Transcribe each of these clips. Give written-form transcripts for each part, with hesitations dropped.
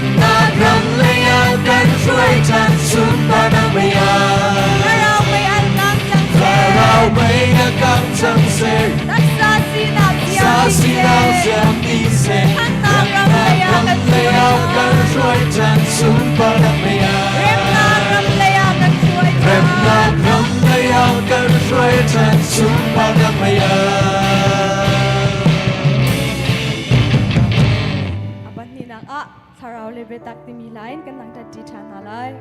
Remnak ram lei ah kan hruai ṭhan sunparnak mei ah. Thlarau mei an kang cang seh. Thlarau mei na kang cang seh. Taksa sinak Sa ziam sinak dih seh. ziam dih seh. Thannak ram lei ah Ram kan lei hruai ah kan ṭhan. hruai ṭhan sunparnak mei ah. Remnak ram lei ah kan hruai ṭhan. Remnak ram lei ah kan hruai ṭhan sunparnak mei ah. A pahnihnak ah thlarau le biatak timi hla in kan thangṭhat ṭi ṭhan hna lai.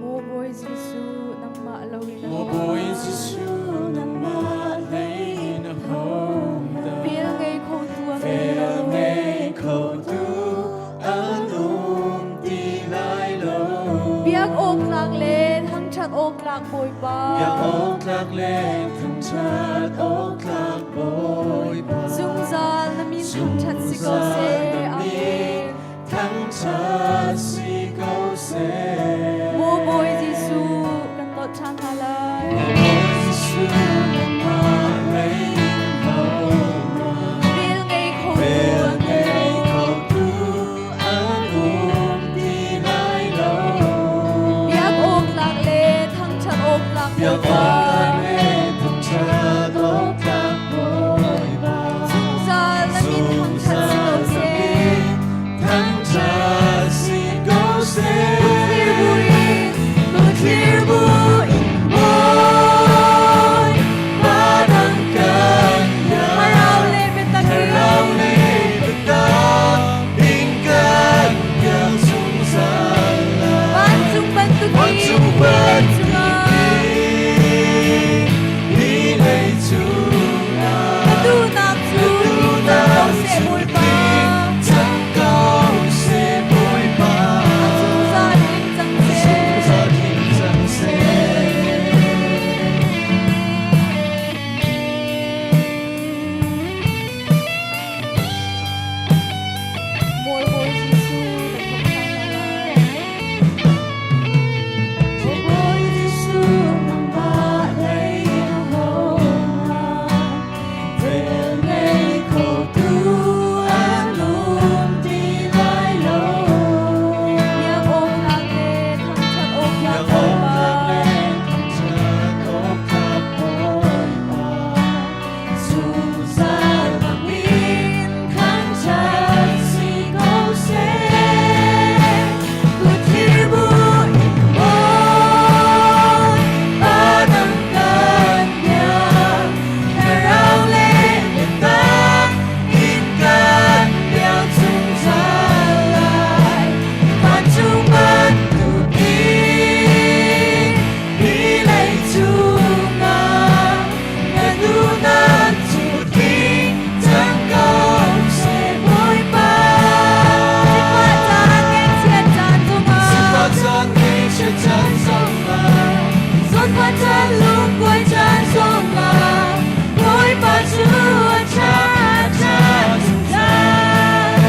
Maw Bawi Jesuh, nangmah loin a Maw Bawi Jesuh, nangmah lei in a hodah Vel ngei kho tu a ngei Vel lo. ngei kho tu an um ti lai lo. Biak awk tlak le thangṭhat awk tlak Bawipa. Biak awk tlak le thangṭhat awk tlak Bawipa. Zungzal na min thangṭhat si ko seh. Amen. Thangṭhat si ko seh. Maw Bawi Jesuh, kan dawt ṭhan hna lai. Maw Bawi Jesuh, nangmah lei in hodah Vel ngei kho tu Vel a ngei ngei lo. kho tu an um ti lai lo. Biak awk tlak le thangṭhat awk tlak Biak Bawipa. awk tlak le thangṭhat awk tlak Bawipa. Zungzal na min thangṭhat si ko Zungzal na seh. min thangṭhat si ko seh. Thlir buin, Thlir buin Bawipa nang kan Thlarau le biatak in. Thlarau le biatak in kan biak zungzal lai. Vancung bantukin Vancung hi lei cungah. bantukin hi lei cungah. Ka duhnak cu tling cang ko seh Bawipa. Cang ko seh Bawipa. A zungzal tling cang seh. Zungzal tling cang seh. Mawi Bawi Jesuh kan thawk ṭhan hna lai. Bawi Jesuh nangmah lei in hohmanh vel ngei kho tu an um ti lai lo. Biak awk tlak le thangṭhat awk tlak Biak awk Bawipa. tlak le thangṭhat awk tlak Bawipa. Zungzal na min thangṭhat si ko seh. Kutthlir buin Bawipa nang kan biak. Thlarau le biatak in kan biak zungzal lai. Vancung bantukin hi lei cungah na duhnak cu tling cang ko seh Bawipa. Sifah caan ngaihchiat caan zongah. Sifah caan ngaihchiat caan zongah. Zawnfah caan lungkuai caan zongah. Bawipa cu a ṭha, a ṭha zungzal.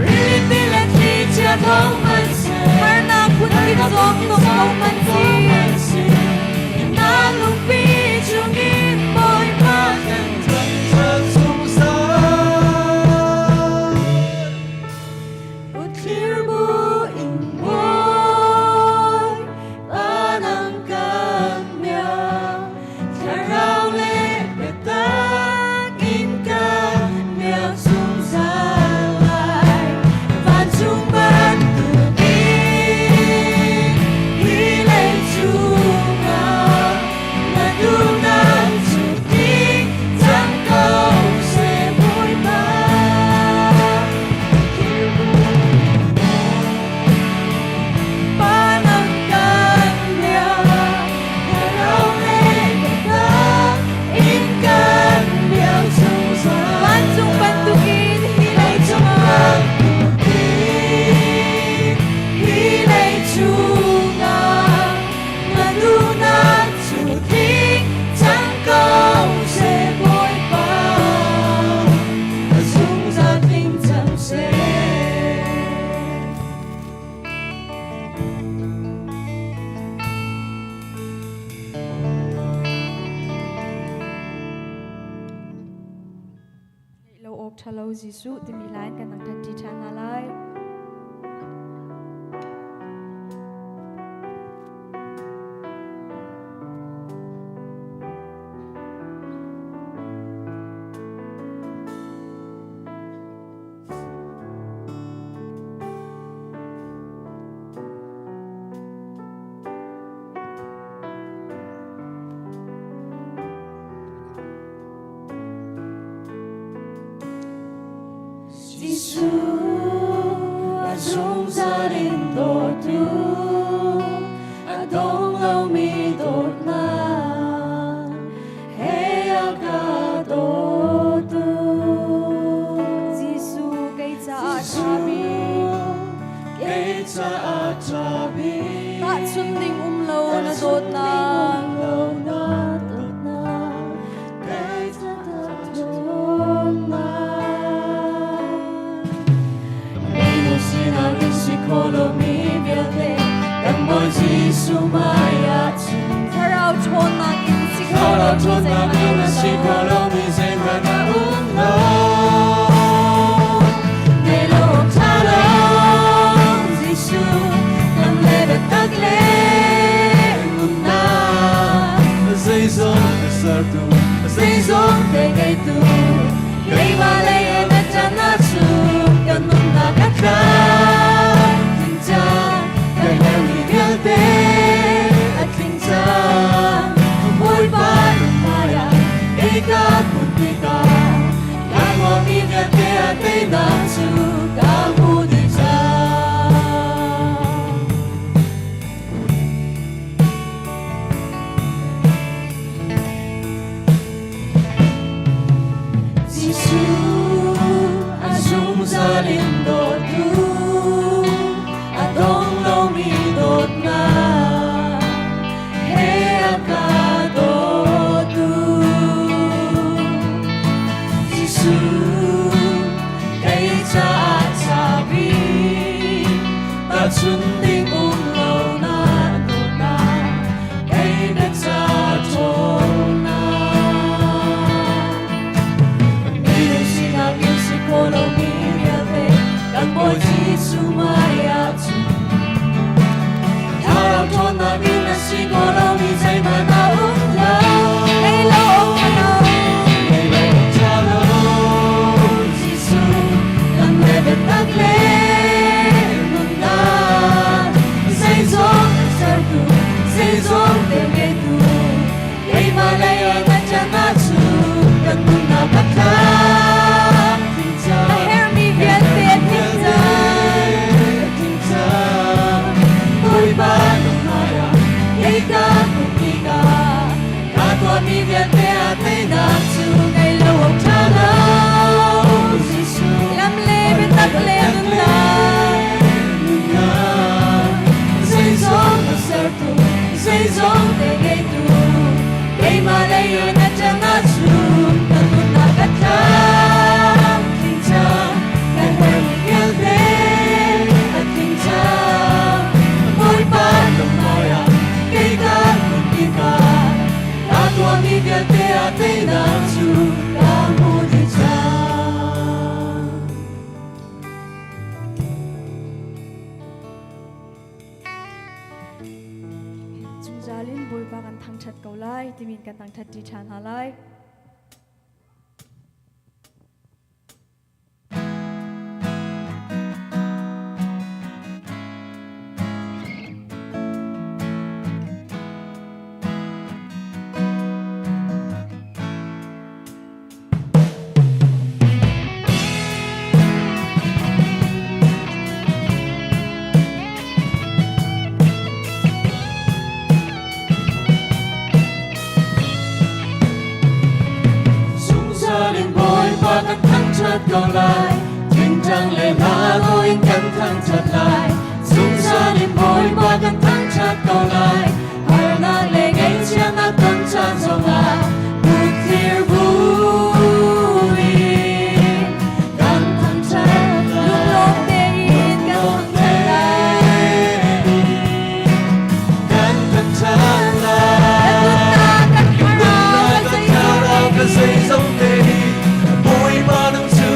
Rilipi le thlichia thawng hmanhseh. Harnak phunkip zong tong ko hmanh sih. Na lungpi chungin Bawipa kan thangṭhat zungzal. Uthlir buin Bawipa nang kan. Ṭhalo Jesuh timi hla in kan thangṭhat ṭi ṭhan hna lai. Jesuh a zungzal in dawtu, a dong lomi dawtnak he a ka dawtu. Jesuh kei caah ṭha bik, Kei caah ṭha bik, tahchun ding um lo na dawtnak. Lo na dawtnak, kei caah dawtnak. Minung sinak in si kho lomi vialte, kan Bawi Jesuh hmai ah cun. Thlarau ṭhawnnak in si kho Thlarau lomi ṭhawnnak in zeihmanh si a kho um lo. lomi zeihmanh a um lo. Ngei lo awk ṭha lo, Jesuh, kan le biatak le nunnak. Zeizong a sertu, zeizong te ngeitu, keimah lei in a ṭan ahcun kan nunnak a tlamtling cang. Kan herhmi vialte a tling cang. Bawipa hmaiah kei ka kun tikah, ka tuahmi vialte a teinak cu ka hmu dih cang. Jesuh a zungzal in dawtu, a dong lomi dawtnak he a ka dawtu. Jesuh, kei caah ṭha bik, tahchun ding um lo na dawtnak, kei na ca ṭhawnnak. Minung sinak in si kho lomi vialte, kan Bawi Jesuh hmaiah cun. Thlarau ṭhawnnak in a si kho lomi zeihmanh a um lo. Ngei lo awk ṭha lo. Ngei lo awk ṭha lo, Jesuh, kan le biatak le nunnak. Zeizong a sertu, zeizong te ngeitu, keimah lei ah na ṭan ahcun kan nunnak a tlamtling cang. Na herhmi vialte a tling cang. Tling cang. Bawipa na hmaiah kei ka kun tikah, ka tuahmi vialte a teinak cu ngei lo awk ṭha lo, Jesuh. Lam le biatak le nunnak. Nunnak. Zeizong a sertu, zeizong te ngeitu, keimah lei ah na ṭan ahcun kan nunnak a tlamtling cang. Kan herhmi vialte a tling cang. Bawipa na hmaiah kei ka kun tikah, ka tuahmi vialte a teinak cu ka hmu dih cang. Zungzal in Bawipa kan thangṭhat ko lai timi in kan thangṭhat ṭi ṭhan hna lai. Zungzal in Bawipa kan thangṭhat ko lai, tingtang le hla in kan thangṭhat lai. Zungzal in Bawipa kan thangṭhat ko lai, harnak le ngaihchiatnak ton caan zongah kut thlir buin kan thangṭhat lai. Lunglawm tein kan thangṭhat lai. Kan thangṭhat lai. Kan nunnak, kan thlarau, kan Kan zeizong zeizong te hi, Bawipa nang cu.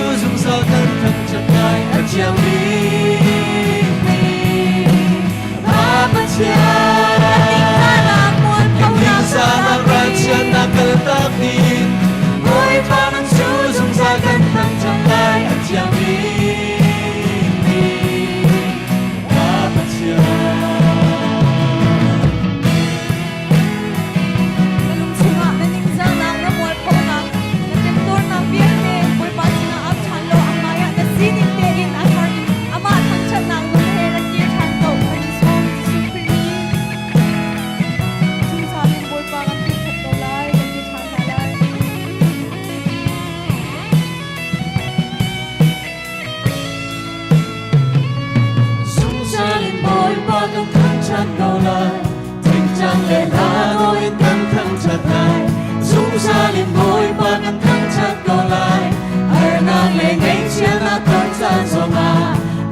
lai. Tingtang le hla dawh in kan thangṭhat lai. Zungzal in Bawipa kan thangṭhat ko lai. Harnak le ngaihchiatnak ton caan zongah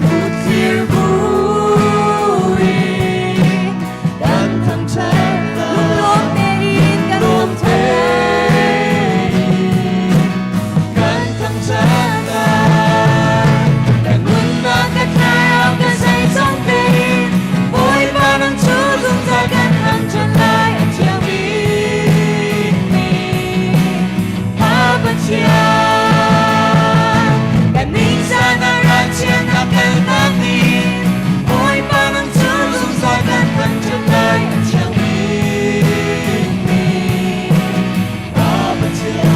kut thlir buin kan thangṭhat lai. Lunglawm tein kan thangṭhat lai. Kan thangṭhat lai. Kan nunnak ka thlarau ka zeizong tein Bawipa nang cu zungzal kan thangṭhat lai. A thiang bikmi Pa Pathian. Kan ningzahnak ralchiatnak kaltak ding Bawipa nang cu zungzal kan thangṭhat lai. A thiang bikmi Pa Pathian.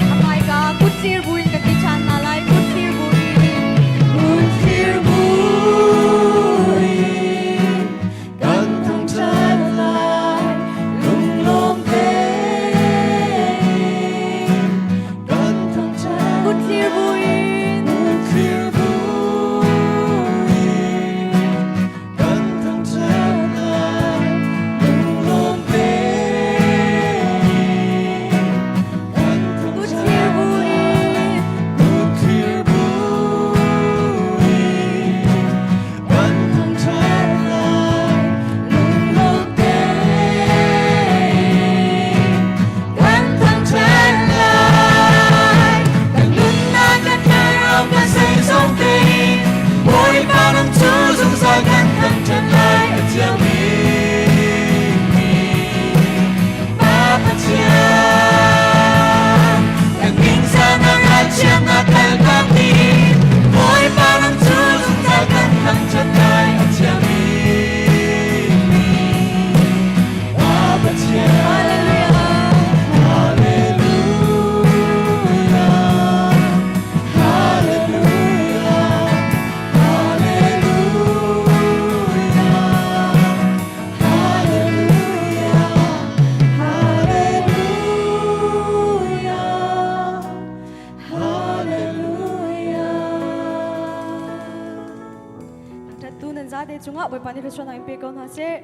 Hmaika kutthlir buin kan ti ṭhan hna lai. Kutthlir buin. Kutthlir buin kan thangṭhat lai. Lunglawm tein kan thangṭhat Kutthlir buin. Kutthlir buin kan thangṭhat lai. Lunglawm tein kan Kutthlir thangṭhat buin. Kutthlir buin kan thangṭhat lai. Lunglawm tein kan thangṭhat lai. Kan nunnak kan thlarau kan zeizong tein Bawipa nang cu zungzal kan thangṭhat lai. A thiang bikmi Pa Pathian. Kan ningzahnak ralchiatnak kaltak ding Bawipa nang cu zungzal kan thangṭhat lai. A thiang bikmi Pa Pathian. Hallelujah. Hallelujah. Hallelujah. Hallelujah. Hallelujah. Hallelujah. Hallelujah. Thangṭhattu nan zate cungah Bawipa nih thluachuahnak in pe ko hna seh.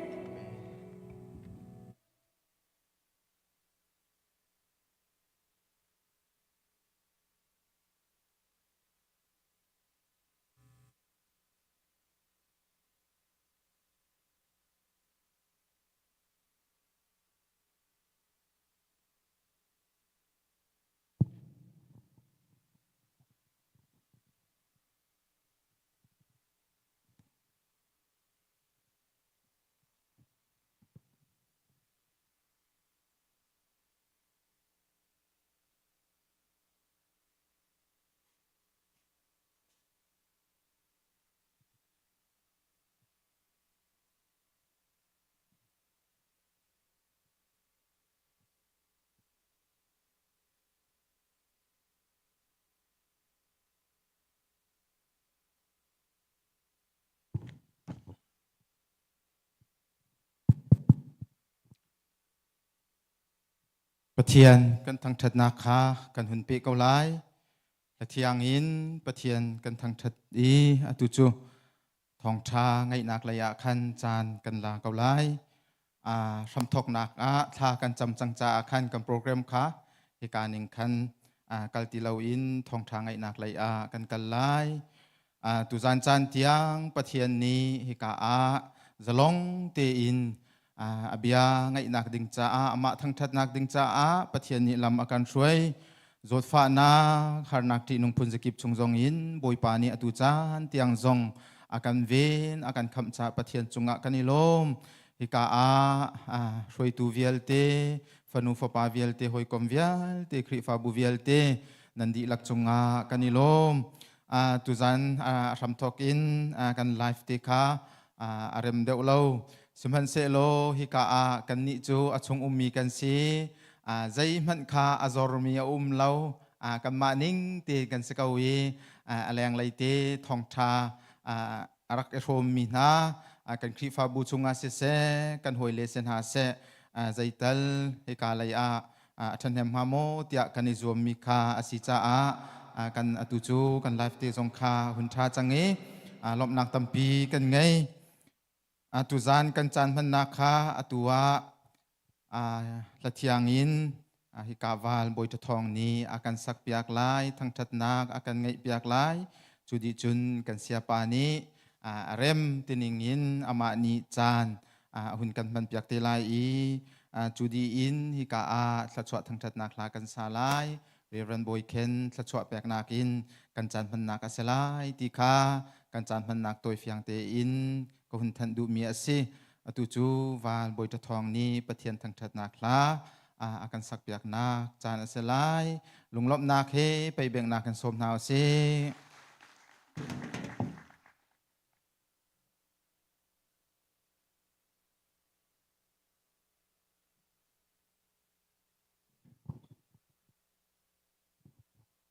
Pathian kan thangṭhatnak kha kan hun peh ko lai. Hlathiang in Pathian kan thangṭhat i atu cu thawngṭha ngaihnak lei ah khan caan kan la ko lai. Hramthawknak ah thla kan cam cang caah khan kan program kha hika ning khan kal ti loin thawngṭha ngaihnak lei ah kan kal lai. Tuzan caan tiang Pathian nih hika ah zalong tein a bia ngaihnak ding caah amah thangṭhatnak ding caah Pathian nih lam a kan hruai. Zawtfahnak, harnak ṭihnung phun zakip chung zong in Bawipa nih atu caan tiang zong a kan ven, a kan khamh caah Pathian cungah kan i lawm. Hika ah hruaitu vialte, fanu fapa vialte, hawikom vialte, Khrihfabu vialte nan dihlak cungah kan i lawm. Tuzan hramthawk in kan live te kha a rem deuh lo. Sihmanhsehlaw hika ah kannih cu a chung ummi kan si. Zeihmanh kha a zormi a um lo. Kanmah ning te kan si ko i a lenglei te thawngṭha a rak i hrawmmi hna kan Khrihfabu chungah siseh, kan hawile si hna seh, zeital hika lei ah A ṭhahnem hnga maw tiah kan i zuammi kha a si caah kan atu cu kan live te zong kha hun ṭha cang i lawmhnak tampi kan ngei. Tuzan kan caan hmannak kha atu ah hlathiang in hika val Bawi Ṭha nih a kan sakpiak lai, thangṭhatnak a kan ngeihpiak lai. Cu dih cun kan siapa nih a rem tining in amah nih caan a hun kan hmanpiak te lai i cu dih in hika ah thluachuah thangṭhatnak hla kan sa lai. Reverend Bawi Khen thluachuah peknak in kan caan hmannak a si lai ti kha kan caan hmannak tawifiang tein ka hun thanh duhmi a si. Atu cu Val Bawi Ṭha Thawng nih Pathian thangṭhatnak hla a kan sakpiaknak caan a si lai. Lunglawmhnak he peibenghnak kan sawm hna u sih.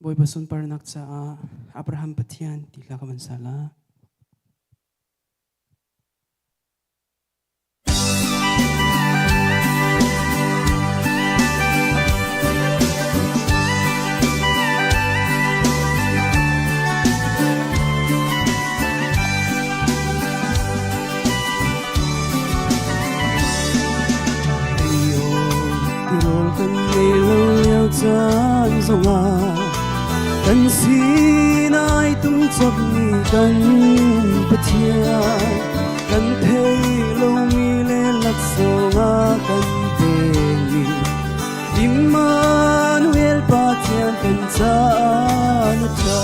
Bawipa sunparnak caah Abraham Pathian ti hla ka van sa la. Tirawl kan ngei lo lio caan zongah kan sinai tung cawkmi kan Pathian kan thei lomi le laksawng a kan pekmi Immanuel Pathian kan caan a ṭha.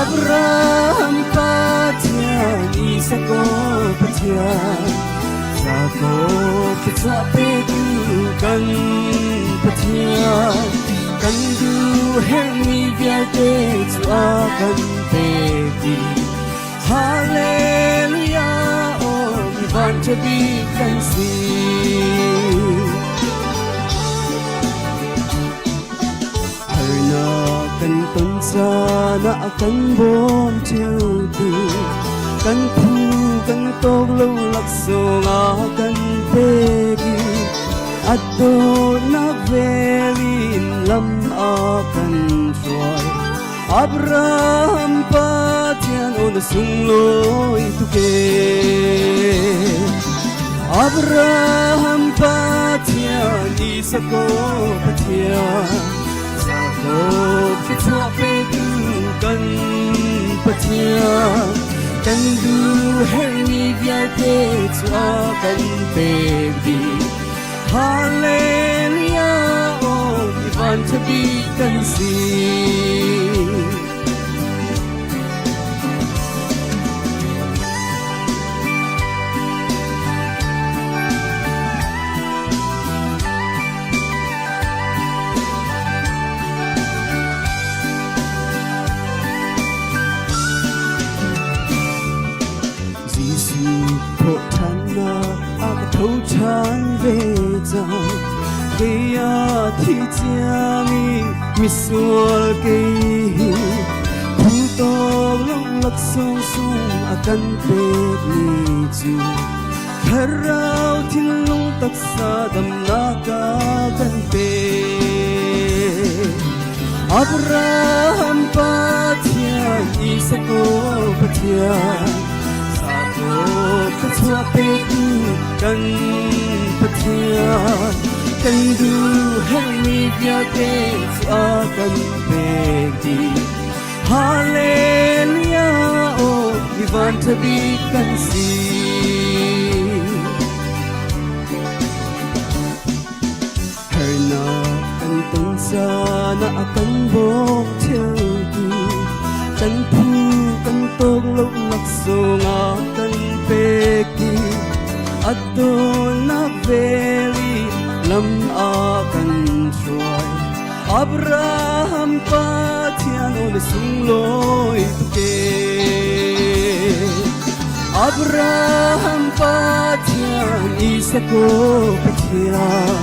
Abraham Pathian, Isaac Pathian, Jacob thluachuah petu kan Pathian, kan duh herhmi vialte cu a kan pek dih. Hallelujah, oh mi vanṭha bik kan si. Harnak kan ton caan ah a kan bawm ṭheutu, kan phu kan tawk lo laksawng a kan pek i a dawtnak vel in lam a kan hruai. Abraham Pathian aw na sunglawi tuk ee. Abraham Pathian, Isaac Pathian, Jacob thluachuah petu kan Pathian, kan duh herhmi vialte cu a kan pek dih. Hallelujah, oh, mi vanṭha bik kan si. Jesuh thawhṭhannak a ka tho ṭhan ve cang. Kei a thi ciami misual kei hi phu tawk lo laksawng sung a kan pekmi cu thlarau thinlung taksa damnak a kan pek. Abraham Pathian, Isaac Pathian, Jacob thluachuah petu kan Pathian, kan duh herhmi vialte cu a kan pek dih. Hallelujah, oh, mi vanṭha bik kan si. Harnak kan ton caan ah a kan bawm ṭheutu, kan phu kan tawk lo laksawng a kan pek i a dawtnak vel i lam a kan hruai. Abraham Pathian aw na sunglawi tuk ee. Abraham Pathian, Isaac Pathian,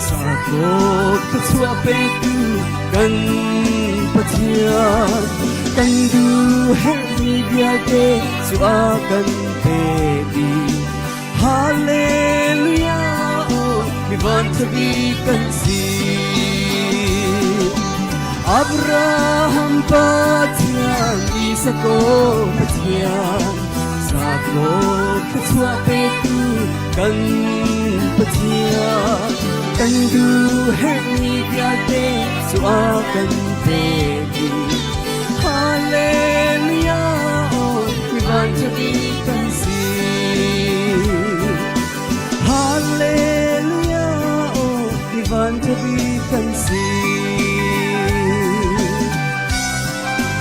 Jacob thluachuah petu kan Pathian, kan duh herhmi vialte cu a kan pek dih. Hallelujah, oh, mi Mi van ṭha kan si. Abraham Pathian, Isak Pathian, Jakob thluachuah petu kan Pathian, kan duh herhmi vialte cu a kan pek i Hallelujah, mi van ṭha kan si. Hallelujah, mi van ṭha kan si.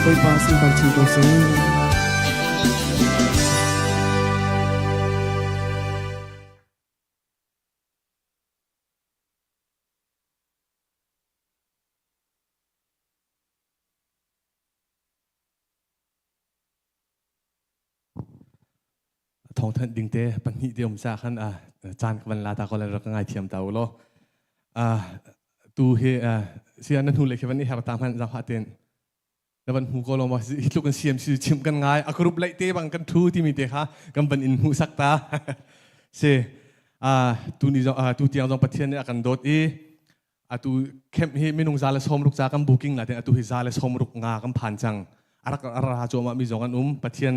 Bawipa sunpar chin ko seh. Thawngthanh ding te pahnih te um sa khan caan ka van la ta ko le rak ngai thiam ta u law. Tu hi sia na hnu le khi van i her ta hman zang ten na van hmu ko lo ma hi tluk in CMC chim kan ngai a group lei te bang kan thu timi te kha kan van in hmuh sak ta si tu ni zong tu tiang zong Pathian nih a kan dawt i atu camp hi minung 160 ca kan booking na ten atu hi 165 kan phan cang arak ara chu ma mi zong an um Pathian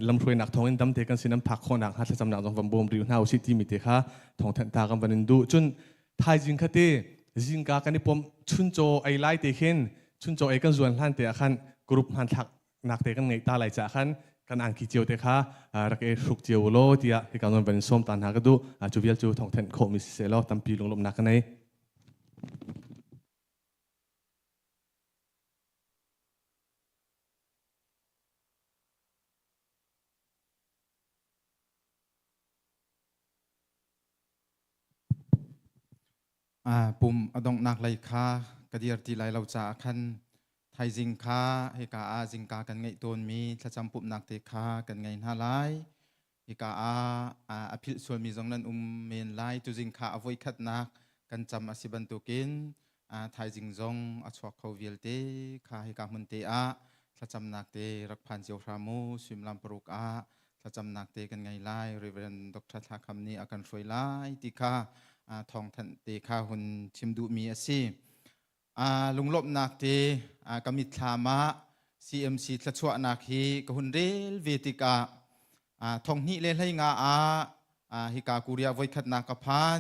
lamhruainak thawngin damte kan sin an phak khawhnak hnga thlacamnak zong van bawm riu hna usih timi te kha thawngthanh ta kan van in duh cun thaizing kha te zingka kan i pom chuncaw ei lai te khin chuncaw ei kan zuan hlan te ah khan group hmanthlak nak te kan ngeih ta lai ca khan kan angki cio te kha rak i hruk cio law tiah hika non van som ta hna ka duh. Cu vial cu thawngthenh khawh mi si law tampi lunglawmhnak ka nei. Pum a donghnak lei kha ka dir ti lai lo caah khan thaizing kha hika ah zingka kan ngeih tawnmi thlacam pumhnak te kha kan ngei hna lai. Hika ah a philh sualmi zong nan um men lai. Tuzing kha a voikhatnak kan cam a si bantukin thaizing zong a chuak kho vialte kha hika hmun te ah thlacamnak te rak phan cio hram u. Suimilam 6 ah thlacamnak te kan ngei lai. Reverend Dr. Thla Kham nih a kan hruai lai ti kha thawngthanh te kha hun chim duhmi a si. Lunglawmhnak te ka mitthlam ah CMC thluachuahnak hi ka hun rel ve tikah 2015 ah hika Korea voikhatnak ka phan.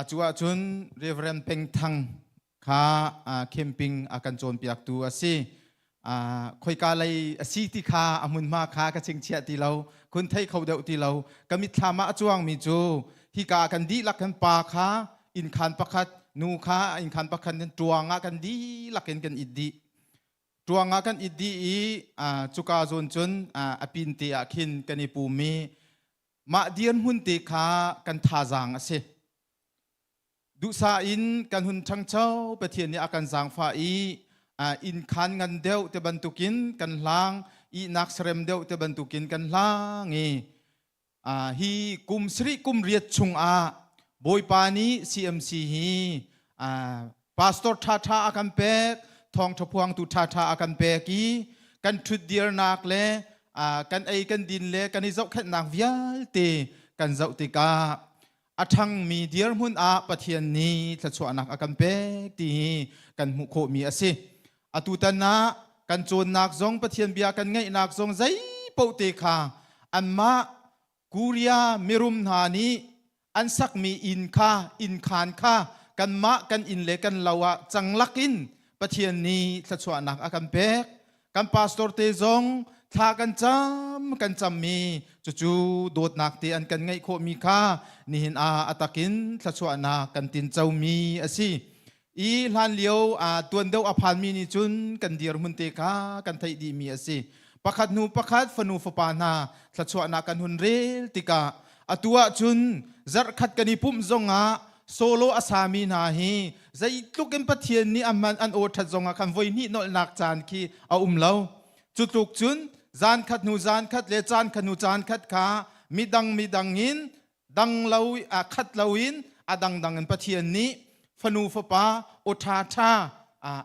Cu ahcun Reverend Peng Thang kha camping a kan cawnpiaktu a si. Khoika lei a si ti kha a hmunhma kha ka chingchiah ti lo, khun thei kho deuh ti lo. Ka mitthlam ah a cuangmi cu hika kan dihlak kan pa kha innkhan pakhat, nu kha innkhan pakhat in ṭuang ah kan dihlak in kan it dih. Ṭuang ah kan it dih i cuka zawn cun a pin te ah khin kan i pum i mah dirhmun te kha kan thazaang a si. Duhsah in kan hun ṭhangcho, Pathian nih a kan zaangfah i inn khaan ngan deuh te bantukin kan hlang, ihnak serem deuh te bantukin kan hlang i hi kum sarih kum riat chungah Bawipa nih CMC hi pastor ṭhaṭha a kan pek, thawngṭha phuangtu ṭhaṭha a kan pek i kan ṭhutdirnak le kan ei kan din le kan i zohkhenhnak vialte kan zoh tikah a ṭhangmi dirhmun ah Pathian nih thluachuahnak a kan pek ti hi kan hmuh khawhmi a si. Atutan ah kan cawnnak zong Pathian bia kan ngaihnak zong zei paoh te kha anmah Korea mirum hna nih an sakmi inn kha innkhaan kha kanmah kan inn le kan lo ah canglak in Pathian nih thluachuahnak a kan pek. Kan pastor te zong thla kan cam kan cammi cucu dawtnak te an kan ngeih khawhmi kha nihin ah a takin thluachuahnak kan tincomi a si. I hlan lio tuan deuh a phanmi nih cun kan dirhmun te kha kan theih dihmi a si. Pakhat hnu pakhat fanu fapa hna thluachuahnak kan hun rel tikah atu ahcun zarhkhat kan i pumh zongah solo a sami hna hi zeitluk in Pathian nih a hman an aw ṭhat zongah khan voi hnih nolhnak caan khi a um lo. Cu tluk cun zan khat hnu zan khat le caan khat hnu caan khat kha midang midang in dang lo a khat lo in a dangdang in Pathian nih fanu fapa aw ṭha ṭha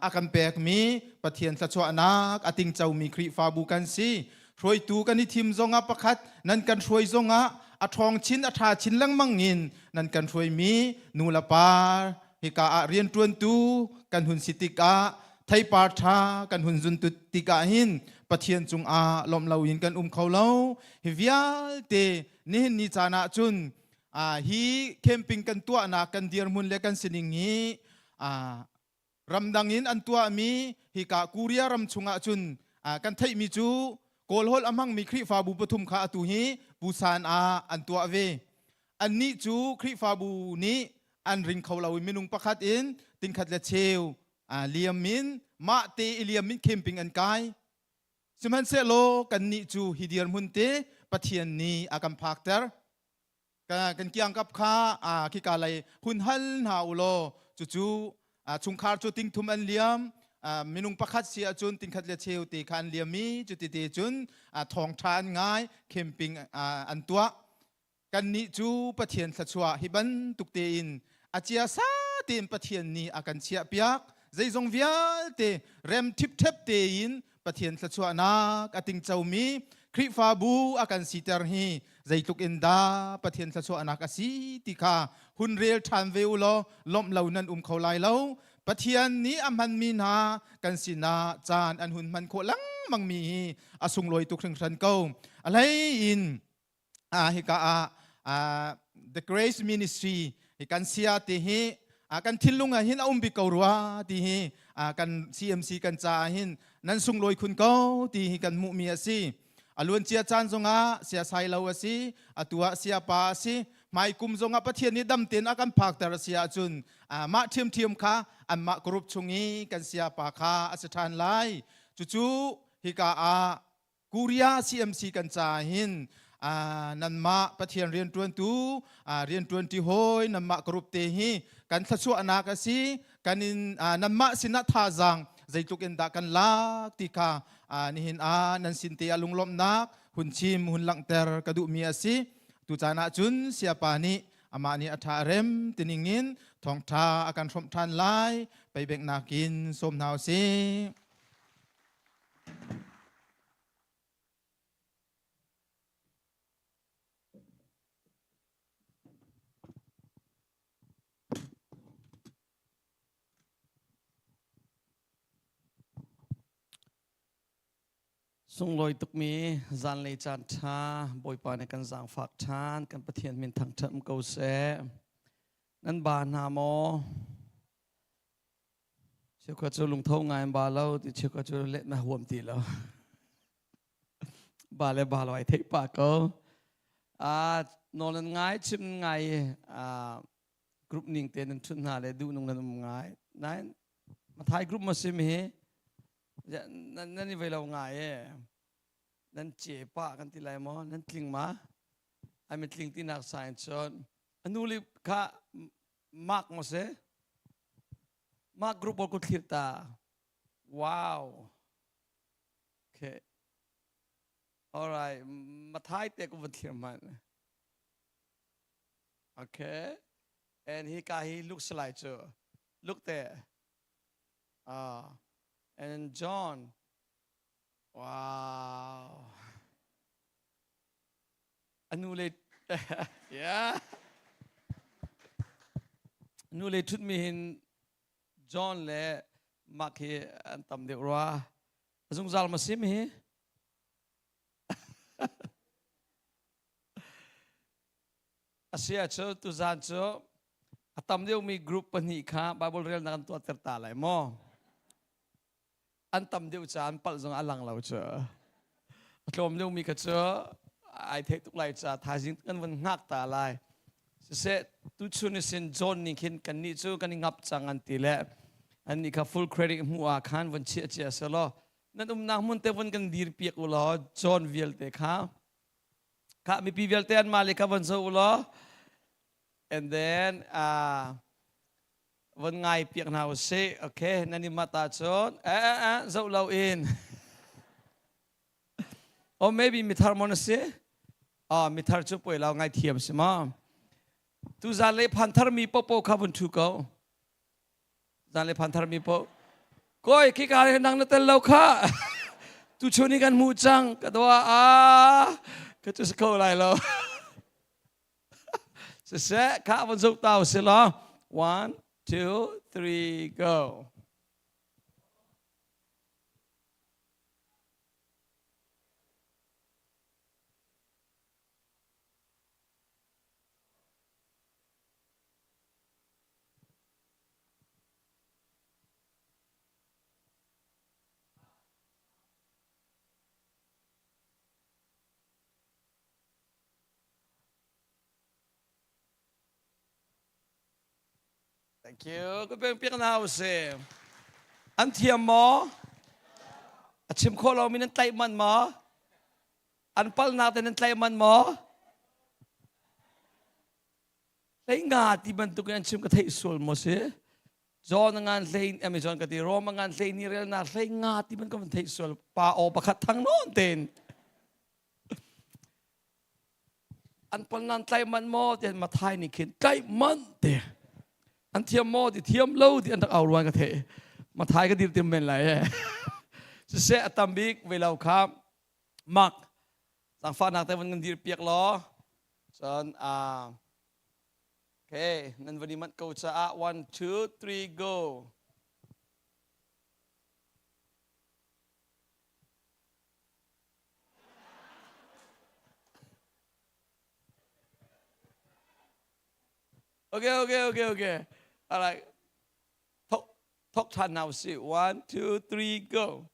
a kan pekmi Pathian thluachuahnak a tingcomi Khrihfabu kan si. Hruaitu kan i thim zongah pakhat nan kan hruai zongah a a ṭhawng chin a ṭha chin lengmang in nan kan hruaimi nu le pa hika ah rianṭuantu kan hun si tikah theipar ṭha kan hun zun tikah hin Pathian cungah lawmh loin kan um kho lo. Hi vialte nihin ni caan ah cun hi camping kan tuahnak kan dirhmun le kan sining hi ramdang in an tuahmi hika Korea ram chungah cun kan theihmi cu Kawl holh a hmangmi Khrihfabu pathum kha atu hi Busan ah an tuah ve. Annih cu Khrihfabu nih an ring kho lo i minung pakhat in tingkhat le cheu liam in mah te i liam in camping an kai. Sihmanhsehlaw kannih cu hi dirhmun te Pathian nih a kan phakter. Kan kiangkap kha khika lei hun hal hna u law cucu chungkhar cu tingthum an liam minung pakhat si ahcun tingkhat le cheu te kha an liam i cuti te cun thawngṭha an ngai camping an tuah kannih cu Pathian thluachuah hi bantuk tein a ciasa tein Pathian nih a kan chiahpiak zeizong vialte rem ṭhipṭhep tein Pathian thluachuahnak a tingcomi Khrihfabu a kan siter hi zeitluk in dah Pathian thluachuahnak a si ti kha hun rel ṭhan ve u law lawmh lo nan um kho lai lo. Pathian nih a hmanmi hna kan sinah caan an hun hman khawh lengmangmi hi a sunglawi tuk hringhran ko. A hlei in hika ah The Grace Ministry hi kan sia ti hi kan thinlung ah hin a um bik ko rua ti hi kan CMC kan caah hin nan sunglawi khun ko ti hi kan hmuhmi a si. A luancia caan zongah siasai lo a si, atu ah siapa a si, hmai kum zongah Pathian nih dam tein a kan phakter a si ahcun mah ṭhiamṭhiam kha anmah group chung i kan siapa kha a si ṭhan lai. Cucu hika ah Korea CMC kan caah hin nanmah Pathian rianṭuantu rianṭuanṭi hawi nanmah group te hi kan thluachuahnak a si kan in nanmah sinah thazaang zeitluk in dah kan lak ti kha nihin ah nan sin te ah lunglawmhnak hun chim hun langhter ka duhmi a si tu caan ah cun siapa nih amah nih a ṭha rem tining in thawngṭha a kan hrawmh ṭhan lai peibengnak in sawm hna usih. Sunglawi tukmi zanlei caan ṭha Bawipa nih kan zaangfak ṭhan kan Pathian min thangṭhat um ko seh. Nan ba hna maw? Cheukhat cu lungtho ngai an ba lo, ti cheukhat cu let na huam ti lo. Ba le ba lo ai theih pah ko. Ah, nawl nan ngai, chim nan ngai i ah, group ning te nan ṭhut hna le duh nung nan um ngai. Nain Mathai group ma sim hi nan nan i vei lo ngai e. Nan ce pah kan ti lai maw? Nan tling ma? Ai mi tling tinak sign cun anu li kha Mark maw si? Mark group pawl ku thlir ta. Wow. Okay. All right. Mathai te ku va thlir man. Okay. And hi ka hi Luke salai cu. Luke te. Ah. And John. Wow. A nu le yeah. Nu le ṭhutmi hin John le Mark hi an tam deuh rua. A zungzal ma sim hi? A si ahcun tuzaan cu a tam deuhmi group pahnih kha Bible relnak an tuahter ta lai maw? An tam deuh ca an palh zong a lang lo cu a tlawm deuhmi kha cu ai theih tuk lai ca thaizing kan van hngak ta lai siseh tuchun isin John nih khin kannih cu kan i ngap cang an ti le annih kha full credit hmuh ah khan von chiah cia selaw nan umnak hmun te von kan dir piak u law John vialte kha kha mipi vialte an mah le kha von zo u law and then uh, von ngai piak hna usih okay nan i mat ahcun eh eh eh zoh lo in oh maybe mithar mon a si ah mithar cu poi lo ngai thiam si ma tu zan le phan thar mi popo kha vun thu ko zan le phan thar mi po koi khi ka le nang na tel lo kha tu chuni kan mu chang ka doa a ka chu ko lai lo. Siseh, kha van zoh ta usih law. One, two, three, go. Thank you. Ka peng piak na usih. An thiam maw? A chim khawh lomi nan tlaih manh maw? An palnak te nan tlaih manh maw? Hlei nga ti bantuk in an chim ka theih sual maw si? John ngan hlei ami John ka ti Roma ngan hlei ni rel na hlei nga ti ban ka van theih sual pa aw pakhat thang non ten an pal nan tlai man maw ti Mathai nih khin tlai man te an thiam maw ti thiam lo ti an rak au ruan ka theih Mathai ka dir tim men lai e siseh a tam bik ve lo kha mak zangfahnak te van kan dir piak law cun Okay, nan van i manh ko caah one, two, three, go. Okay, okay, okay, okay. All right. Thok, thok than now see. One, two, three, go.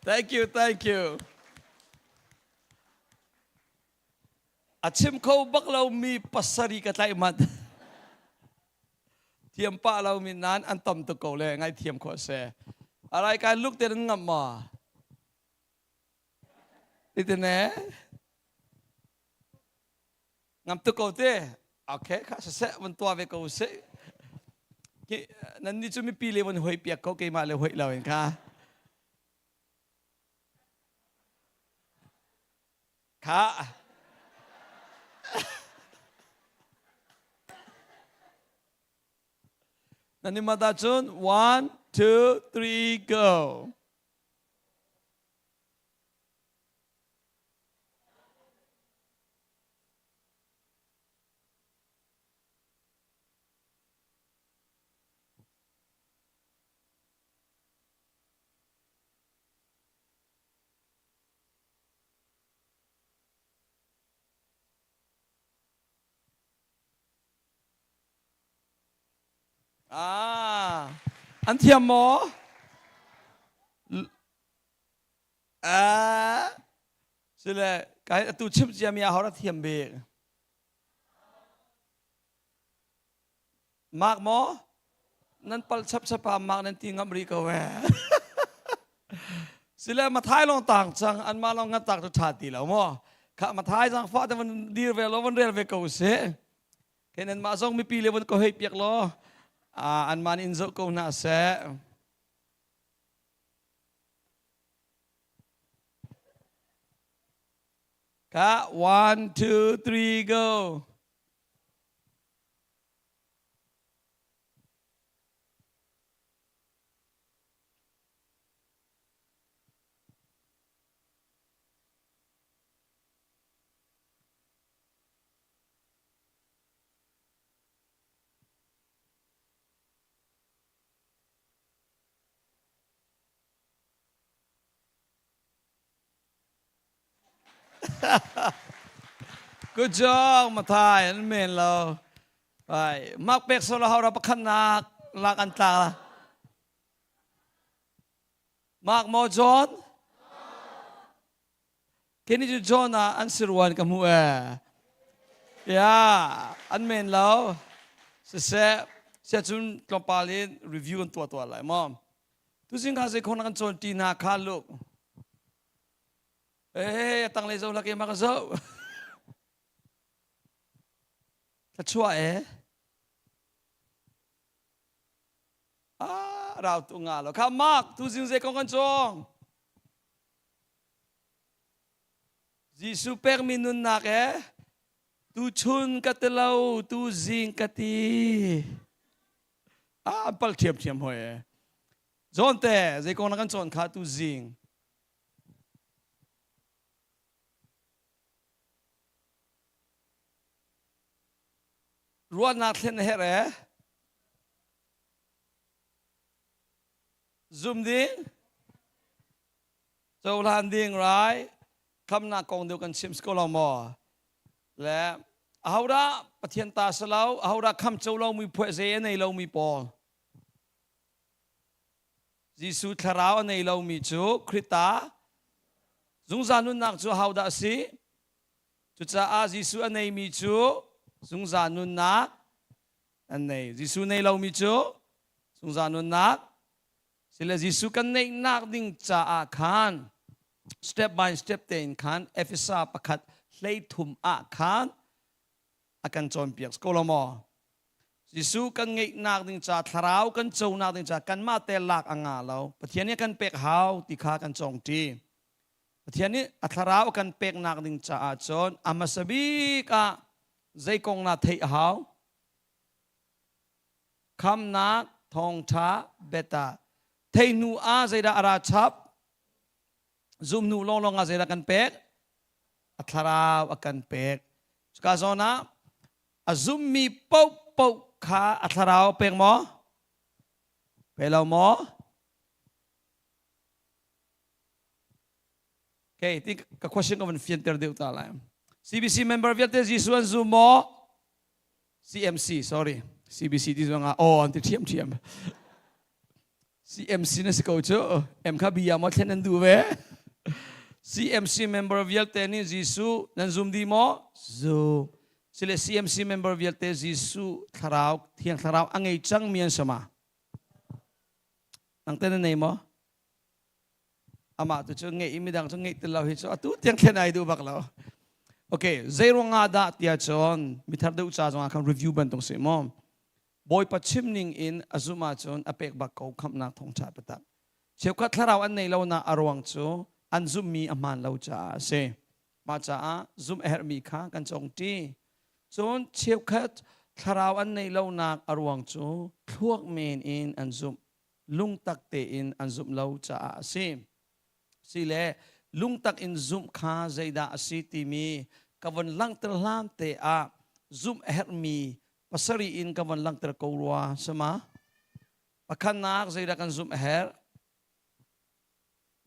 Thank you, thank you. A chim kho bak lomi pasari ka tlaih manh. Thiam pah lomi nan an tam tuk ko le ngai thiam khawh se. Alai kai luk te nan ngam ma? Ti ne? Ngam tuk ko te. Okay, kha siseh van tua ve ko se. Ki nan ni cu mipi le van hoi piak ko keimah le hoi lo in kha. Kha. Nan i mat ahcun one, two, three, go. Ah, an thiam maw? Ah, sile kai atu chim cia mi ah hor a thiam bik. Mak maw? Nan pal chap chap ah mak nan ti ngam ri ko eh. Sile mathai long tang chang an ma long ngan tak tu tha ti lo mo. Kha mathai zang fa te van dir ve lo van rel ve ko se. Ke nan ma zong mipi le van ko hei piak lo. An man in zo ko na se. Ka one two three go. Good job, Mathai. An men lo. Right. Mak pek solo hau ra pakhatnak lak an tla. Mark maw John? Keni cu John ah an siruan ka hmu ee. Ya, an men lo. Siseh, siah cun tlawmpal in review an tuah tuah lai maw? Tuzing kha zei khong na kan cawn ti hna kha luk. Eh, tanglei zo lak ma ka zo. Thluachuah e. Ah, rau tu nga lo. Kha Mark, tu zing zei kong kan cawng? Jesuh pekmi nunnak e tu chun ka ti lo, tu zing ka ti. Ah, pal thiam thiam hoi e. John te, zei kong na kan cawn kha tu zing. Ruahnak thlen a herh e. Zum ding, cohlan ding rai, khamnak kong deuh kan chim ko lo maw? Le ahodah Pathian ta si lo, ahodah kham co lo mi phuah zei a nei lo mi pawl. Jesuh thlarau a nei lomi cu Khrih zungzal nunnak cu ahodah a si? Cucaah Jesuh a neimi cu zungzal nunnak an nei. Jesuh nei lomi cu zungzal nunnak sile Jesuh kan neihnak ding caah khan step by step tein khan Efesa pakhat 13 ah khan a kan cawnpiak ko lo maw? Jesuh kan ngeihnak ding ca thlarau kan conak ding ca kanmah te lak a nga lo. Pathian nih a kan pek hau ti kha kan cawng ṭi. Pathian nih a thlarau a kan peknak ding caah cun a hmasa bik ah zei kong na theih a hau? Khamnak thawngṭha beta. Thei hnu ah zeidah a ra chap? Zum hnu lawnglawng ah zeidah kan pek? A thlarau a kan pek. Cuka zawn ah a zummi paohpaoh kha a thlarau pek maw? Pe lo maw? Okay, ti ka question ka van fianter deuh ta lai. CBC member vialte Jesuh an zum maw? CMC, sorry. CBC ti zong ah oh an ti thiam thiam. CMC na si ko cu. M kha bia maw thlen an duh ve. CMC member vialte nih Jesuh nan zum di maw? Zum. Sile CMC member vialte Jesuh thlarau, thiang thlarau a ngei cang mi an sama. Nang te na nei maw? Amah tu cu ngeih i midang cu ngeih ti lo hi cu atu tiang thlen ai duh bak lo. Okay, zei ruangah dah tiah cun mithar deuh ca zongah khan review bantuk si maw? Bawipa chim ning in a zumh ahcun a pek bak ko khamhnak thawngṭha biatak. Cheukhat thlarau an neih lonak a ruang cu an zumhmi a hmaan lo caah a si. Mah caah zumh a herhmi kha kan cawngṭi. Cun cheukhat thlarau an neih lonak a ruang cu thluak men in an zumh, lungtak tein an zumh lo caah a si. Si le lungtak in zumh kha zeidah a si timi ka von langhter hlan te ah zumh a herhmi pasarih in ka von langhter ko rua sama. Pakhatnak zeidah kan zumh a herh?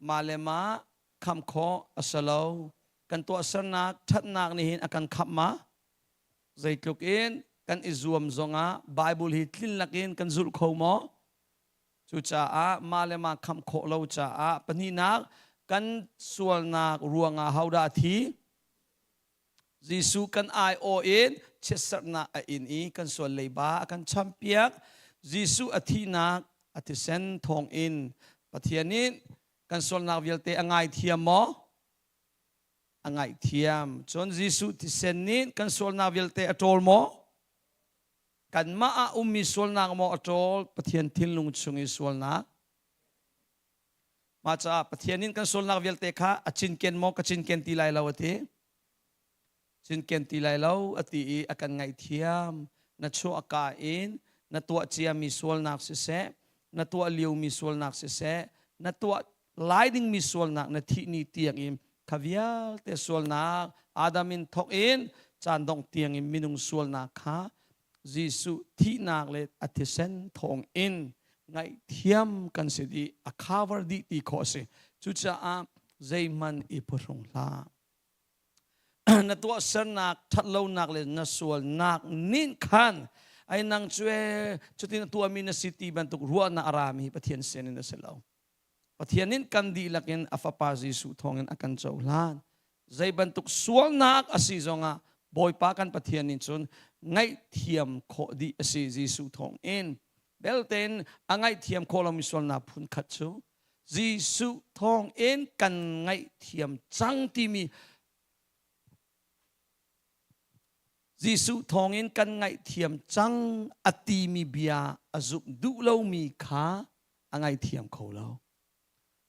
Mah le mah khamh khawh a si lo. Kan tuahsernak ṭhatnak nih hin a kan khamh ma? Zeitluk in kan i zuam zongah Bible hi tlin lakin kan zulh kho maw? Cucaah mah le mah khamh khawh lo caah pahnihnak kan sualnak ruangah hodah a thi? Jesuh kan aiawh in chiatserhnak a in i kan sual leiba a kan champiak. Jesuh a thihnak a thisen thawngin Pathian nih kan sualnak vialte a ngaithiam maw? A ngaihthiam. Cun Jesuh thisen nih kan sualnak vialte a ṭawl maw? Kanmah ah ummi sualnak maw a ṭawl? Pathian thinlung chung i sualnak. Mah caah Pathian in kan sualnak vialte kha a cinken maw ka cinken ti lai lo a ti. Cinken ti lai lo a ti i a kan ngaihthiam. Na chuahka in na tuah ciami sualnak siseh, na tuah liomi sualnak siseh, na tuah lai dingmi sualnak na thih ni tiang in kha vialte sualnak Adam in thawk in caan dongh tiang in minung sualnak kha Jesuh thihnak le a thisen thawng in ngaihthiam kan si dih a cover dih ti khawh a si cucaah zeihmanh i phuhrung hlah na tuahsernak ṭhatlonak le na sualnak nih khan ai nang cu e cutin a tuahmi na si ti bantuk ruahnak a rami Pathian sin in a si lo Pathian nih kan dihlak in a fapa Jesuh thawngin a kan cohlan. Zei bantuk sualnak a si zongah Bawipa kan Pathian nih cun ngaihthiam khawh dih a si Jesuh thawngin. Beltein a ngaihthiam khawh lomi sualnak phun khat cu Jesuh thawngin kan ngaihthiam cang timi. Jesuh thawngin kan ngaihthiam cang a timi bia a zumh duh lomi kha a ngaithiam kho lo.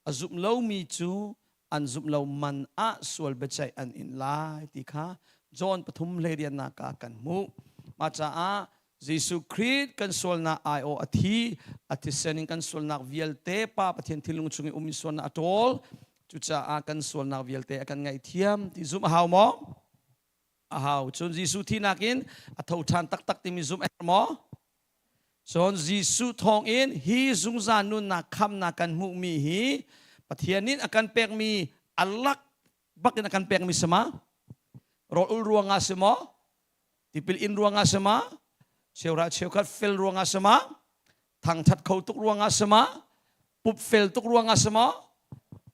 A zumh lomi cu an zumh lo man ah sual biaceih an in lai ti kha John pathum hleiriannak ah kan hmuh. Mah caah Jesuh Khrih kan sualnak aiawh a thi, a thisen in kan sualnak vialte Pa Pathian thinlung chung i ummi sualnak a ṭawl. Cucaah kan sualnak vialte a kan ngaihthiam ti zumh a hau maw? A hau. Cun Jesuh thinak in a tho ṭhan taktak timi zumh a herh maw? Cun Jesuh thawngin hi zungzal nunnak khamnak kan hmuhmi hi Pathian nih a kan pekmi a lak bakin a kan pekmi si ma? Rawl ul ruangah si maw? Tipil in ruangah si ma? Cheura cheukhat fel ruangah si ma? Thangthat kho tuk ruangah si ma? Pup fel tuk ruangah si maw?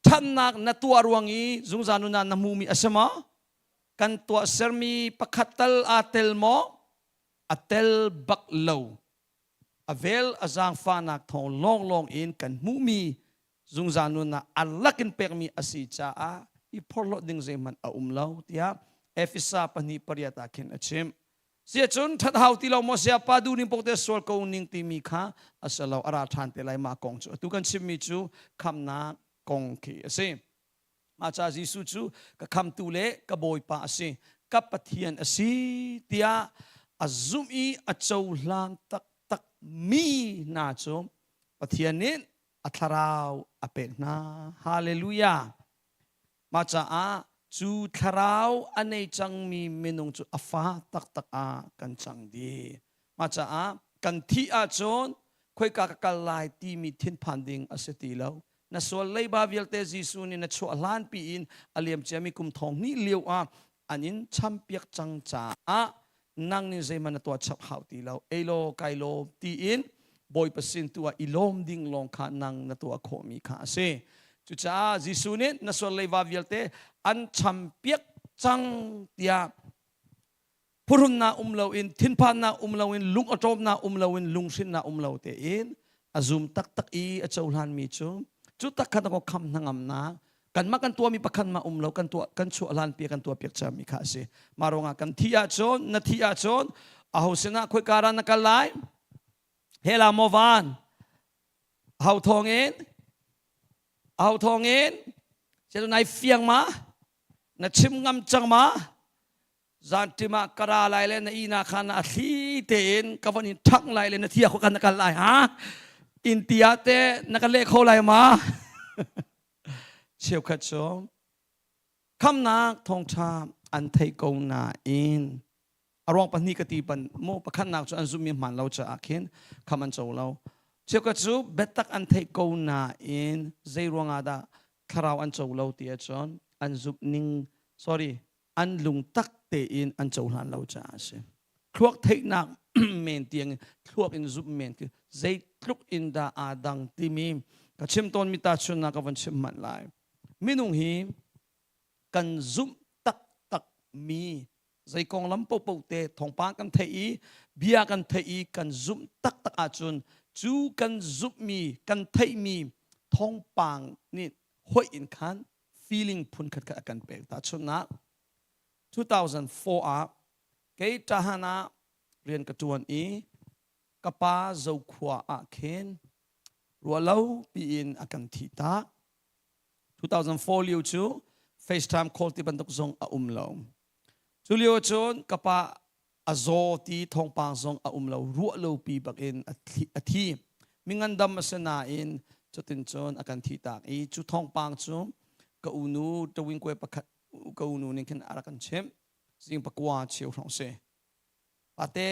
Thannak na tuah ruang i zungzal nunnak na hmuhmi a si maw? Kan tuahsermi pakhat tal aa tel maw? A tel bak lo. A vel a zaangfahnak thawng lawnglawng in kan hmuhmi zungzal nunnak a lakin pekmi a si caah i phorhlawt ding zeihmanh a um lo tiah Efesa 2:8 ah khin a chim. Siacun that hau ti lo maw siapa du ning pok te sual ko ning timi kha a si lo a ra ṭhan te lai mah kong cu atu kan chimmi cu khamnak kong khi a si. Mah ca Jesuh cu ka khamtu le ka Bawipa a si, ka Pathian a si tiah a zumh i a cohlan taktak mi hna cu Pathian nih a thlarau a pek hna. Hallelujah. Mah caah cu thlarau a nei cangmi minung cu a fa taktak ah kan cang dih. Mah caah kan thih ahcun khoika ka kal lai timi thinphan ding a si ti lo. Na sual leiba vialte Jesuh nih na chuah hlan piin a liam ciami kum thong hnih lio ah an in champiak cang caah nang nih zeihmanh na tuah chap hau ti lo. Ei law kai lawm tiin Bawipa sin tu ah i lawm ding lawng kha nang na tuah khawhmi kha a si. Cucaah Jesuh nih na sual leiba vialte an champiak cang tiah phuhrunnak um loin thinphannak um loin lung awṭawmnak um loin lunghrinnak um lo tein a zum taktak i a cohlanmi cu cu tak khan ko kham hnangamnak kanmah kan tuahmi pakhat mah um lo kan tuah kan chuah hlan pi kan tuah piak cami kha a si mah ruangah kan thi ahcun na thi ahcun aho sinah khoika ra na kal lai hela maw van aho thawngin aho thawngin siatu nai fiang ma na chim ngam cang ma Zanṭim ah ka ra lai le na ihnak khan a thli tein ka von in ṭhangh lai le na thia khua kan na kal lai ha in ti ah teh na ka leh kho lai ma cheukhat cu khamnak thawngṭha an theih ko nain a ruang pahnih ka ti pan mu pakhatnak cu an zumhmi hmaan lo caah khin kham an co lo cheukhat cu biatak an theih ko nain zei ruangah dah thlarau an co lo ti ahcun an zumh ning sorry an lungtak tein an cohlan lo caah a si. Thluak theihnak men tiang thluak in zumh men khi zeitluk in dah aa dang timi ka chim tawnmi tahchunhnak ka von chim hmanh lai. Minung hi kan zumh taktak mi zei konglam paohpaoh te thawngpang kan theih i bia kan theih i kan zumh taktak ahcun cu kan zumhmi kan theihmi thawngpang nih hoih in khan feeling phunkhat kha a kan pek. Tahchunhnak 2004 ah kei Tahan ah rian ka ṭuan i ka pa Zokhua ah khin ruahlo piin a kan thih tak. 2004 lio cu FaceTime call ti bantuk zong a um lo. Cu lio cun ka pa a zaw ti thawngpang zong a um lo ruah lo pi bakin a thi mi ngandam a si nain cutin cun a kan thi tak i cu thawngpang cu ka unu tawing kue pakhat ka unu ning khin a rak kan chimh zing pakua cheu hrawng si pate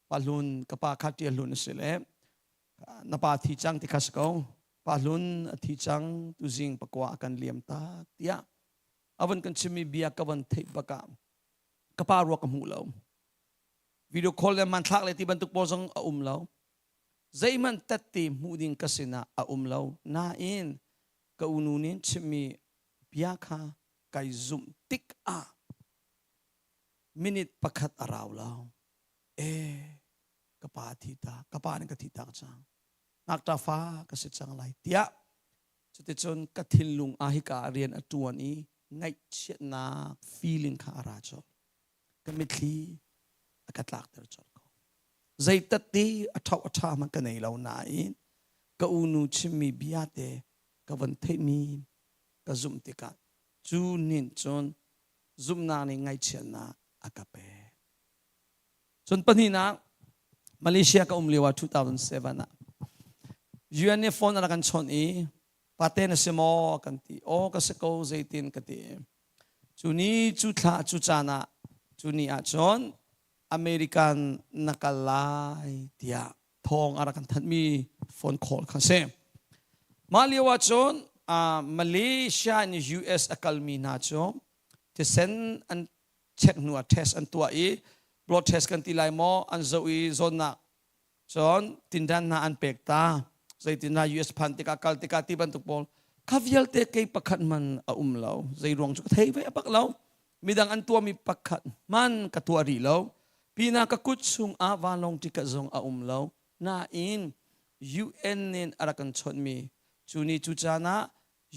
pahlun ka pa kha ṭial hlun a si le na pa thi cang ti kha si ko pahlun a thi cang tu zing pakua a kan liam tak tiah a von kan chimmi bia ka von theih bakah ka pa ruak ka hmu lo video call le hmanthlak le ti bantuk pawl zong a um lo zeihmanh tette hmuh ding ka sinah a um lo nain ka unu nih chimmi bia kha kai zumh tik ah minute pakhat a rau lo e ka pa thi ta ka pa nih ka thi tak cang ngakṭa fa ka si cang lai tiah Cuticun ka thinlung ah hika ah rian a ṭuan i ngaihchiatnak feeling kha a ra colh. Ka mitthli a ka tlakter colh ko. Zeitat ti a ṭho a ṭha hmanh ka nei lo nain ka unu chimmi bia te ka von theihmi ka zumh tikah cu nin cun zumhnak nih ngaihchiatnak a ka pek. Cun pahnihnak, Malaysia ka um lio ah 2007 ah UN nih phone a rak kan chawnh i pate na si maw kan ti. Aw ka si ko zeitin ka ti. Cu ni cu thla cu caan ah cu ni ah cun American na kal lai tiah thawng a rak kan thanhmi phone call kha si. Mah lio ah cun Malaysia in US a kalmi hna cu thisen an check hnu ah test an tuah i blood test kan ti lai maw an zoh i zawnnak cun tindan hna an pek ta zeitin US phan tikah kal tikah ti bantuk pawl kha vialte kei pakhat man a um lo zei ruang cu ka thei ve bak lo midang an tuahmi pakhat man ka tuah rih lo pina ka kut chung ah vanlawng ticket zong a um lo nain UN nin a rak kan chawnhmi cu ni cu caan ah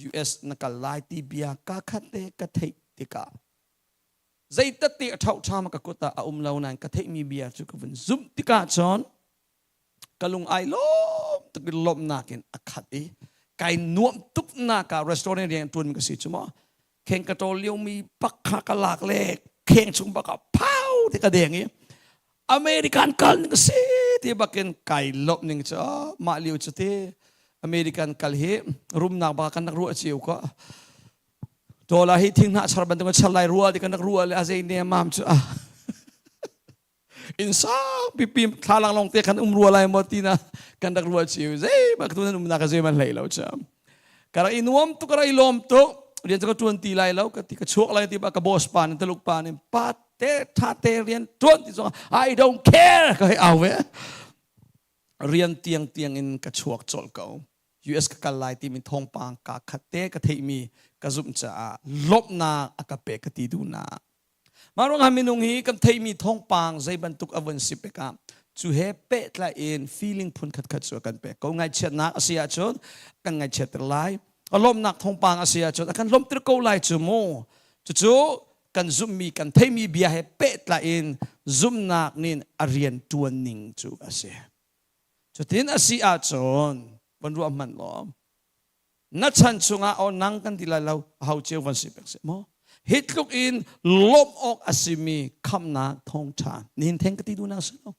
US na kal lai ti bia ka khat te ka theih tikah zeitat ti a ṭhauh ṭham ka kut ah a um lo nain ka theihmi bia cu ka vun zumh tikah cun ka lung ai lawm tuk i lawmhnak in a khat i kai nuamh tuknak ah restaurant rian ṭuan ka si cu maw kheng ka ṭawl liomi bak kha ka lak le kheng chung bak ah phau ti ka deng i American kal ning ka si ti bakin kai lawmh ning cu mah lio cu ti American kal hi rumnak bak kan rak ruah cio ko Dollar hi thinghnah char bantuk char lai rua ti kan rak rua le a zei ne mam cu a in sang pipi thlalang long te kan um rua lai maw ti na kan rak rua chiu zei ma tu nan um na ka zei man hlei lo cham kara i nuam tu kara i lom tu rian ka tuan ti lai lo ka ti ka chuak lai ti ba ka boss pa nin taluk pa nin pa te tha te rian tuan ti zong I don't care ka hei au ve rian tiang tiang in ka chuak col ko US ka kal lai timi thawngpang ka khat te ka theihmi ka zumh caah lawmhnak a ka pek ka ti duhnak. Mah ruangah minung hi kan theihmi thawngpang zei bantuk a vun si pekah cu he pehtlai in feeling phun khat khat cu a kan pek ko. Ngaihchiatnak a si ahcun kan ngaihchiatter lai. A lawmhnak thawngpang a si ahcun a kan lawmhter ko lai cu mu. Cucu kan zumhmi kan theihmi bia he pehtlai in zumhnak nih a rian ṭuan ning cu a si. Cutin a si ahcun van ruah hmanh law na chan chungah aw nang kan ti lai lo ho cio van si pek seh maw hi tluk in lawmh awk a simi khamnak thawngṭha nihin theng ka ti duhnak si lo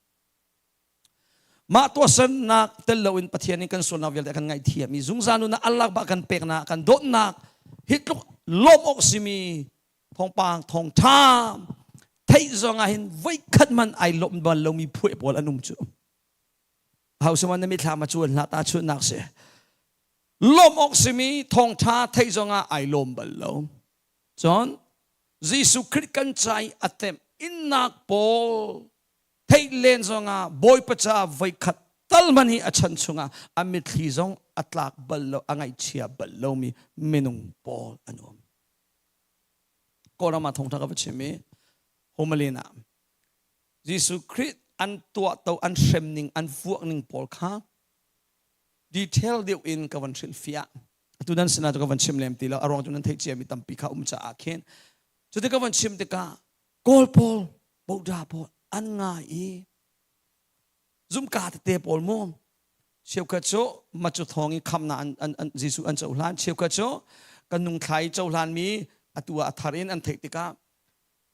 mah tuahsernak tel loin Pathian in kan sualnak vialte kan ngaihthiam i zungzal nunnak Allah ba kan peknak kan dawtnak hi tluk lawmh awk simi thawngpang thawngṭha theih zong ah hin voikhat man ai lawmh bal lomi phuai pawl an um cu hausaman na mithlam a cuan hlah ta chunnak si lawm awk simi thawngṭha theih zong ah ai lawm bal lo cun Jesuh Khrih kan ca i a temh innak pawl theih len zong ah Bawipa caah voikhat tal man hi a chan chungah a mitthli zong a tlak bal lo a ngaihchia bal lomi minung pawl an um Kawlram ah thawngṭha ka va chim i Homalin ah Jesuh Khrih an tuahto an hrem ning an vuak ning pawl kha detail deuh in ka van hrilhfiah. Atu nan sinah cu ka van chim lem ti lo a ruang cu nan theih ciami tampi kha um caah khin cuti ka van chim tikah Kawl pawl Buddha pawl an ngai i zumka tete pawl mu cheukhat cu macu thawng i khamnak an, an, an Jesuh an cohlan cheukhat cu kan nung thla i cohlan mi atu ah a thar in an theih tikah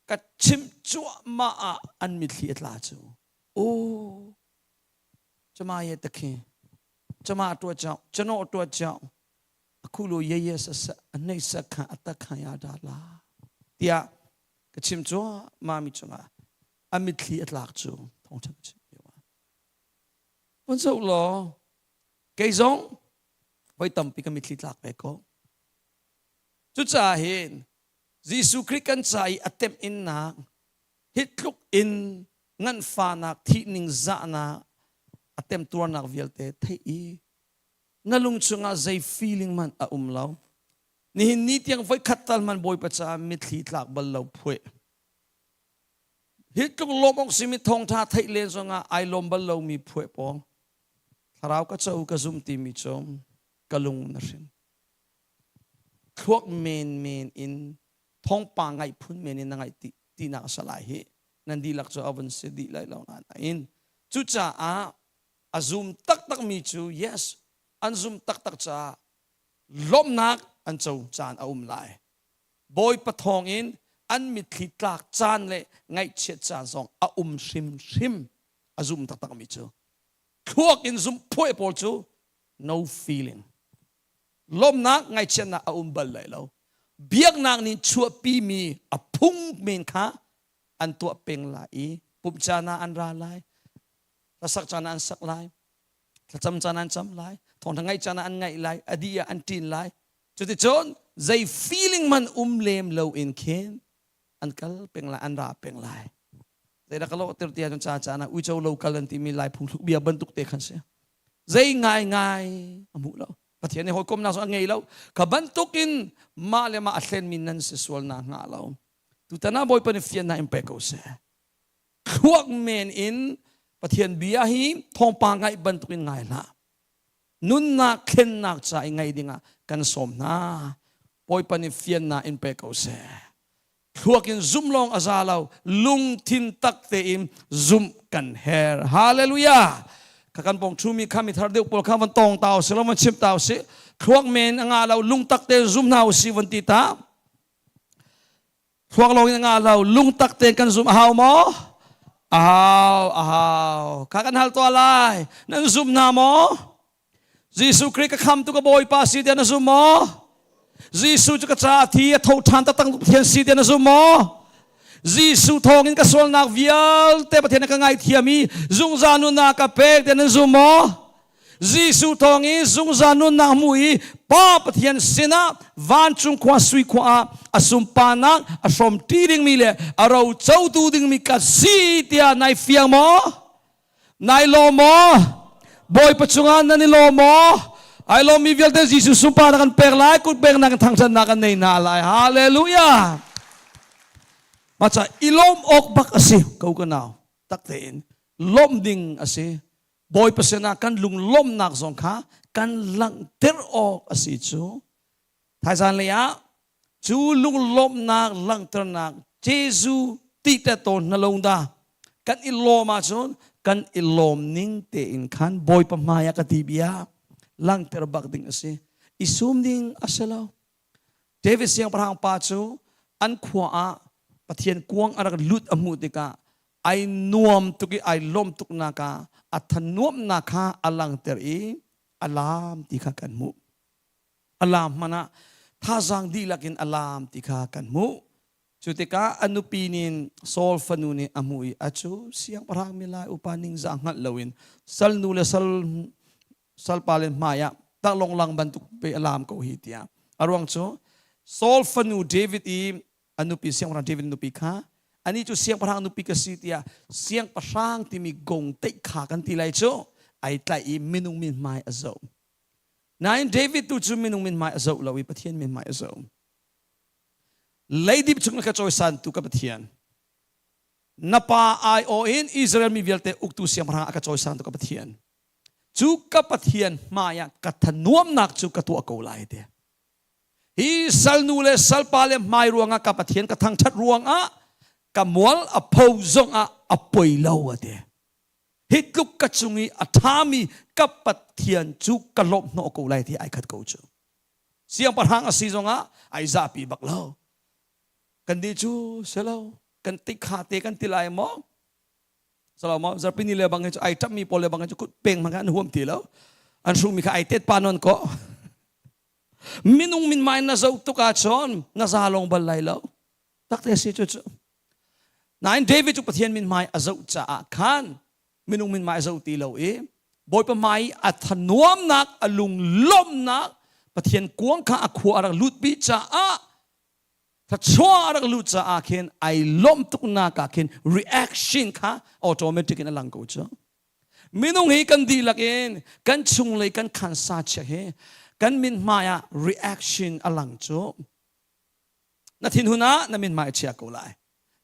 ka chimh cuahmah ah an mitthli a tla cu o chama ye takhi chama tua chau chano tua chau akhulo ye ye sa sa anei sa kha ata kha ya da la tiah ka chim cuahmah mi cungah a mitthli a tlak cu thawngṭha ka chim lio ah Vun zoh law kei zong voi tampi ka mitthli tlak ve ko. Cucaah hin Jesuh Khrih kan ca i a temh innak hi tluk in nganfahnak thihning zahnak a temtuarnak vialte theih i na lung chungah zei feeling hmanh a um lo. Nihin ni tiang voikhat tal hmanh Bawipa caah mitthli tlak bal lo phueh. Hi tluk lawm awk simi thawngtha theih len zongah ai lawm bal lomi phueh pawl thlarau ka co ka zum timi cu ka lung na hrin. Thluak menmen in thawngpang ngaih phun men in na ngaih tinak a salai hi. Nan dihlak cu a vun si dih lai lo nain. Cucaah a zum taktakmi cu yes, an zum taktak caah lawmhnak an co caan a um lai. Bawipa thawngin an mitthli tlak caan le ngaihchiat caan zong a um hrimhrim a zum taktakmi cu. Thluak in zumh phuai pawl cu no feeling. Lawmhnak ngaihchiatnak a um bal lai lo. Biaknak nih chuahpimi a phung men kha an tuah peng lai i pumh caan ah an ra lai, hlasak caan ah an sak lai, thlacam caan ah an cam lai, thawngṭha ngaih caan ah an ngaih lai, a dih ah an ṭin lai. Cuticun zei feeling man um lem lo in khin an kal peng lai, an ra peng lai. Zeidah ka lawhter ti ahcun ca caan ah uico lo kal an timi Lai phungthluk bia bantuk te khan si. Zei ngaingai a hmuh lo. Pathian nih hawikomnak zong a ngei lo. Kha bantukin mah le mah a hlenmi nan si sual na hnga lo. Tutan ah Bawipa nih fiannak in pe ko seh. Thluak men in Pathian bia hi thawngpang ngaih bantukin ngai hlah. Nunnak thlennak ca i ngaih dingah kan sawm hna. Bawipa nih fiannak in pe ko seh. Thluak in zumh lawng a za lo, lungthin tak tein zumh kan her. Hallelujah! Kha kan pong thumi kha mi thar deuh pawl kha van tong tau si lo van chim tau si. Thluak men a nga lo, lungtak tein zum hna usih van ti ta. Thluak lawng in a nga lo, lungtak tein kan zum a hau maw? A hau, a hau. Kha kan hal tuah lai. Nan zum hna maw? Jesuh Khrih ka khamtu ka Bawipa si tiah na zum maw? Jesuh cu ka caah thi a tho ṭhan taktak Pathian si tiah na zum maw? Jesuh thawngin ka sualnak vialte Pathian a ka ngaithiam i zungzal nunnak ka pek tiah nan zum maw? Jesuh thawngin zungzal nunnak hmu i Pa Pathian sinah vancung khua sui khua ah a sunparnak a hrawmṭi dingmi le a ro cotu dingmi ka si tiah nai fiang maw? Nai lawm maw? Bawipa cungah nan i lawm maw? Ai lawmmi vialte Jesuh sunparnak kan pek lai, kut peknak in thangṭhatnak kan nei hna lai. Hallelujah! Maca i lawm awk bak a si ko ka nau. Tak tein lawmh ding a si. Bawipa sinah kan lung lawmhnak zong kha kan langhter awk a si cu. Thaizan lei ah cu lunglawmhnak langhternak Jesuh ti te tawn na lo dah kan i lawm ahcun kan i lawm ning tein khan Bawipa hmai ah ka ti bia langhter bak ding a si. I sum ding a si lo. David siangpahrang pa cu an khua ah Pathian kuang a rak lut a hmuh tikah ai nuam tuk i ai lawm tuk nak ah a thanuamnak kha a langhter i a laam ti kha kan hmuh. A laam hmanh ah thazaang dihlak in a laam ti kha kan hmuh. Cu tikah a nupi nih Saul fanu nih a hmuh i a cu siangpahrang milai upa ningzah hngalh loin salnu le sal salpa le hmai ah taklong lang bantuk pe a laam ko hi tiah. A ruang cu Saul fanu David i a nupi siangpahrang David nupi kha ani cu siangpahrang nupi ka si tiah siangpahrang timi gong teih kha kan ti lai cu ai tlaih i minung min hmai a zoh. Nain David tu cu minung mithmai a zoh lo i Pathian mithmai a zoh. Leidip chung na ka cawisantu ka Pathian. Na pa aiawh in Israel mi vialte uktu siangpahrang a ka cawisantu ka Pathian. Cu ka Pathian hmai ah ka thanuamnak cu ka tuah ko lai te. Hi salnu le salpa le hmai ruangah ka Pathian ka thangṭhat ruangah ka mual a pho zongah a poi lo a ti. Hi tluk ka cung i a ṭhami ka Pathian cu ka lawmh hnawh ko lai ti ai khat ko cu. Siangpahrang a si zongah ai zapi bak lo. Kan nih cu si lo. Kan ti kha te kan ti lai maw? Salo maw? Zarpini le bang hi cu ai ṭapmi pawl le bang hi cu kut peng hmang an huam ti lo. An hrumi kha ai tet pa non ko. Minung min mai na zoh tuk ahcun na za lawng bal lai lo. Takte si cu cu. Nain David cu Pathian mithmai a zoh caah khan minung mithmai a zoh ti lo i Bawipa hmai i a thanuamnak a lunglawmhnak Pathian kuang kha a khua a rak lutpi caah thluachuah a rak lut caah khin ai lawmh tuknak ah khin reaction kha automatic in a lang ko cu. Minung hi kan dihlak in kan chunglei kan khansa chia hi kan mithmai ah reaction a lang cu. Na thinhun ah na mithmai chia ko lai.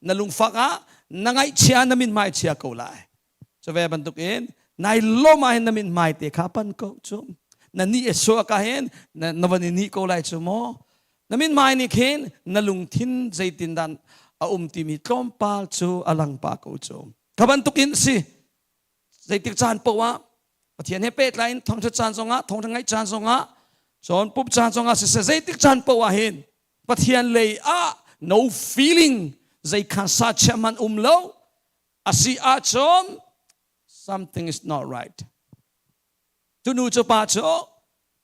Na lungfak ah na ngaihchia na mithmai chia ko lai. Cu ve bantukin nai lawm ah hin na mithmai te kha pan ko cu. Na ni a suak ah hin na van i ni ko lai cu maw. Na mithmai nih khin na lungthin zeitindah a um timi tlawmpal cu a lang pah ko cu. Kha bantukin si zeitik caan paoh ah Pathian he pehtlai in thawngṭha caan zongah thawngṭha ngaih caan zongah cun pumh caan zongah siseh zeitik caan paoh ah hin Pathian lei ah no feeling zei khan sa chia hmanh um lo asi ahcun something is not right. Cu nu cu pa cu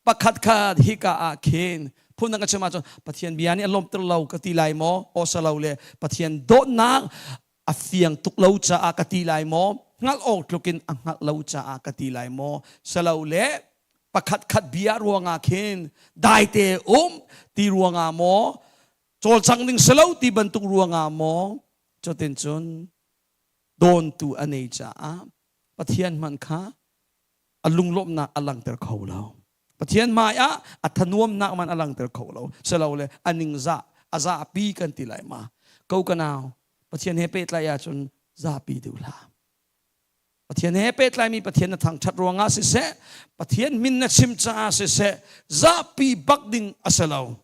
pakhat khat hika ah khin phundang ka chim ahcun Pathian bia nih a lawmhter lo ka ti lai maw awsalo le Pathian dawtnak a fiang tuk lo caah ka ti lai maw hngalh awk tlukin a hngalh lo caah ka ti lai maw salo le pakhat khat bia ruangah khin daite um ti ruangah maw cawlcang ding salo ti bantuk ruangah maw cutin cun dawntu a nei caah Pathian hmanh kha a lunglawmhnak a langhter kho lo. Pathian hmai ah a thanuamnak man a langhter kho lo. Silole a ningzah a zahpi kan ti lai ma. Ko ka nau, Pathian he pehtlai ahcun zapi duh hlah. Pathian he pehtlaimi Pathian na thangṭhat ruangah siseh, Pathian min na chim caah siseh, zahpi bak ding a si lo.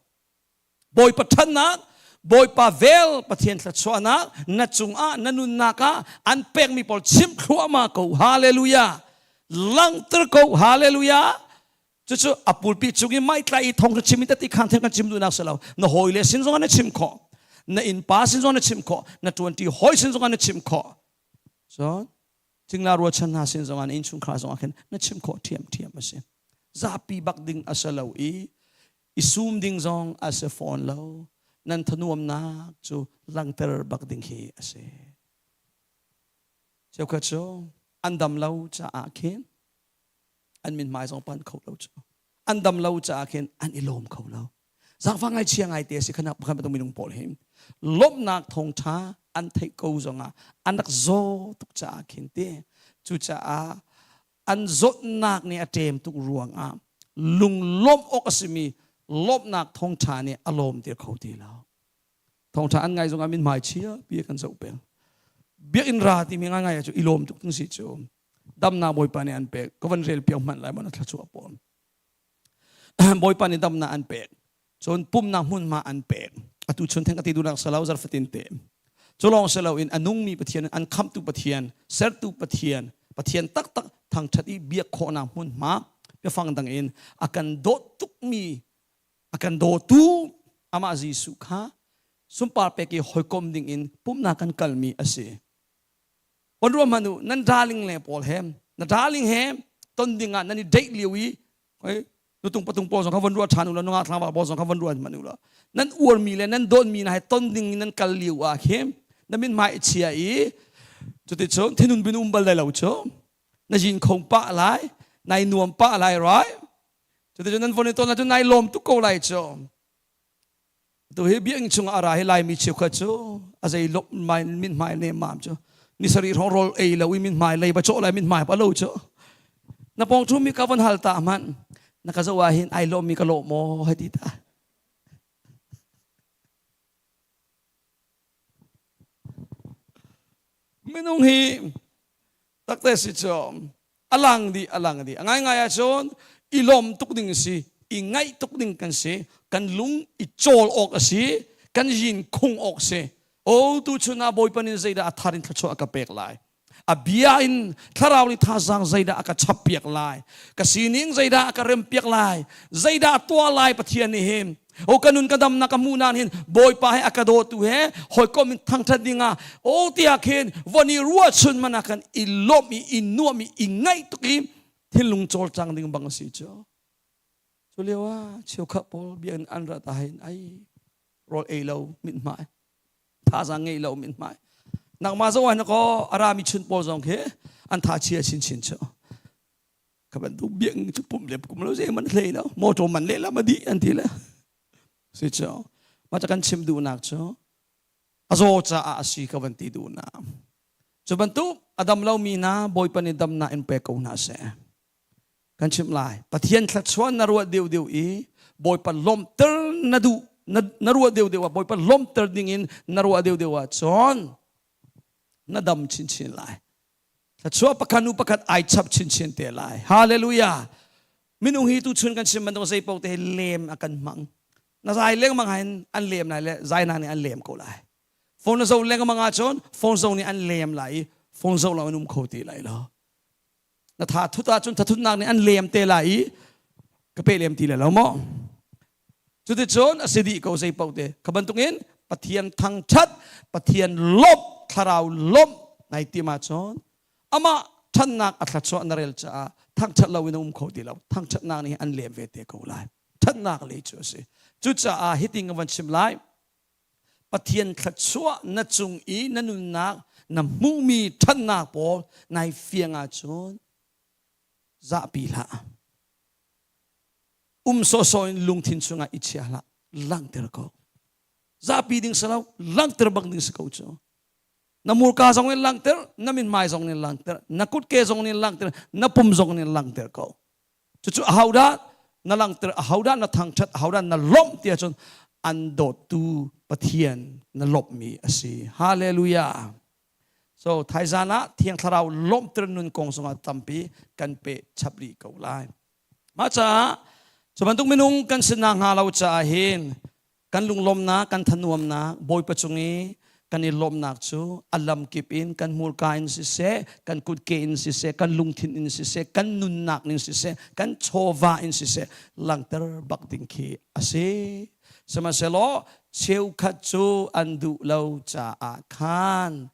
Bawipa ṭhatnak, Bawipa vel Pathian thluachuahnak na cungah na nunnak ah an pekmi pawl chim thluahmah ko. Hallelujah. Langhter ko. Hallelujah. Cucu a pulpi cung i maitlai i thong chim i tati khang theng kan chim duhnak si lo. Na hawile sin zong ah na chim khawh. Na innpa sin zong na chim khawh. Na ṭuanṭi hawi sin zong ah na chim khawh. Cun cingla rualchan hna sin zong ah na innchungkhar zong ah khin na chim khawh ṭhiamṭhiam a si. Zapi bak ding a si lo i i sum ding zong a si fawn lo nan thanuamnak cu langhter bak ding hi a si cheukhat cu an dam lo caah khin an min hmai zong pan kho lo cu an dam lo caah khin an i lawm kho lo zaangfah ngai chia ngai te si khana pakhat bantuk minung pawl hi lawmhnak thawngtha an theih ko zongah an rak zaw tuk caah khin te cucaah an zawtnak nih a ṭem tuk ruangah lunglawmh awk a simi lawmhnak thawngṭha nih a lawmter kho ti lo. Thawngṭha an ngai zongah min hmai chia pi kan zoh peng. Biakinn ra timi ngaingai cu i lawm tuk tung si cu. Damnak Bawipa nih an pek. Ka van rel piak hmanh lai maw na thluachuah pawl. Bawipa nih damnak an pek. Cun pumnak hmunhma an pek. Atu chun theng ka ti duhnak salo zarfatin te. Cu lawng si loin a nungmi Pathian, an khamhtu Pathian, sertu Pathian, Pathian taktak thangṭhat i biak khawhnak hmunhma biafang dang in a kan dawt tukmi, a kan dawtu amah Jesuh kha sunpar pek i hawikom ding in pumhnak kan kalmi a si. Pon ruah hmanh u, nan darling le pawl he, na darling he ton ding ah nan i date lio i nutung patung pawl zong kha von ruah ṭhan u law nungak tlangval pawl zong kha von ruah hmanh u law nan uarmi le nan dawtmi na he ton ding in nan kal lio ah khin na mithmai i chia i cuticun thinun bin um bal lai lo cu na yin kho pah lai nai nuam pah lai right cuticun nan von i ton ahcun nai lawm tuk ko lai cu Tu hi biakinn chungah a ra hi Laimi cheukhat cu a zei lop mai mithmai ne mam cu ni sarih hrawng rawl ei lo i mithmai lei ba cawh lai mithmai pa lo cu na pawng thu mi ka von hal ta hmanh na ka zoh ah hin ai lawm mi ka lawh maw hei ti ta minung hi takte si cu alang dih alang dih a ngaingai ahcun i lawm tuk ding si i ngaih tuk ding kan si kan lung i cawl awk a si kan yin khung awk si o tu chun ah bawipa nih zeidah a thar in thluachuah a ka pek lai a bia in thlarau nih thazaang zeidah a ka chap piak lai ka sining zeidah a ka rem piak lai zeidah a tuah lai pathian nih hin O ka nun ka damnak ka hmuh nan hin Bawipa he a ka dawtu he hawikom in thangthat dingah o tiah khin von i ruahchun man ah khan i lawmh i i nuam i i ngaih tuk i thinlung cawlcang ding bang a si cu cu lio ah cheukhat pawl biakinn an rat ah hin ai rawl ei lo mithmai thazaang ngei lo mithmai nangmah zong ah na ko arami chun pawl zong khi an tha chia chinchin cu ka bantuk biakinn cu pum le kum lo zei man hlei lo motor man le lam a dih an ti le si cu mah ca kan chim duhnak cu a zaw caah a si ka van ti duhnak cu bantuk a dam lomi hna bawipa nih damnak in pe ko hna seh kan chimh lai pathian thluachuah na ruah deuh deuh i bawipa lawmhter na duh na ruah deuh deuh ah bawipa lawmhter ding in na ruah deuh deuh ah cun na dam chinchin lai Thluachuah pakhat hnu pakhat ai chap chinchin te lai. Hallelujah. Minung hi tu chun kan chim bantuk zei paoh te hi lem a kan hmang. Na zai lengmang hin an lem lai le zai na nih an lem ko lai. Phone na zoh lengmang ahcun phone zoh nih an lem lai i phone zoh lo in um kho ti lai lo. Na tha thut ahcun thathutnak nih an lem te lai i ka pe lem ti lai lo maw? Cuticun a si dih ko zei paoh te. Kha bantukin Pathian thangṭhat, Pathian lawmh, thlarau lawmh nai tim ahcun amah ṭhatnak a thluachuah na rel caah thangṭhat lo in a um kho ti lo. Thangṭhatnak nih an lem ve te ko lai. Ṭhatnak lei cu a si. Cucaah hitin ka van chim lai. Pathian thluachuah na cung i na nunnak na hmuhmi ṭhatnak pawl nai fiang ahcun zahpi hlah. Um sawhsawh in lungthin chungah i chia hlah. Langhter ko. Zahpi ding si lo, langhter bak ding si ko cu. Na murka zong in langhter, na mithmai zong in langhter, na kutke zong in langhter, na pum zong in langhter ko. Cucu ahodah na langhter, ahodah na thangṭhat, ahodah na lawmh ti ahcun an dawttu Pathian na lawmhmi a si. Hallelujah. So thaizan ah Thiang Thlarau lawmhter nun kong zongah tampi kan peh chap rih ko lai. Mah caah cu bantuk minung kan si nakhnga lo caah hin kan lunglawmnak, kan thanuamnak, Bawipa cung i kan i lawmhnak cu a lamkip in kan hmurka in siseh, kan kutke in siseh, kan lungthin in siseh, kan nunnak in siseh, kan chawva in siseh, langhter bak ding khi a si. Sihmanhsehlaw cheukhat cu an duh lo caah khan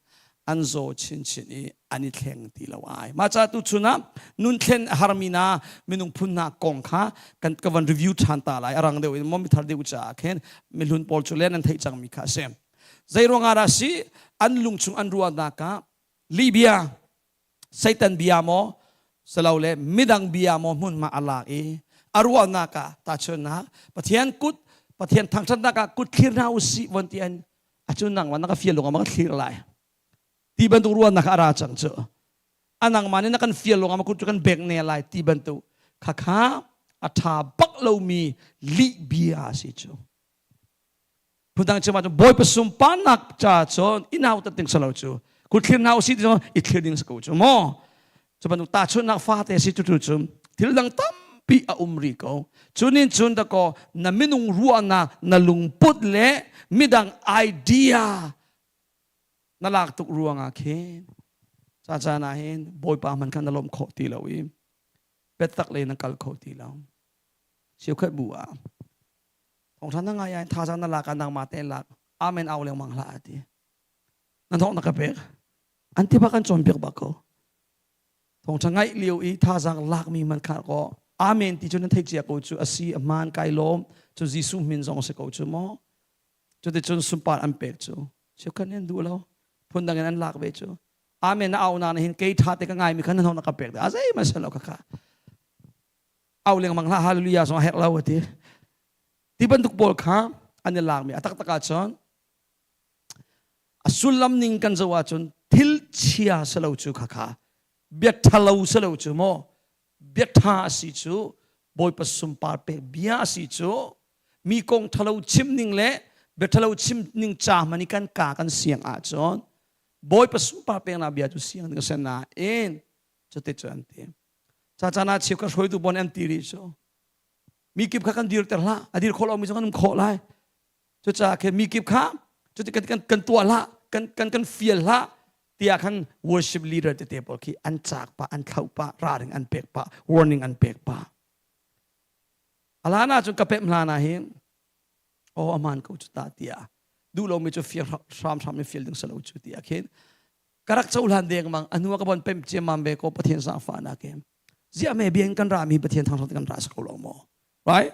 an zaw chinchin i an i thleng ti lo ai. Mah ca tu chun ah nun thlen a harmi na minung phun hna kong kha kan ka van review ṭhan ta lai. A rang deuh in maw mithar deuh caah khin mihlun pawl cu len an theih cangmi kha a si. Zei ruangah dah si an lungchung an ruahnak ah lihbia Satan bia maw silole midang bia maw hmunhma a lak i a ruahnak ah tahchunhnak Pathian kut Pathian thangṭhatnak ah kut thlir hna usih von ti an acun nangmah na ka fial lungah ma ka thlir lai ti bantuk ruahnak a ra cang cu a nangmah nih na kan fial lungah ma kut cu kan bek ne lai ti bantuk khakha a ṭha bak lomi lih bia a si cu phundang chim ahcun Bawipa sunparnak ca cun i nautat ding salo cu kut thlir hna usih ti cu i thlir ding si ko cu maw cu bantuk tahchunhnak fate si cu cu thil dang tampi a um rih ko cu nin cun dakaw na minung ruahnak na lungput le midang idea na lak tuk ruangah khin ca caan ah hin Bawipa hman kha na lawmh khawh ti lo i biatak lei na kal kho ti lo cheukhat bu ah thawngṭha na ngai ah thazaang na lak ah nangmah te lak amen au lengmang hlah ati na thawng na ka pek an ti bak an cawnpiak bak ko thawngṭha ngaih lio i thazaang lakmi man kha ko amen ti cu nan theih cia ko cu asi a hmaan kai lawm cu Jesuh min zong si ko cu maw cuticun sunpar an pek cu cheukhat nih an duh lo phundang in an lak ve cu amen na au na hin kei ṭha te ka ngai mi kha na na ka pek a zeihmanh si lo kha au lengmang hlah hallelujah zong a herh lo a ti ti bantuk pawl kha an i lakmi a taktak ahcun a sullam ning kan zoh ahcun thil chia si lo cu khakha bia ṭhalo si lo cu maw bia ṭha a si cu Bawipa sunpar pek bia a si cu mi kong ṭhalo chim ning le bia ṭhalo chim ning ca hmanh i kan ka kan siang ahcun Bawipa sunpar peknak bia cu siang ding a si nain cuti cu an ti ca caan ah cheukhat hruaitu pawl nih an ti rih cu mi kip kha kan dirter hlah a dir khawh lomi cu kan um khawh lai cucaah khin mi kip kha cuti kan kan kan tuah hlah kan kan kan fial hlah tiah khan worship leader tete pawl khi an caak pah an thlauh pah ralring an pek pah warning an pek pah alana cun ka pem hlan ah hin oh aman ko cu ta tiah duh lomi cu fial hram hram in fial ding salo cu tiah khin ka rak cohlan dengmang a hnu ah ka bon pem ciammam ve ko Pathian zaangfahnak in ziah me bian kan ra mi Pathian thangṭhat kan ra sa ko lo maw right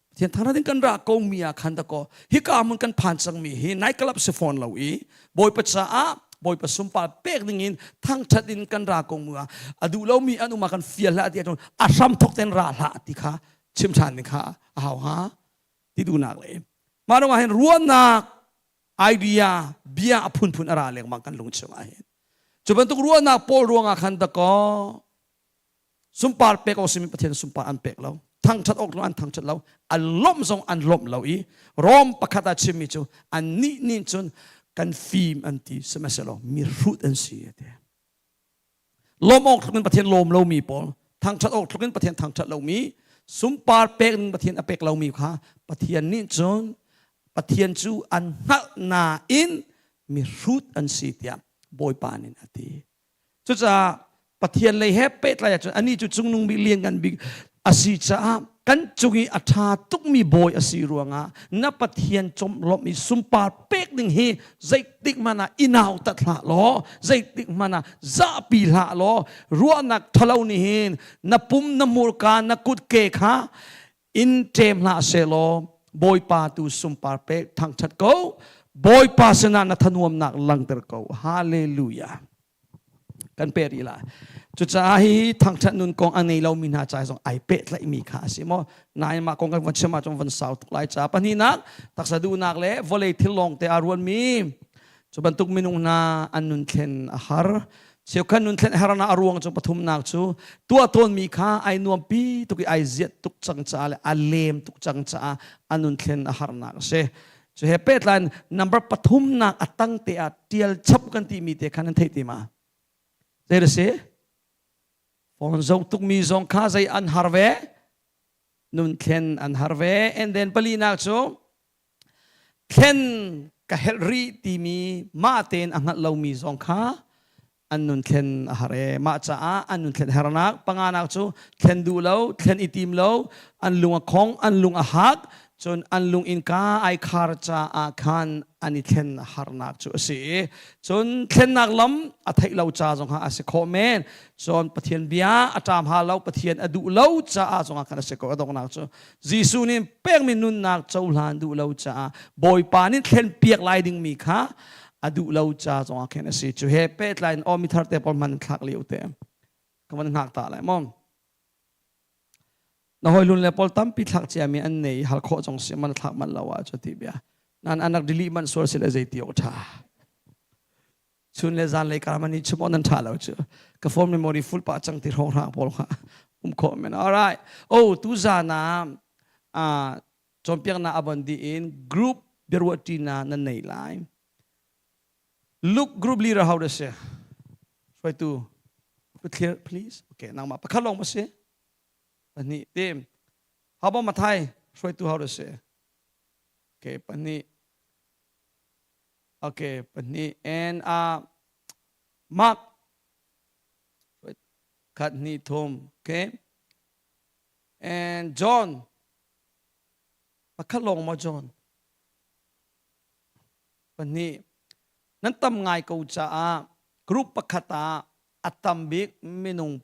Pathian thangṭhat in kan ra ko mi ah khan da ko hika hmun kan phan cang mi hi nai kalap si fawn lo i Bawipa caah Bawipa sunpar pek ding in thangṭhat in kan ra ko mu ah a duh lo mi an um ah kan fial hlah ti ahcun a hram thok ten ra hlah ti kha chim ṭhan ding kha a hau hnga ti duhnak le mah ruangah hin ruahnak idea bia a phunphun a ra lengmang kan lung chungah hin cu bantuk ruahnak pawl ruangah khan dakaw sunpar pek awk simi Pathian sunpar an pek lo thangṭhat awk an thangṭhat lo an lawmh zong an lawmh lo i Rom pakhat ah chimmi cu an nih nih cun kan fim an ti sihmanhsehlaw mi hrut an si a ti Lawm awk tluk in Pathian lawm lomi pawl, thangṭhat awk tluk in Pathian thangṭhat lomi, sunpar pek in Pathian a pek lomi kha Pathian nih cun Pathian cu an hngalh nain Mihrut an si tiah Bawipa nih a ti. Cucaah Pathian lei he pehtlai ahcun anih cu cungnung bik lianngan bik a si caah kan cung i a ṭha tukmi bawi a si ruangah na Pathian lawmh i sunpar pek ding hi zeitik hmanh ah i nautat hlah law zeitik hmanh ah zahpi hlah law ruahnak ṭhalo nih hin na pum na hmurka na kutke kha in ṭem hlah sehlaw Bawipa tu sunpar pek thangṭhat ko. Bawipa sinah na thanuamnak langter ko. Hallelujah. Kan pe rih lai. Cucaah hi thangṭhat nun kong a ngei lomi hna ca zong ai pehtlaihmi kha a si maw? Nain mah kong kan von chim ahcun von sau tuk lai ca. Pahnihnak, taksa duhnak le vawlei thil lawng te aa ruanmi cu bantuk minung hna an nun thlen a har. Cheukhat nun thlen harnak a ruang cu pathumnak cu tuah tawnmi kha ai nuampi tuk i ai ziat tuk cang caah le a lem tuk cang caah a nun thlen a harnak a si. Cu he pehtlai number pathumnak a tang te ah tial chap kan timi te khan nan theih ti ma? Zei da si? Phone zoh tukmi zong kha zei an har ve? Nun thlen an har ve. And then palinak cu thlen ka helh rih timi mah tein a hngalh lomi zong kha an nun thlen a har e. Mah caah an nun thlen hernak panganak cu thlen duh lo, thlen i tim lo, an lung a khong, an lung a hak, cun an lung innka ai khar caah khan an i thlen harnak cu a si. Cun thlennak lam a theih lo ca zong ah a si khawh men. Cun Pathian bia a ṭam ha lo, Pathian a duh lo caah zong ah khan a si ko. A donghnak cu Jesuh nih pekmi nunnak cohlan duh lo caah Bawipa nih thlenpiak lai dingmi kha a duh lo ca zongah khin a si. Cu he pehtlai in aw mi thar te pawl hman thlak lio te ka van hngak ta lai maw? Na hawi lun le pawl tampi thlak ciami an nei hal khawh zong si man thlak man lo ah cu ti bia. Nan anak delete man sual si le zei ti awk tha. Chun le zan lei kar man i chim on an tha lo cu. Ka phone memory full pa cang ti hrawng hrang pawl kha um khawh men. All right. Oh tu zan ah cawnpiaknak a von dih in group biaruahṭinak nan nei lai. Luke group leader how to si? Hruaitu clear please. Okay, nangmah pakhat lawng ma si? Pahnih tim. How about Mathai? Hruaitu how to si? Okay, pahnih. Okay, pahnih. And Mark khat hnih thum. Okay. And John pakhat lawng maw John? Pahnih. Nan tam ngai ko caah group pakhat ah a tam bik minung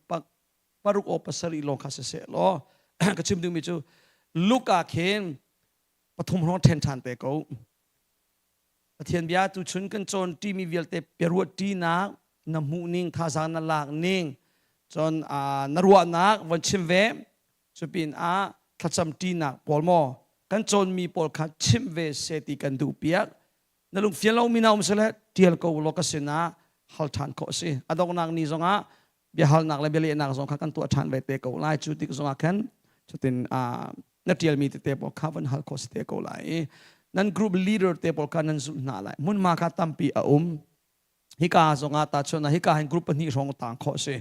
paruk o pasarih lawng kha siseh law ka chim dingmi cu Luke ah khin pathum hrawng ṭhen ṭhan te ko. Pathian bia tuchun kan cawn ṭimi vialte biaruah ṭinak na hmuh ning thazaang na lak ning cun na ruahnak von chim ve. Cupin ah thlacam ṭinak pawl maw kan cawnmi pawl kha chimh ve seh ti kan duh piak. Na lungfian lomi na um sile ṭial ko law ka sinah hal ṭhan khawh a si. A donghnak ni zongah biahalnak le bialehnak zong kha kan tuah ṭhan ve te ko lai. Cu tik zongah khan cutin na ṭialmi tete pawl kha van hal khawh si te ko lai i nan group leader te pawl kha nan zulh hna lai. Hmunhma kha tampi a um. Hika zongah tahchun ah hika hin group pahnih hrawng tang khawh si.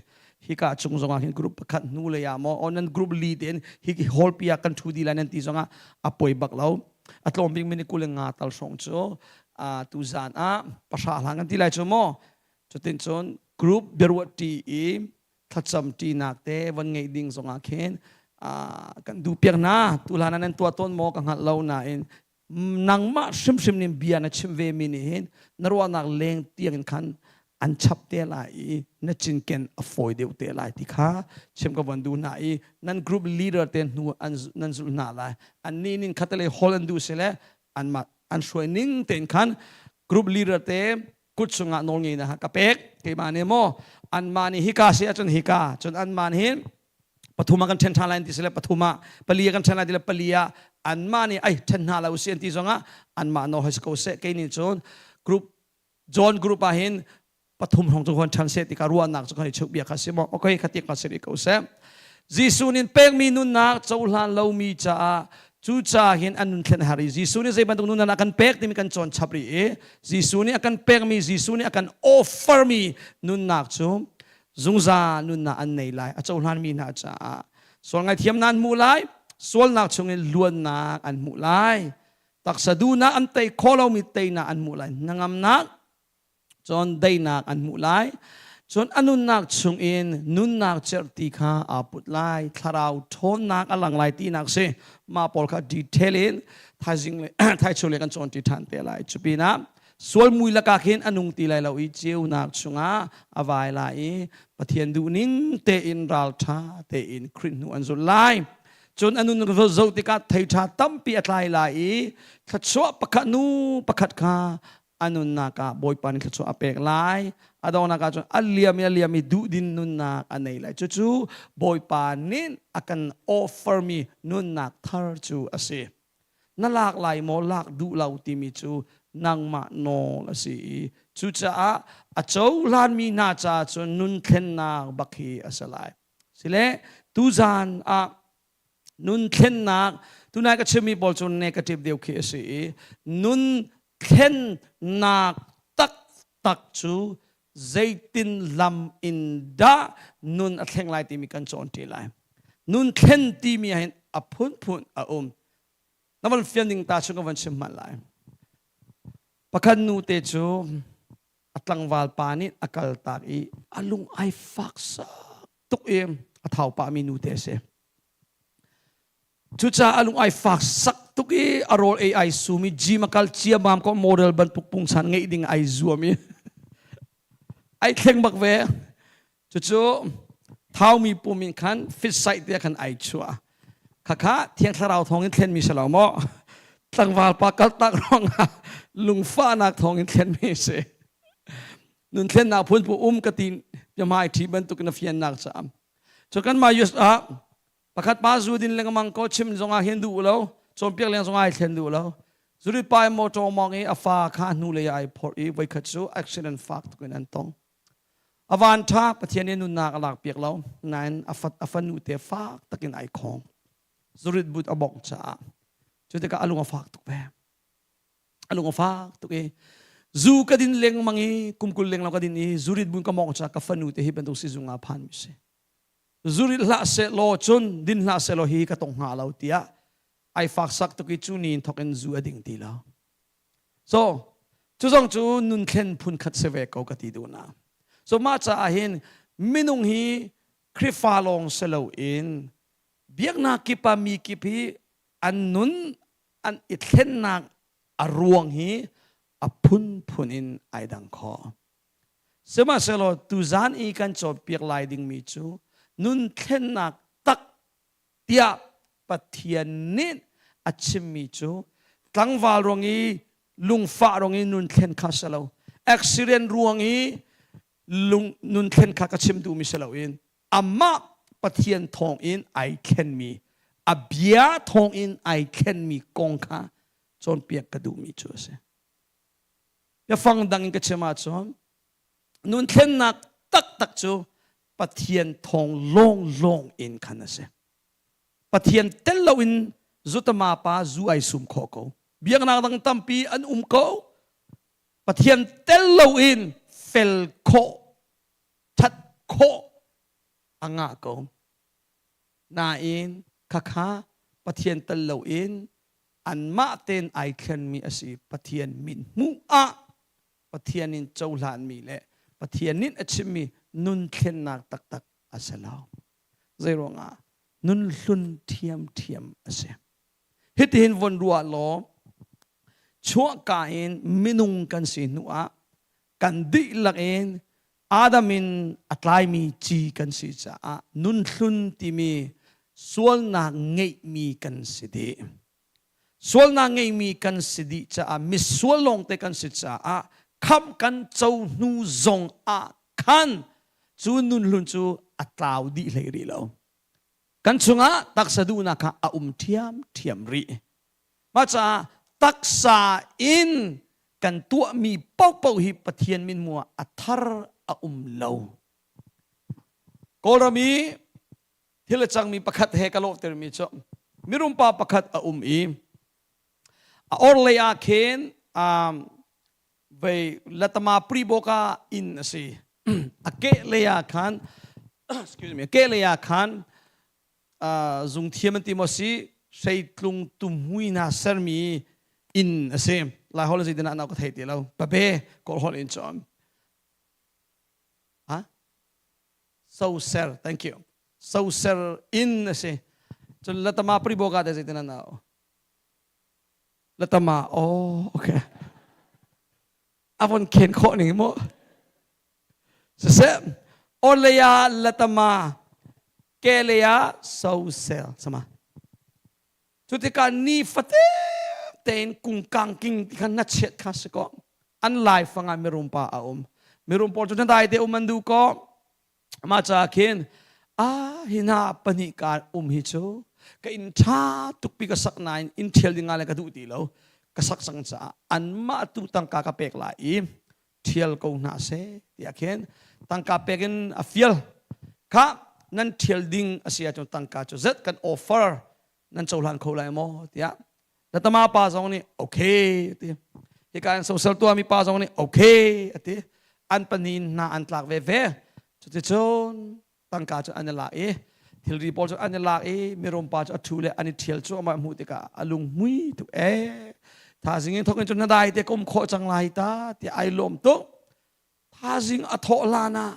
Hika chung zongah hin group pakhat hnu lei ah maw nan group lead in hi hall pi ah kan ṭhu dih lai nan ti zongah a poi bak lo. A tlawm bik minute 25 tal hrawng cu tu zan ah pahra hlang kan ti lai cu maw. Cutin cun group biaruah ṭi i thlacam ṭinak te von ngeih ding zongah khin kan duh piak hna. Tuhlan ah nan tuah tawn maw ka hngalh lo nain nangmah hrimhrim nih bia na chim ve mi nih hin na ruahnak leng tiang in khan an chap te lai i na cinken a fawi deuh te lai ti kha chim ka von duh hna i nan group leader te hnu an nan zulh hna lai. Annih nin khattelei hol an duh sile anmah an hruai ning tein khan group leader te kut chungah nawl ngei na ka pek. Keimah nih maw anmah nih hika si ahcun hika, cun anmah nih hin pathum ah kan ṭhen ṭhan lai an ti sile pathum ah, pali ah kan ṭhen lai ti le pali ah, anmah nih ai ṭhen hna lo si an ti zongah anmah nawl hoi si ko seh. Kei nih cun group John group ah hin pathum hrawng cu hon ṭhan seh ti ka ruahnak cu kan i cheuh bia kha si maw. Okay, kha ti ka si rih ko seh. Jesuh nih pekmi nunnak cohlan lomi caah cucaah hin an nun thlen har i Jesuh nih zei bantuk nunnak a kan pek timi kan cawn chap rih i Jesuh nih a kan pekmi, Jesuh nih a kan offermi nunnak cu zungzal nunnak an nei lai. A cohlanmi hna caah sual ngaithiamnak an hmuh lai, sualnak chungin luannak an hmuh lai, taksa duhnak an tei khawh lomi teinak an hmuh lai, hnangamnak. Cun daihnak an hmuh lai. Cun a nunnak chungin nunnak cerhti kha aa put lai. Thlarau ṭhawnnak a lang lai tinak si. Mah pawl kha detail in thaizing le thaichung le kan cawn ṭi ṭhan te lai. Cupinah sual mui lakah khin a nung ti lai lo i ceunak chungah a vai lai i Pathian duhning tein ralṭha tein Khrih hnu an zulh lai. Cun a nun zoh tikah thei ṭha tampi a tlai lai i thluachuah pakhat nu pakhat kha a nunnak ah Bawipa nih thluachuah a pek lai. A donghnak ah cun a liam i a liam i duhdin nunnak a nei lai. Cucu Bawipa nih a kan offer mi nunnak thar cu a si. Na lak lai maw lak duh lo timi cu nangmah nawl a si i cucaah a cohlanmi hna caah cun nun thlennak bak hi a si lai. Sile tuzan ah nun thlennak tunai ka chimmi pawl cu negative deuh khi a si i nun thlennak taktak cu zeitin lam in dah nun a thleng lai timi kan cawn ṭi lai. Nun thlen timi ah hin a phunphun a um. Na van fian ding ta cu ka van chim hmanh lai. Pakhat nu te cu a tlangval pa nih a kaltak i a lung ai fak sak tuk i a thau pahmi nu te a si. Cucaah a lung ai fak sak tuk i a rawl ei ai sum i gym a kal ciamam ko model bantuk pungsan ngeih ding ai zuam i ai thleng bak ve. Cucu thaumi pum in khan fit site te khan ai chuah. Khakha Thiang Thlarau thawng in thlenmi si lo maw? Tlangval pa kaltak ruangah lungfahnak thawng in thlenmi si. Nun thlennak phun pu um ka ti biahmai ṭhi bantuk in a fiannak caam. Cu kan mah US ah pakhat pa zu din lengmang ko chim zongah hin duh lo, cawnpiak leng zongah ai thlen duh lo. Zurit pa in motor mawng i a fa kha hnu lei ah ai phorh i voikhat cu accident fak tuk in an tong. A van ṭha Pathian nih nunnak a lakpiak lo nain a fanu te fak takin ai khong. Zurit but a bongh caah cu tikah a lung a fak tuk ve. A lung a fak tuk i zu ka din lengmang i kum 20 lenglo ka din i zurit bun ka mawng caah ka fanu te hi bantuk sizung ah phan mi si. Zurit hlah seh law cun din hlah seh law hi ka tong hnga lo tiah ai fak sak tuk i cu ni in thok in zu a ding ti lo. So, cu zong cu nun thlen phun khat si ve ko ka ti duh na. So mah caah hin minung hi Khrihfa lawng si loin biaknak kip ah mi kip hi an nun an i thlennak a ruang hi a phunphun in ai dang kho. Sihmanhsehlaw tuzan i kan cawnpiak lai dingmi cu nun thlennak tak tiah Pathian nih a chimmi cu tlangval ruang i lungfah ruang i nun thlen kha si lo accident ruang i lung nun thlen kha ka chim duhmi si loin amah Pathian thawng in ai thlenmi a bia thawng in ai thlenmi kong kha cawnpiak ka duhmi cu a si. Biafang dang in ka chim ahcun nun thlennak taktak cu Pathian thawng lawnglawng in khan a si. Pathian tel loin zutama pa zu ai sum khawh ko. Biaknak dang tampi an um ko. Pathian tel loin fel khawh, that khawh a ngah ko. Nain khakha Pathian tel loin anmah tein ai thlenmi a si. Pathian mit hmuh ah Pathian in cohlanmi le Pathian nih a chimmi nun thlennak taktak a si lo. Zeiruangah nun hlun ṭhiamṭhiam a si. Hitihin von ruah law chuahka in minung kan si hnu ah kan dihlak in Adam in a tlaimi ci kan si caah nun hlun timi sualnak ngeihmi kan si dih. Sualnak ngeimi kan si dih caah misual lawngte kan si caah khamh kan co hnu zong ah khan cu nun hlun cu a tlau dih hlei rih lo. Kan chungah taksa duhnak kha a um ṭhiamṭhiam rih. Mah caah taksa in kan tuahmi paohpaoh hi Pathian min hmuh ah a thar a um lo. Kawlram i thil a cangmi pakhat he ka lawhtermi cu mirum pa pakhat a um i a orhlei ah khin um, vei latama priboka inn a si a kehlei ah khan excuse me a kehlei ah khan uh, zungthiam an ti maw si hreitlung tumhui hna sermi inn a si lai hol zei dinah nau ka thei ti lo pabe kawl hol in chom. Soser, thank you. Soser inn a si. Cun Latama Priboga te zeitin an au? Latama, oh, okay. A von khen khawh ning mu. Siseh, Orleya Latama, Keleya Sosel, sama. Cu tikah ni fate tein kungkang king ti kha na chiat kha si ko. An laifang ah mirum pa a um. Mirum pawl cu na dai te um an duh ko. Mah caah khin a hi hna pahnih ka um hi cu ka inn ṭha tukpi ka sak nain inn ṭhial ding ah le ka duh ti lo. Ka sak cang caah anmah tu tangka ka pek lai i ṭhial ko hna seh tiah khin tangka pek in a fial. Kha nan ṭhial ding a si ahcun tangka cu zet kan offer nan cohlan kho lai maw tiah Natama pa zong nih okay ti hika in social tuahmi pa zong nih okay ati an panin hna an tlak ve ve cuticun tangka cu an i lak i thilri pawl cu an i lak i mirum pa cu a ṭhu le an i ṭhial cuahmah hmuh tikah a lung hmui tuk ee thazing in thok in cun na dai te ka um khawh cang lai ta tiah ai lawm tuk thazing a thawh hlan ah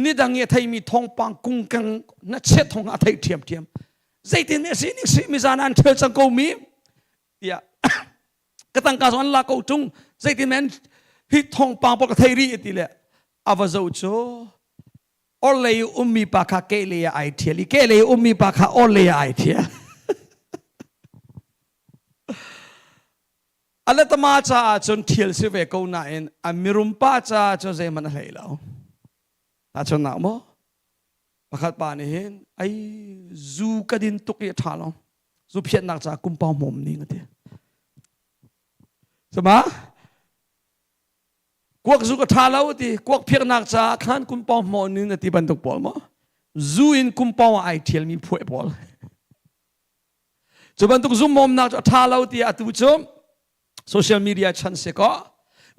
nidang i a theimi thawngpang kungkang na chiat thawng a theih ṭhiamṭhiam zeitin meh si ning si mizan an ṭhial cang ko mi tiah ka tangka zong an la ko ṭung zeitin men hi thawngpang pawl ka thei rih ti le a va zo cu orlei ummi pa kha kehlei ah ai ṭhial i kehlei ummi pa kha orlei ah ai ṭhial Alatama caah cun ṭhial si ve ko nain a mirum pa caah cun zeihmanh a hlei lo. Tahchunhnak maw? Pakhat pa nih hin ai zu ka din tuk i a ṭha lo. Zu phiatnak caah kumpau hmawm ning a ti. Sama? Kuak zu ka ṭha lo ti kuak phiaknak caah khan kumpau hmawm ning a ti bantuk pawl maw? Zu in kumpau ah ai ṭhialmi phuai pawl. Cu bantuk zumhmawmnak cu a ṭha lo tiah atu cu social media chan si kaw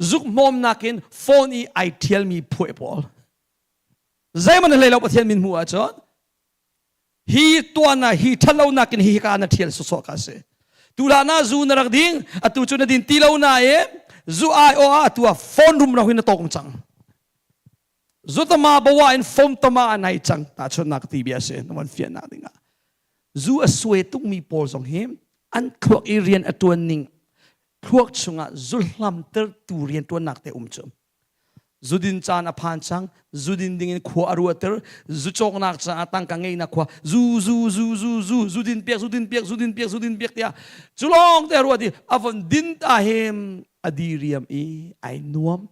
zukhmawmnak in phone i ai ṭhialmi phuai pawl zeihmanh hlei lo Pathian min hmuh ahcun hi tuan ah hi ṭhatlonak in hi ka na ṭhial sawsawh ka si tu hlan ah zu na rak ding atu cu na din ti lo na i zu ai aw ah atu ah phone rum ro hin na tawk cang zu tama bawa in phone tama a nai cang tahchunhnak ti bia si na van fiannak dingah Zu a suai tukmi pawl zong hi an thluak i rian a ṭuan ning thluak chungah zu hlamtertu rian ṭuannak te um cu. Zudin caan a phan cang, zudin dingin khua a ruahter, zu cawknak caah tangka ngeihnak khua zu zu zu zu zu zudin piak zudin piak zudin piak zudin piak tiah cu lawng te a ruat i a von din ta hem a diriam i ai nuam.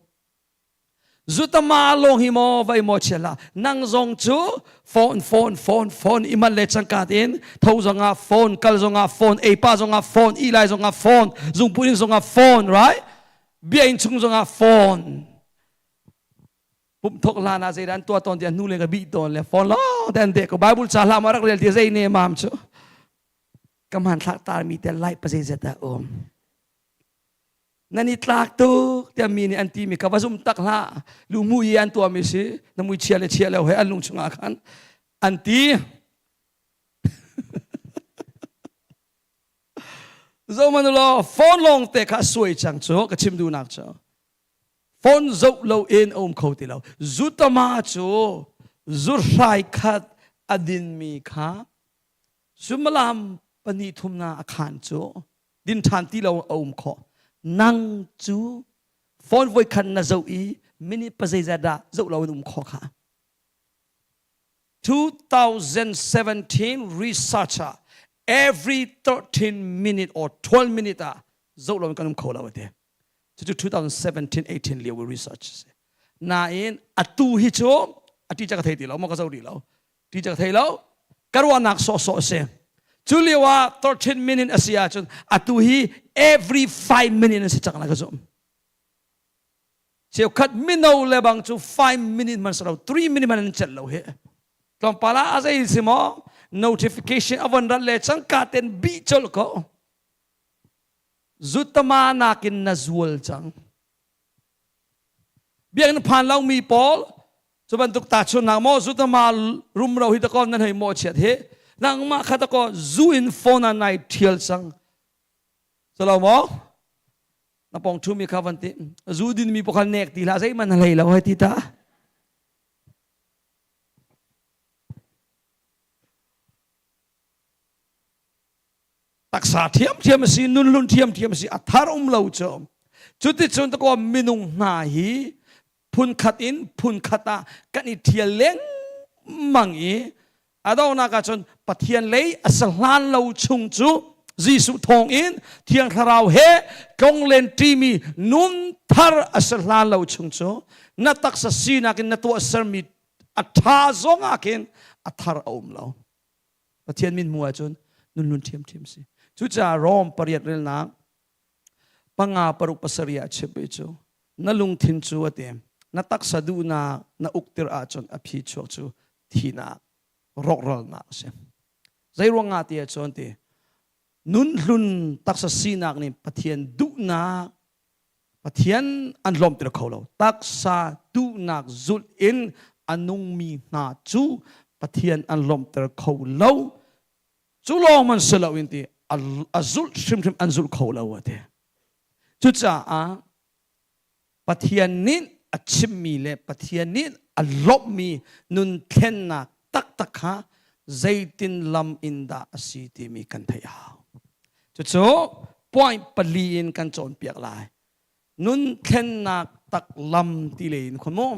Zutama lawng hi maw vai maw chia hlah nang zong cu phone phone phone phone i man le cangka tein tho zongah phone kal zongah phone ei pa zongah phone i lai zongah phone zungput in zongah phone right bia in chung zongah phone pum thok hlan ah zeidah an tuah tawn ti hnu le ka bih tawn le phone lawng te an deh ko bible ca hlah ma rak rel ti zei ne mam cu ka hmanthlak tarmi te lai pa zeizat dah um Nan i tlak tuk tiah mi nih an timi kha va zum tak hlah. Luhmu i an tuahmi si na mui chia le chia lo he an lung chungah khan an ti. Zohmanh law phone lawng te kha suai cang cu ka chim duhnak cu. Phone zoh lo in a um kho ti lo. Zutama cu zuhrai khat a dinmi kha sumalam pahnih thumna a khan cu din ṭhan ti lo a um khawh nang cu phone voi khat na zoh i minute pa zeizat dah zoh lo in um khawh kha 2017 research ah every 13 minute or 12 minute ah zoh lo in kan um kho lo ate cucu 2017 18 lio research si nain atu hi cu ati ca ka thei ti lo maw ka zoh rih lo ti cu ka thei lo ka ruahnak sawhsawh a si cu lio ah 13 minute a si ahcun atu hi every 5 minute a si cang lai ka zumh cheukhat mino le bang cu 5 minute man si lo 3 minute man an celh lo hi tlawmpal ah a zei si maw notification a von rat le cangka ten bih colh ko zutama nakin na zual cang Biakinn phan lomi pawl cu bantuk tahchunhnak maw zutama rumro hi dakaw nan hei maw chiat hi nangmah kha dakaw zu in phone ah nai thial cang salo maw na pong thumi kha van ti zu din mi pakhat nek ti hlah zeihmanh na hlei lo hei ti ta. Taksa ṭhiamṭhiam a si, nunhlun ṭhiamṭhiam a si, a thar um lo cu. Cuticun takaw minung hna hi phunkhat in phunkhat ah kan i ṭhial lengmang i a donghnak ahcun Pathian lei a si hlan lo chung cu Jesuh thawng in Thiang Thlarau he tlonglen ṭimi nun thar a si hlan lo chung cu na taksa sinak in na tuahsermi a ṭha zong ah khin a thar a um lo. Pathian min hmu ahcun nunhlun ṭhiamṭhiam si. Cucaah Rom pariat relnak panga paruk pasarih ah chimh i cu na lungthin cu a ti na taksa duhnak na uktir ahcun a phi chuak cu thihnak rawkralnak a si. Zei ruangah ti ahcun ti nunhlun taksa sinak nih Pathian duhnak Pathian an lawmter kho lo. Taksa duhnak zulh in a nungmi hna cu Pathian an lawmter kho lo. Cu lawng man si lo in ti a zulh hrimhrim an zulh kho lo a ti. Cucaah Pathian nih a chimmi le Pathian nih a lawmhmi nun thlennak taktak kha zeitin lam in dah a si timi kan theih a hau. Cucu point pali in kan cawnpiak lai. Nun thlennak tak lam ti le in khon maw?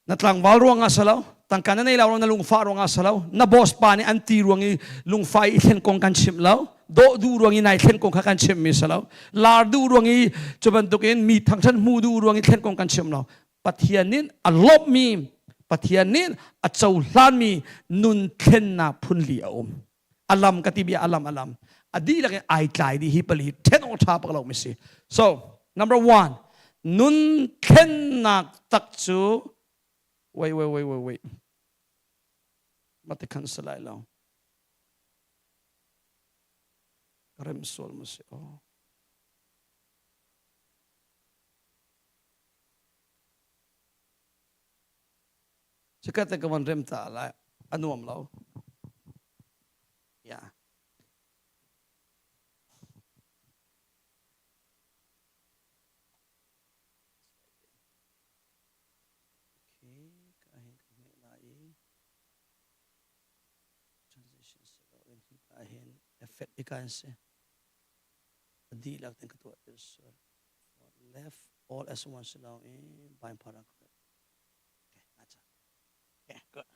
Na tlangval ruangah si lo, tangka na nei lo na lungfah ruangah si lo, na boss pa nih an ti ruang i lungfah i thlen kong kan chimh lo, dawh duh ruang i nai thlen kong kha kan chimh mi si lo, lar duh ruang i cu bantukin mi thangthan hmu duh ruang i thlen kong kan chim lo. Pathian nih a lawmhmi, Pathian nih a cohlanmi nun thlennak phunli a um. Alam ka ti bia alam alam. A dihlak in ai tlai dih hi pali then awk ṭha bak lo mi si. So, number one, nun thlennak tak cu wait wait wait wait wait. Mate khan si lai lo. Ka rem sual ma si oh. Chikat te ka van rem ta lai a nuam lo. Yeah. Okay, ka hin ka hme lai i transition si lo in hi ka hin effect i kan si. A dihlak ten ka tuah tir sual. For left all as one si lo i bind paragraph. Okay, acha. Okay, good.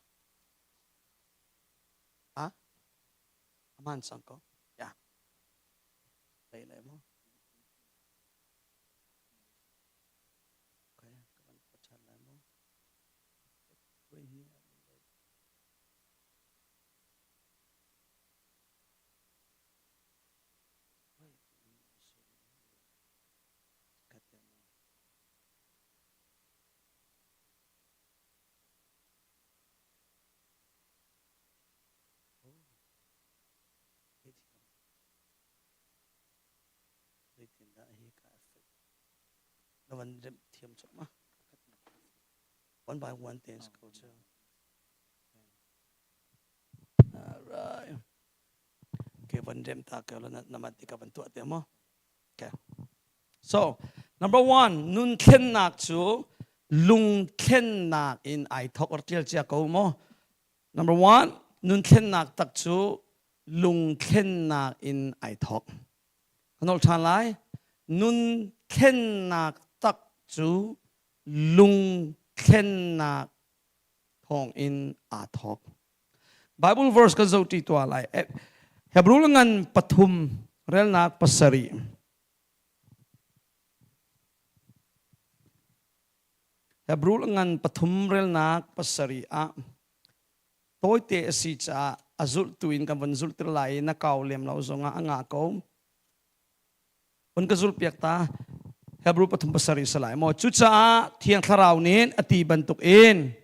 Ah, aman sang ko. Yeah. Lei lei mo. Okay, kavan pathan lai mo. Wait ni. Zeitindah hi ka effect na van remh thiam cawk ma? One by one ten ko cu. Alright. Okay, van rem ta ke la na man ti ka van tuah te mo. Okay. So, number one, nun thlennak cu lung thlennak in ai thok or tial cia ko mo. Number one, nun thlennak tak cu lung thlennak in ai thok. Kan ṭhan lai. Nun thlennak tak cu lung thlennak thawng in aa thawk. Bible verse kan zoh ṭi tuah lai. Hebrew ngan pathum relnak pasarih. Hebrew ngan pathum relnak pasarih ah tawite a si caah a zulhtu in kan von zulhter lai i na kau lem lo zongah a ngah ko. Hun ka zulhpiak ta Hebrew pathum pasarih si lai maw? Cucaah Thiang Thlarau nih a ti bantuk in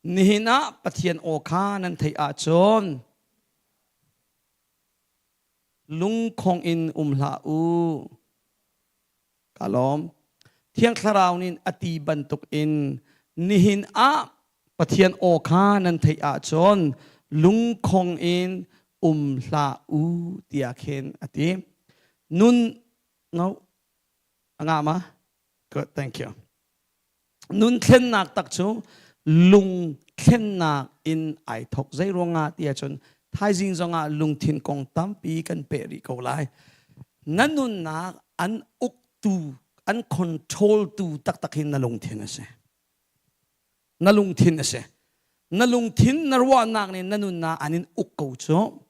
nihin ah Pathian aw kha nan theih ahcun lungkhong in um hlah u. Ka lawm. Thiang Thlarau nih a ti bantuk in nihin ah Pathian aw kha nan theih ahcun lungkhong in um hlah u tiah khin a ti. Nun no a ngah ma? Good, thank you. Nun thlennak tak cu lung thlennak in ai thok. Zei ruangah ti ahcun Thaizing zongah lungthin kong tampi kan peh rih ko lai. Na nunnak an uktu, an control tu taktak hi na lungthin a si. Na lungthin a si. Na lungthin na ruahnak nih na nunnak an in uk ko cu.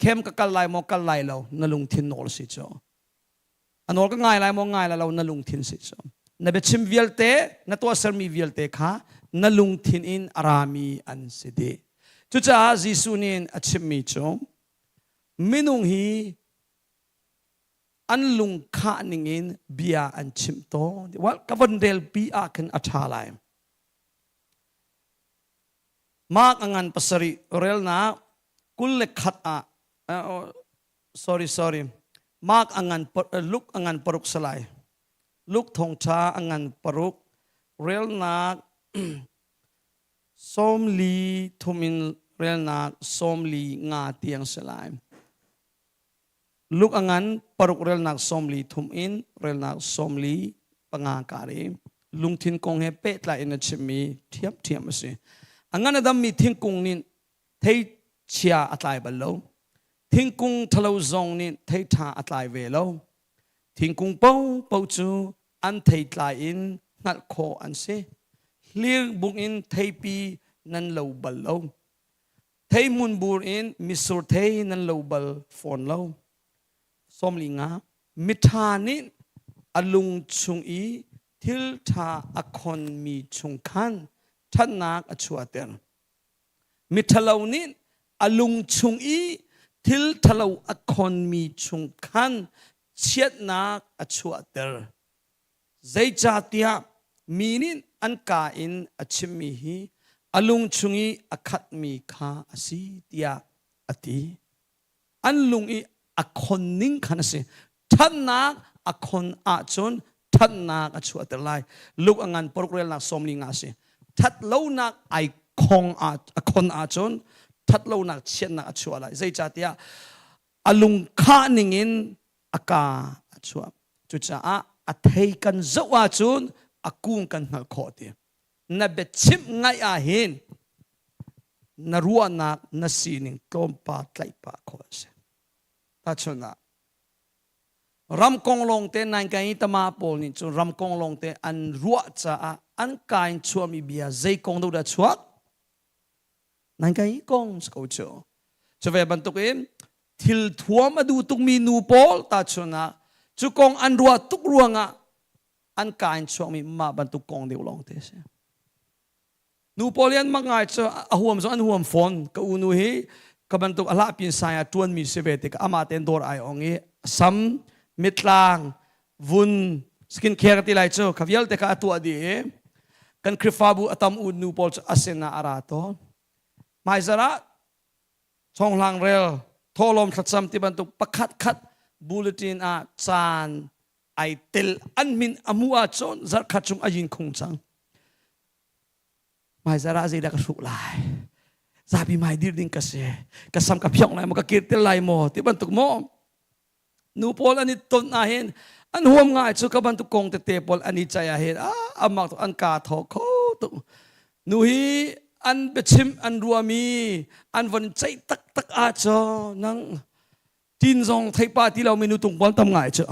Khem ka kal lai maw kal lai lo na lungthin nawl si cu. A nawl ka ngai lai maw ngai lai lo na lungthin si cu. Na biachim vialte, na tuahsermi vialte kha na lungthin in a rami an si dih. Cucaah Jesuh nih a chimmi cu minung hi an lungkhah ningin bia an chimh tawn. Well, ka von relpi ah khin a ṭha lai. Mark a ngan pasarih relnak 21 ah sorry sorry Mark a ngan Luke a ngan paruk salai Luke thawngṭha a ngan paruk relnak 43 in relnak 45 tiang si lai. Luke a ngan paruk relnak 43 in relnak 45 kar i lungthin kong he pehtlai in a chimmi ṭhiamṭhiam a si. A ngan a dammi thingkung nih thei chia a tlai bal lo. Thingkung ṭhalo zong nih thei ṭha a tlai ve lo. Thingkung paohpaoh cu an theitlai in hngalh khawh an si. Hlir bung in theipi nan lo bal lo. Thei hmunbur in mitsur thei nan lo bal fawn lo. 45 miṭha nih a lung chung i thil ṭha a khonmi chung khan ṭhatnak a chuahter. Miṭhalo nih a lung chung i thil ṭhalo a khonmi chung khan chiatnak a chuahter. Zeicahtiah mi nih an kaa in a chimmi hi a lung chung i a khatmi kha a si tiah a ti. An lung i a khon ning khan a si. Ṭhatnak a khon ahcun ṭhatnak a chuahter lai. Luk a ngan paruk relnak 45 a si. Ṭhatlonak ai khong a khon ahcun ṭhatlonak chiatnak a chuah lai. Zeicahtiah a lungkhah ningin a kaa a chuah. Cucaah a thei kan zoh ahcun a kung kan hngalh khawh ti. Na biachimh ngaih ah hin na ruahnak na sining tlawmpal tlaih pah khawh a si. Tahchunh ah ram kong lawngte nainkai tama pawl nih cun ram kong lawngte an ruah caah an ka in chuahmi bia zei kong dah chuak? Nainkai kong si ko cu. Cu ve bantukin thil thuam a duh tukmi nu pawl tahchun ah cu kong an ruah tuk ruangah an ka in chuakmi mah bantuk kong deuh lawng te a si. Nu pawl hi an mak ngai cu a huam zong an huam fawn. Ka unu hi ka bantuk a hlah pin sai ah ṭuanmi si ve tikah amah tein dawr ai ong i sam, mitlang, vun, skin care ti lai cu kha vialte kha a tuah dih i kan Khrihfabu a tam u nu pawl cu a sinah a ra tawn. Hmaizarh ah chonghlang rel, thawhlawm thlacam ti bantuk pakhat khat bulletin ah caan ai tel an min a mu ahcun zarhkhat chung a yin khung cang. Hmaizarh ah zeidah ka hruk lai? Zapi hmai dir ding ka si. Ka sam ka phiong lai maw, ka kir tel lai maw ti bantuk maw? Nu pawl an i ton ahhin an huam ngai cu ka bantuk kong tete pawl an i ceih ahhin ah amak tuk an kaa thaw kho tuk. Nu hi an biachim an ruami an von ceih taktak ahcun nang tin zong theih pa ti lomi nu tung pawl tam ngai cu.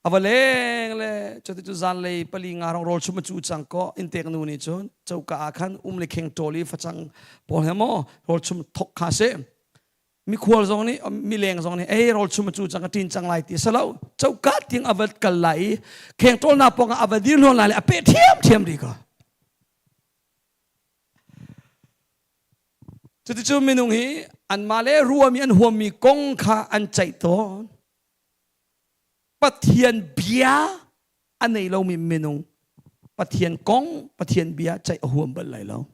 A va leng le cuti cu zanlei pali nga rong rawl chum a cu cang ko inntek nu nih cun coka ah khan um le kheng ṭawl i facang pawl he maw rawl chum thok kha si. Mikhual zong nih mileng zong nih ei rawl chum a cu cang ka ṭin cang lai ti a si lo. Coka tiang a va kal lai i kheng ṭawlnak pawng ah a va dir hluan lai le a peh ṭhiamṭhiam rih ko. Cuticun minung hi anmah le ruami an huammi kong kha an ceih tawn. Pathian bia a nei lomi minung Pathian kong Pathian bia ceih a huam bal lai lo.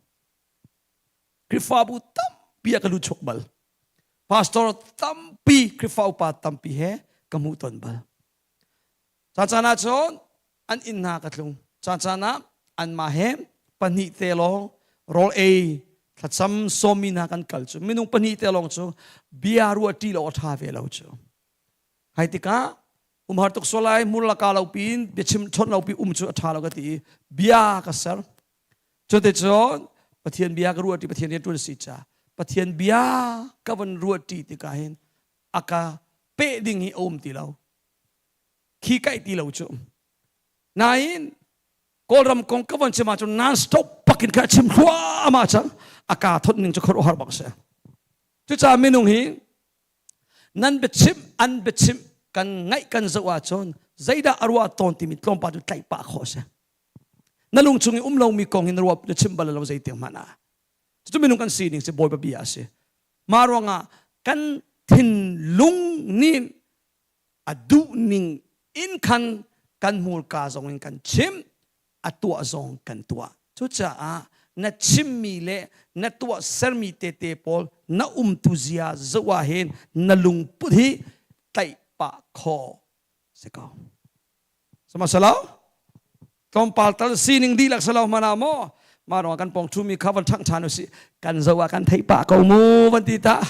Khrihfabu tampi ah ka lut chuk bal. Pastor tampi Khrihfa upa tampi he ka hmuh ton bal. Caan caan ah cun an inn hna ka tlung. Caan caan ah anmah he pahnih te lawng rawl ei thlacam sawmmi hna kan kal cu minung pahnih te lawng cu bia ruah ṭi lo a ṭha ve lo cu. Hai tikah umhar tuk sual lai hmur laka lo piin biachim chawnh lo pi um cu a ṭha lo ka ti i bia ka ser. Cuticun Pathian bia ka ruah ṭi Pathian rian ṭuan si ca. Pathian bia ka van ruah ṭi tikah hin a ka peh ding hi a um ti lo. Khi kaih ti lo cu. Nain Kawlram kong ka van chim ahcun non-stop pakin kha chim hluahmah cang. A kaa thot ning cu khuaruahhar bak si. Cucaah minung hi nan biachimh an biachimh kan ngaih kan zoh ahcun zeidah a ruah tawn timi tlawmpal cu tlaih pah khawh a si. Na lung chung i um lomi kong hi na ruah na chim bal lo zeitiang hmanh ah. Cucu minung kan sining si Bawipa bia a si. Mah ruangah kan thinlung nih a duhning in khan kan hmurka zong in kan chim a tuah zong kan tuah. Cucaah na chimmi le na tuahsermi tete pawl na umtu zia zoh ah hin na lungput hi tlaih pah khawh si ko. Sihmanhsehlaw tlawmpal tal sining dihlak si lo hmanh ah maw mah ruangah kan pawng ṭhumi kha van ṭhangh ṭhan usih kan zoh ah kan theih pah ko mu van ti ta.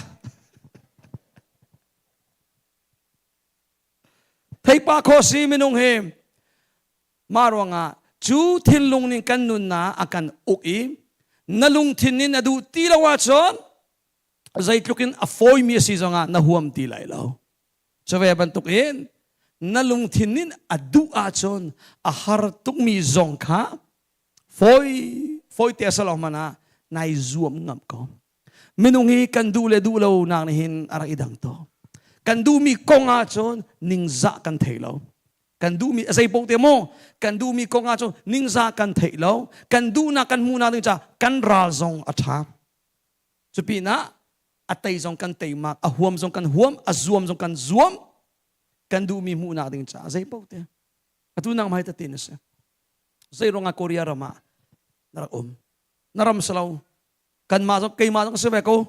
Theih pah khawh si minung hi Mah ruangah cu thinlung nih kan nunnak a kan uk i na lungthin in a duh ti lo ahcun zeitluk in a fawimi a si zongah na huam ti lai lo. Cuve bantukin na lungthin in a duh ahcun a har tukmi zong kha fawi fawite a si lo hmanh ah nai zuam ngam ko. Minung hi kan duh le duh lo nak nih hin a rak i dang to. Kan duhmi kong ahcun ningzah kan thei lo. Kan duhmi a zei paoh te maw kan duhmi kong ahcun ningzah kan theih lo. Kan duhnak kan hmuhnak ding caah kan ral zong a ṭha. Cupinah a tei zong kan teimak, a huam zong kan huam, a zuam zong kan zuam. Kan duhmi hmuhnak ding caah zei paoh te. Atu nangmah hi tatin a si. Zei ruangah Korea ram ah na rak um? Na ram si lo. Kanmah zong keimah zong si ve ko.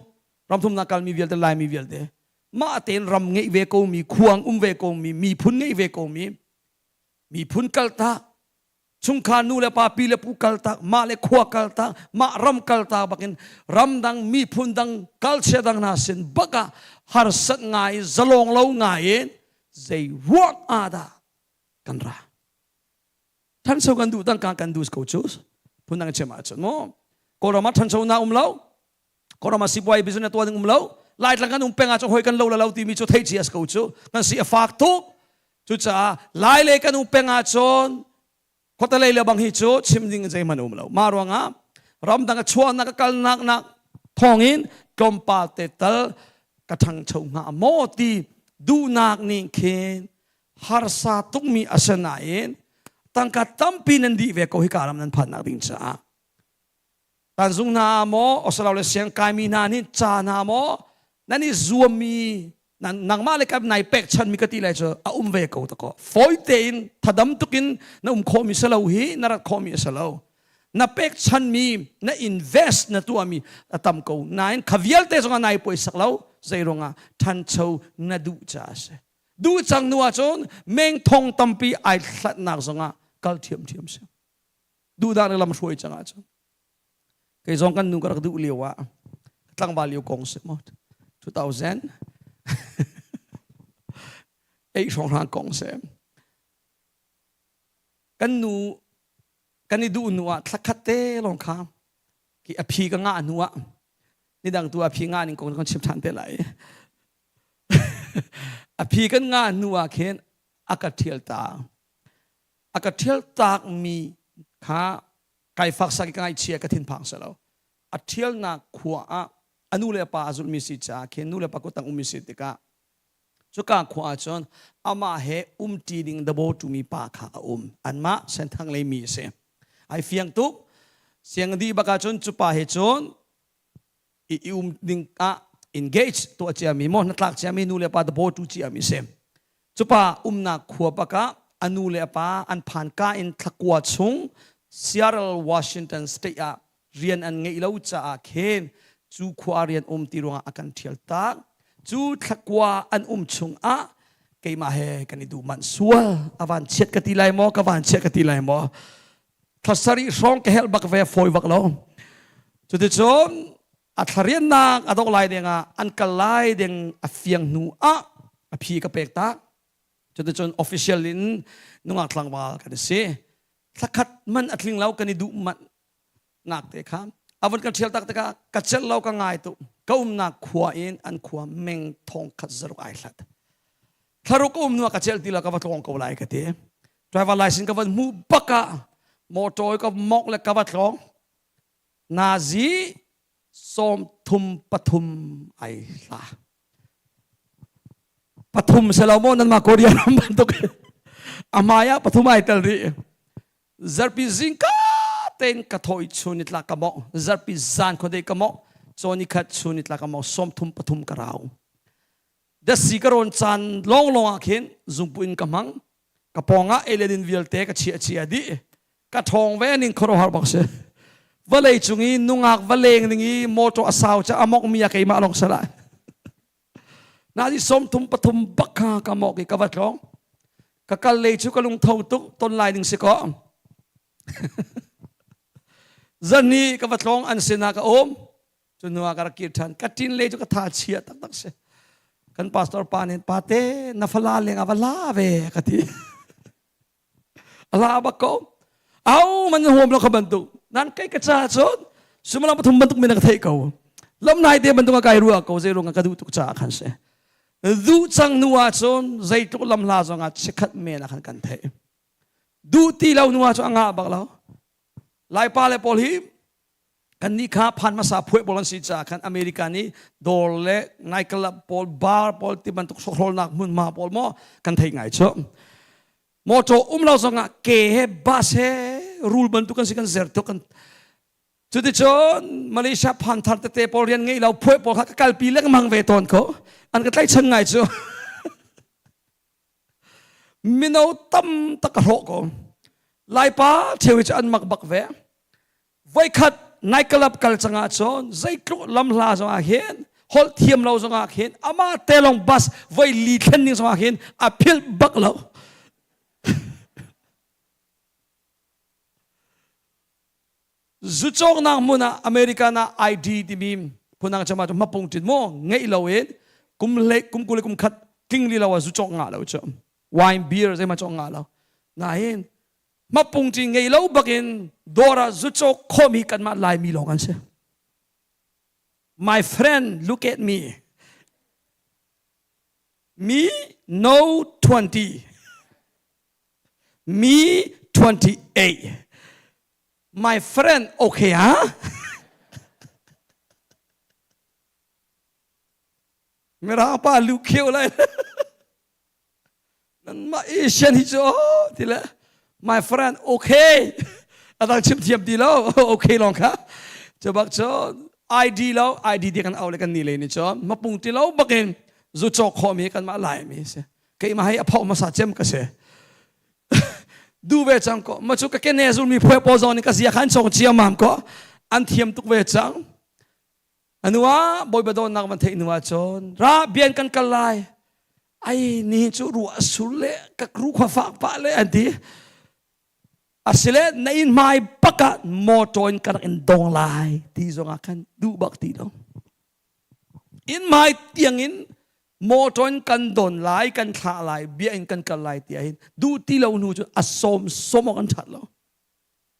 Ramthumnak kalmi vialte Laimi vialte mah tein ram ngeih ve ko mi khuang um ve ko mi miphun ngeih ve ko mi miphun kaltak chungkhar nu le pa pi le pu kaltak mah le khua kaltak mah ram kaltak bakin ramdang miphun dang culture dang hna sin bak ah harsat ngai zalong lo ngai in zei ruang ah dah kan ra Ṭhancho kan duh tangka kan duh ko cu phundang chim ahcun mu Kawlram ah ṭhanchonak um lo Kawlram ah sipuai business tuah ding um lo Laitlang kan um peng ahcun hoi kan lo la lo timi cu theih cia ko cu kan si a fak tuk cucaah Lai lei kan um peng ahcun khuatelei le bang hi cu chim ding zeihmanh um lo mah ruangah ramdang a chuahnak a kalnak nak thawngin tlawmpal te tal ka ṭhangcho hnga maw ti duhnak nih khin harsa tukmi a si nain tangka tampi nan dih ve ko hika ram nan phannak ding caah tanzung hna maw Australia le siang kaimi hna nih ca hna maw nan i zuammi nangmah le kam nai pek chanmi ka ti lai cu a um ve ko ta ko fawi tein thadam tukin na um khawhmi si lo hi na rat khawhmi a si lo na pek chanmi na invest na tuahmi a tam ko nain kha vialte zongah nai puaisak lo zei ruangah ṭhancho na duh caah a si Duh cang nu ahcun meng thong tampi ai hlatnak zongah kal ṭhiamṭhiam si. Duhdah na lam hruai cang ahcun. Kei zong kan nu ka rak duh lio ah tlangval lio kong si maw 2000 ei hrawng hlang kong si. Kan nu kan i duh hnu ah thlakhat te lawng kha ki a phi ka ngah hnu ah nidang tu a phi ngah ning kong kan chim ṭhan te lai. A phi kan ngah hnu ah khin a ka ṭhial ta. A ka ṭhial takmi kha kai faksak i ka ngaihchia ka thinphang si lo. A ṭhialnak khua ah a nu le a pa a zulhmi si caah khin nu le pa kuttang ummi si tikah cuka khua ah cun amah he umṭi ding dabo ṭumi pa kha a um. Anmah Senthang lei mi a si. Ai fiang tuk. Siang dih bak ahcun cu pa he cun i um ding ah engage tuah ciami maw hnatlak ciami nu le pa dabo tu ciami si cupa umnak khua bak ah a nu le a pa an phan ka in thlakua chung Seattle Washington State ah rian an ngeih lo caah khin cu khua rian um ti ruangah a kan ṭhial tak cu thlakua an um chung ah keimah he kan i duh manh sual a van chiat ka ti lai maw ka van chiat ka ti lai maw thla sarih hrawng ka helh bak ve fawi bak lo cuticun a thlariannak a dok lai ding ah an kal lai ding a fiang hnu ah a phi ka pek tak cuticun official in nungak tlangval kan si thlakhat man a tling lo kan i duh man nak te kha. A von kan ṭhial tak tikah ka celh lo ka ngai tuk. Ka umnak khua in an khua meng thong khat zaruk ai hlat. Thlaruk ka um hnu ah ka celh ti lo ka va tlawng ko lai ka ti. Driver license ka van hmuh bak ah motor ka mok le ka va tlawng. Nazi 33 ai hla. Pathum selo maw nanmah Korea ram bantuk amaya pathum ai tel rih. Zarpi zingka tein ka thaw i chun ni tlak ka mawh. Zarpi zan khuadei ka mawh. Caw ni khat chun ni tlak ka mawh. 33 ka rau. Dasi ka rawn caan lawnglawng ah khin zungpu in ka hmang. Ka pawng ah ei le din vialte ka chia chia dih. Ka ṭhawng ve ning khuaruahhar bak si. Vawlei cung i nungak va leng ding i motor a sau ca a mok mi a keimah lawng si lai. Nazi 33 bak kha ka mok i ka va tlawng. Ka kal lei cu ka lungtho tuk ton lai ding si ko. Zan ni ka va tlawng an sinah ka um. Cu hnu ah ka rak kir ṭhan. Ka ṭin lei cu ka tha chia taktak si. Kan pastor pa nih pate na fala leng ah va la ve ka ti. A la bak ko. Au man huam lo kha bantuk. Nan kai ka ca cun sumalam pathum bantuk men ka theih ko. Lam nai te bantuk a kai rua ko zei ruang ka duh tuk caah khan si. Duh cang nu ah cun zeitluk lam hla zong ah chikkhat men ah khan kan theih. Duh ti lo nu ah cun a ngah bak lo. Laipa le pawl hi kannih kha phan hmasa phuai pawl an si caah khan America nih dawr le nightclub pawl bar pawl ti bantuk hrawkhrolnak hmunhma pawl maw kan thei ngai cu motor um lo zongah ke he bus he rul bantuk kan si kan zer tuk kan cuticun Malaysia phan thar tete pawl rian ngei lo phuai pawl kha ka kalpi lengmang ve tawn ko an ka tlaichan ngai cu mino tam tak ka hlawh ko laipa theu hi cu an mak bak ve Voikhat nightclub kal cang ahcun zeitluk lamhla zongah hin holh thiam lo zongah khin amah te lawng bus voi li thlen ding zongah khin a philh bak lo. Zu cawknak hmun ah American ah ID timi phunang chama cu hmapung ṭin mu ngeih lo in kum hlei kum 20 le kum khat tling li lo ah zu cawk ngah lo cu wine beer zeihmanh cawk ngah lo nain Hmapungṭi ngei lo bakin dawr ah zu cawk khawhmi kanmah Laimi lawng an si. My friend, look at me. Me no 20. Me 28. My friend, okay, huh? Mirang pa lu kheu lai. Nanmah Asian hi cu ti le my friend okay adang chim thiam ti lo okay lawng kha cu bak cu ID lo ID ti kan au le kan ni le ni cu mapung ti lo bakin zu cawk khawh mi kanmah lai mi si keimah hi a phoh hmasa cem ka si du ve cang ko ma cu ka kene zul mi phuai paw zong nih ka zia khan chong ciamam ko an thiam tuk ve cang Anu ah Bawipa dawtnak van theih hnu ah cun ra bian kan kal lai. Ai ni cu ruah sur le ka ru khua fak pah le an ti. Asile na inn hmai bak ah motor in ka rak in dong lai ti zong ah khan duh bak ti lo. Inn hmai tiang in motor in kan don lai kan thlah lai bia in kan kal lai ti ahhin duh ti lo hnu cun a sawm sawm awk an that lo.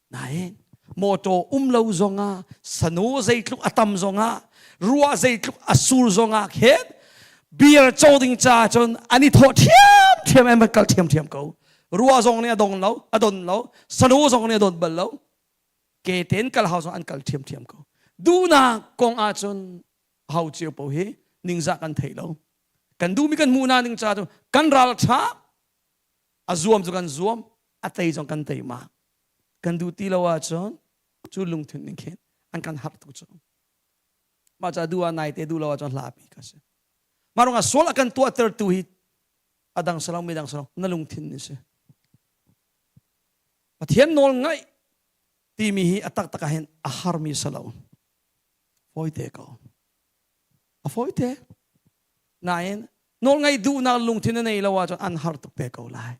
Nain mawṭaw um lo zongah sanu zeitluk a tam zongah ruah zeitluk a sur zongah khin beer co ding ca cun an i thawh ṭhiamṭhiam an van kal ṭhiamṭhiam ko. Ruah zong nih a dong lo, a don lo, sanu zong nih a don bal lo. Ke tein kal hau zong an kal ṭhiamṭhiam ko. Duhnak kong ahcun hau cio paoh hi ningzah kan thei lo. Kan duhmi kan hmuh ning ca cu kan ral ṭha a zuam cu kan zuam a tei zong kan tei ma kan duh ti lo ahcun cu lungthin ning khin an kan harh tuk cu mah ca duh ah nai te duh lo ahcun hlapi ka si mah ruangah sual a kan tuahtertu hi a dang salong mi dang salong na lungthin ni si Pathian nawl ngaih timi hi a taktak ah hin a harmi salo fawite ko a fawite nain nawlngaih duhnak lungthin na nei lo ahcun an har tuk te ko lai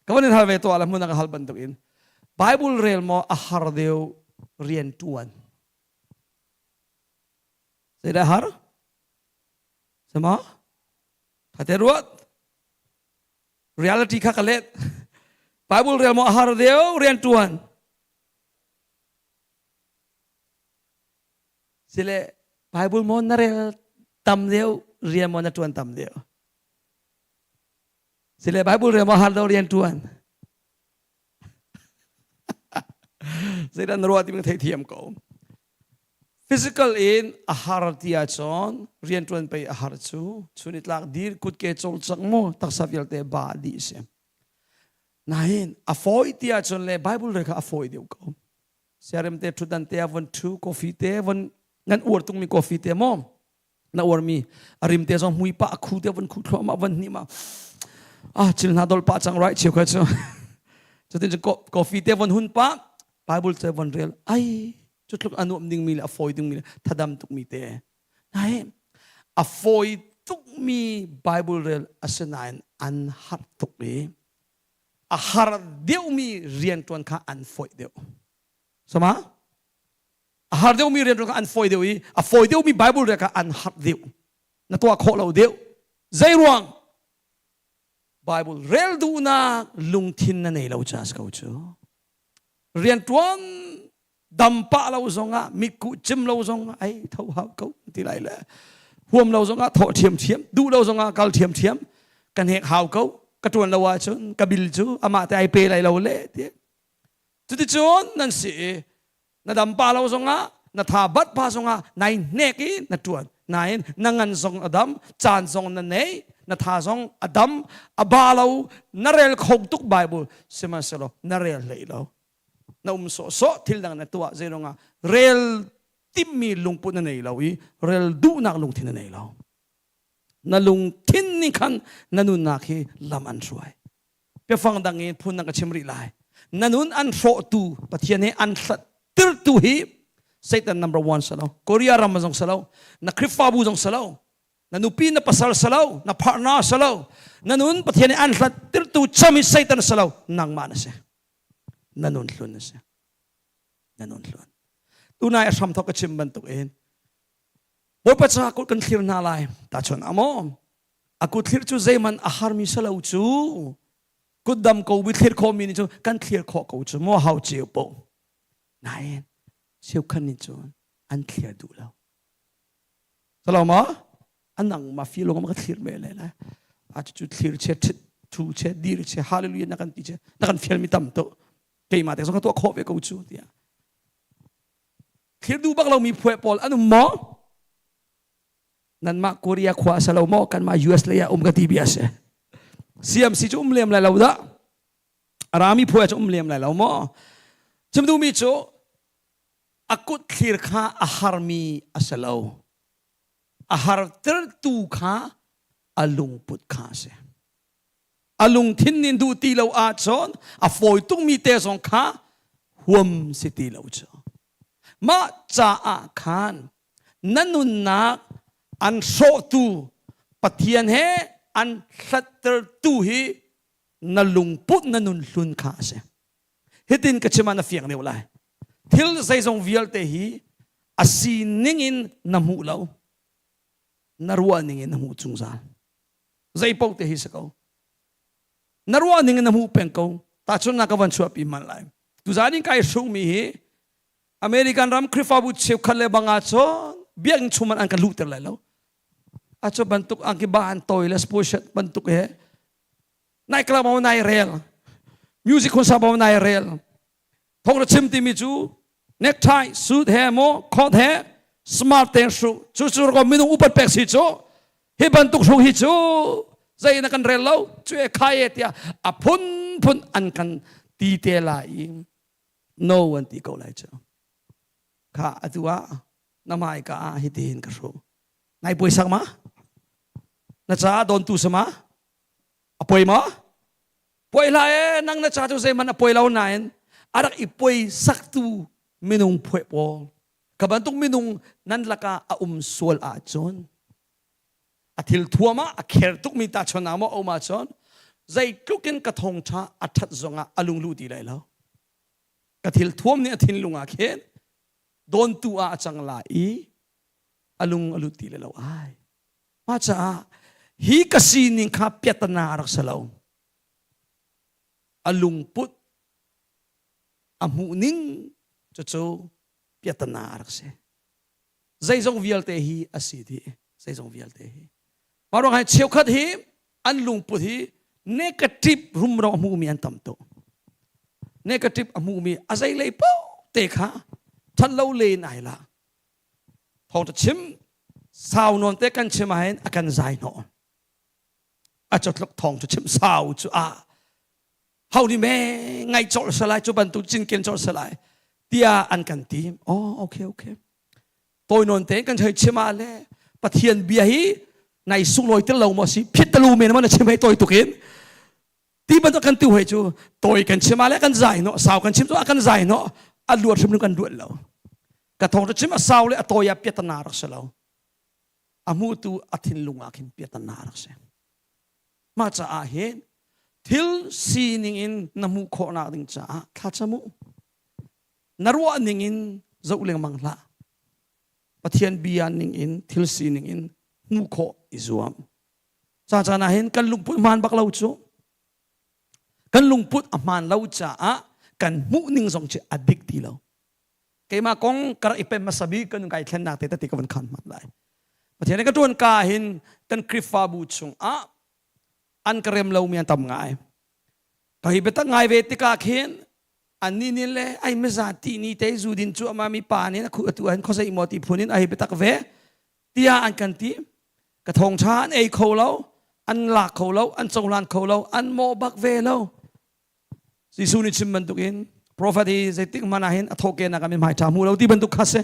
ka van in hal ve tuah la hmun ka hal bantuk in Bible rel maw a har deuh rian tuan zeidah har sama thate ruat reality kha ka let Bible rel maw a har deuh rian tuan. Sile Bible maw na rel tam deuh rian maw na ṭuan tam deuh? Sile Bible rel maw har deuh rian ṭuan? Zeidah na ruah timi ka theithiam ko. Physical in a har ti ahcun rianṭuan pei a har cu chun i tlak dir kutke cawlcangh mu taksa vialte ba dih si. Nain a fawi ti ahcun le Bible rel kha a fawi deuh ko. Siarem te ṭhutdan te ah von ṭhu coffee te von nan uar tungmi coffee te maw na uarmi a rim te zong mui pah a khu te von khu thluahmah von hnih ma ah chil hna dol pah cang right cheu kha cu cutin cun coffee te von hun pah Bible te von rel ai cu tluk a nuam dingmi le a fawi dingmi le thadam tukmi te nai a fawi tukmi Bible rel asinain an har tuk i a har deuhmi rianṭuan kha an fawih deuh sama A har deuhmi rian kha an fawi deuh i a fawi deuhmi Bible rel kha an harh deuh. Na tuah khawh lo deuh. Zei ruang? Bible rel duhnak lungthin na nei lo ca si ko cu. Rianṭuan dam pah lo zongah mitkuh cim lo zongah ai tho hau ko ti lai le huam lo zongah thawh ṭhiamṭhiam duh lo zongah kal ṭhiamṭhiam ka hnek hau ko ka ṭuan lo ahcun ka bil cu amah te ai pe lai lo le ti cuticun nan si i na dam pa lo zongah na tha bat pa zongah nai hnek i na ṭuan nain na ngan zong a dam caan zong na nei na tha zong a dam a ba lo na rel kho tuk Bible sihmanhsehlaw na rel hlei lo na um sawhsawh thil dang na tuah zeiruangah rel timmi lungput na nei lo i rel duhnak lungthin na nei lo na lungthin nih khan na nunnak hi lam an hruai biafang dang in phun dang ka chim rih lai na nun an hrawhtu Pathian he an hlattirtu hi Satan number one salo Korea ram zong salo na Khrihfabu zong salo na nupi na pasal salo na partner salo na nun Pathian he an hlattirtu cham hi Satan salo nangmah na si na nun hlun na si na nun hlun tunai a hram thok ka chim bantuk in Bawipa ca kut kan thlir hna lai ta chon amo A kut thlir cu zeihmanh a harmi si lo cu. Kutdam ko bi thlir khawhmi nih cun kan thlir khawh ko cu maw hau ceu po. Nain cheukhat nih cun an thlir duh lo. Salo ma? Anang ma fi lung ma ka thlir me le lai. A cu thlir che thit thu che dir che hallelujah na kan ti che na kan fial mi tam to. Keimah te zong ka tuah khawh ve ko cu tiah. Thlir duh bak lomi phuai pawl an um maw? Nanmah Korea khua a si lo maw? Kanmah US lei ah um ka ti bia a si. CMC cu um lem lai lo dah. A rami phuai cu um lem lai lo maw? Chim duhmi cu a kut thlir kha a harmi a si lo. A hartertu kha a lungput kha a si. A lungthin nih duh ti lo ahcun a fawi tukmi te zong kha huam si ti lo cu. Mah caah khan na nunnak an hrawhtu Pathian he an hlattertu hi na lungput na nun hlun kha a si. Hitin ka chim ah na fiang deuh lai. Thil zeizong vialte hi a sining in na hmuh lo. Na ruah ning in na hmuh zungzal. Zei paoh te hi si ko. Na ruah ning in na hmuh peng ko. Tahchunhnak ka van chuahpi hmanh lai. Tuzaan in kai hrukmi hi American ram Khrihfabu cheukhat le bang ahcun biakinn chung man an kan luhter lai lo. A cu bantuk angki ba an tawi le sport bantuk he nai club ah nai rel music concert ah nai rel thong ra chim timi cu necktie suit he mo coat he smart ten hru cu cu ko minung upat pek si cu hi bantuk hru hi cu zei na kan rel lo cu e khai e tiah a phun phun an kan ti te lai i no an ti ko lai cu kha atu ah na hmaika ah hitin ka hru nai puaisak ma na caah dontu sama a poi ma puai hlah e nang na ca cu zeihmanh a poi lo nain a rak i puai saktu minung phuai pawl ka bantuk minung nan lakah a um sual ahcun a thil thuam ah a kher tukmi ta chon ah maw um ahcun zeitluk in ka thawngṭha a ṭhat zongah a lunglu ti lai lo ka thil thuam nih a thinlung ah khin dawntu ah a cang lai i a lung a lut ti lai lo ai mah caah hi ka sining kha piatana a rak si lo a lungput a hmuh ning cucu piatana a rak si. Zeizong vialte hi a si dih. Zeizong vialte hi. Mah ruang hi cheukhat hi an lungput hi negative rumro a hmumi an tam tuk. Negative a hmumi a zeilei paoh te kha that lo len ai la. Thawngtha chim sau nawn te kan chim ahhin a kan zai hnawh. A cotluk thawng cu chim sau cu a ho nih me ngai cawlh salai cu bantuk cinken cawlh salai tiah an kan ti. Oh okay okay. Tawi nawn te kan hei chim ah le Pathian bia hi nai sunglawi tel lo maw si phit talu men ma na chim hei tawi tuk in ti bantuk kan tu hei cu tawi kan chim ah le kan zai no sau kan chim cu a kan zai no a luat hrim kan luat lo ka thong chim a sau le a tawi ah piatana rak si lo a hmutu a thinlung ah khin piatana rak si mah caah hin thil sining in na hmuh khawhnak ding caah thlacam u na ruah ning in zoh lengmang hlah Pathian bia ning in thil sining in hmuh khawh i zuam ca caan ah hin kan lungput hmaan bak lo cu kan lungput a hmaan lo caah kan hmuh ning zong cu a dik ti lo keimah kong ka rak i pem hmasa bik kan kai thlennak te tete ka van khan hmat lai Pathian ka tuan ka hin kan Khrihfabu chungah an ka rem lomi an tam ngai ka hi biatak ngai ve tikah khin annih nih le ai miza ti ni te zu din cu ama mi pa nih a khu atu an khosei maw ti phun in ai biatak ve tiah an kan ti ka thawngtha an ei kho lo an lak kho lo an cohlan kho lo an mawh bak ve lo Jesuh nih chim bantukin prophet hi zeitik hmanh ah hin a thawhkehnak ah mithmai ṭha hmu lo ti bantuk kha si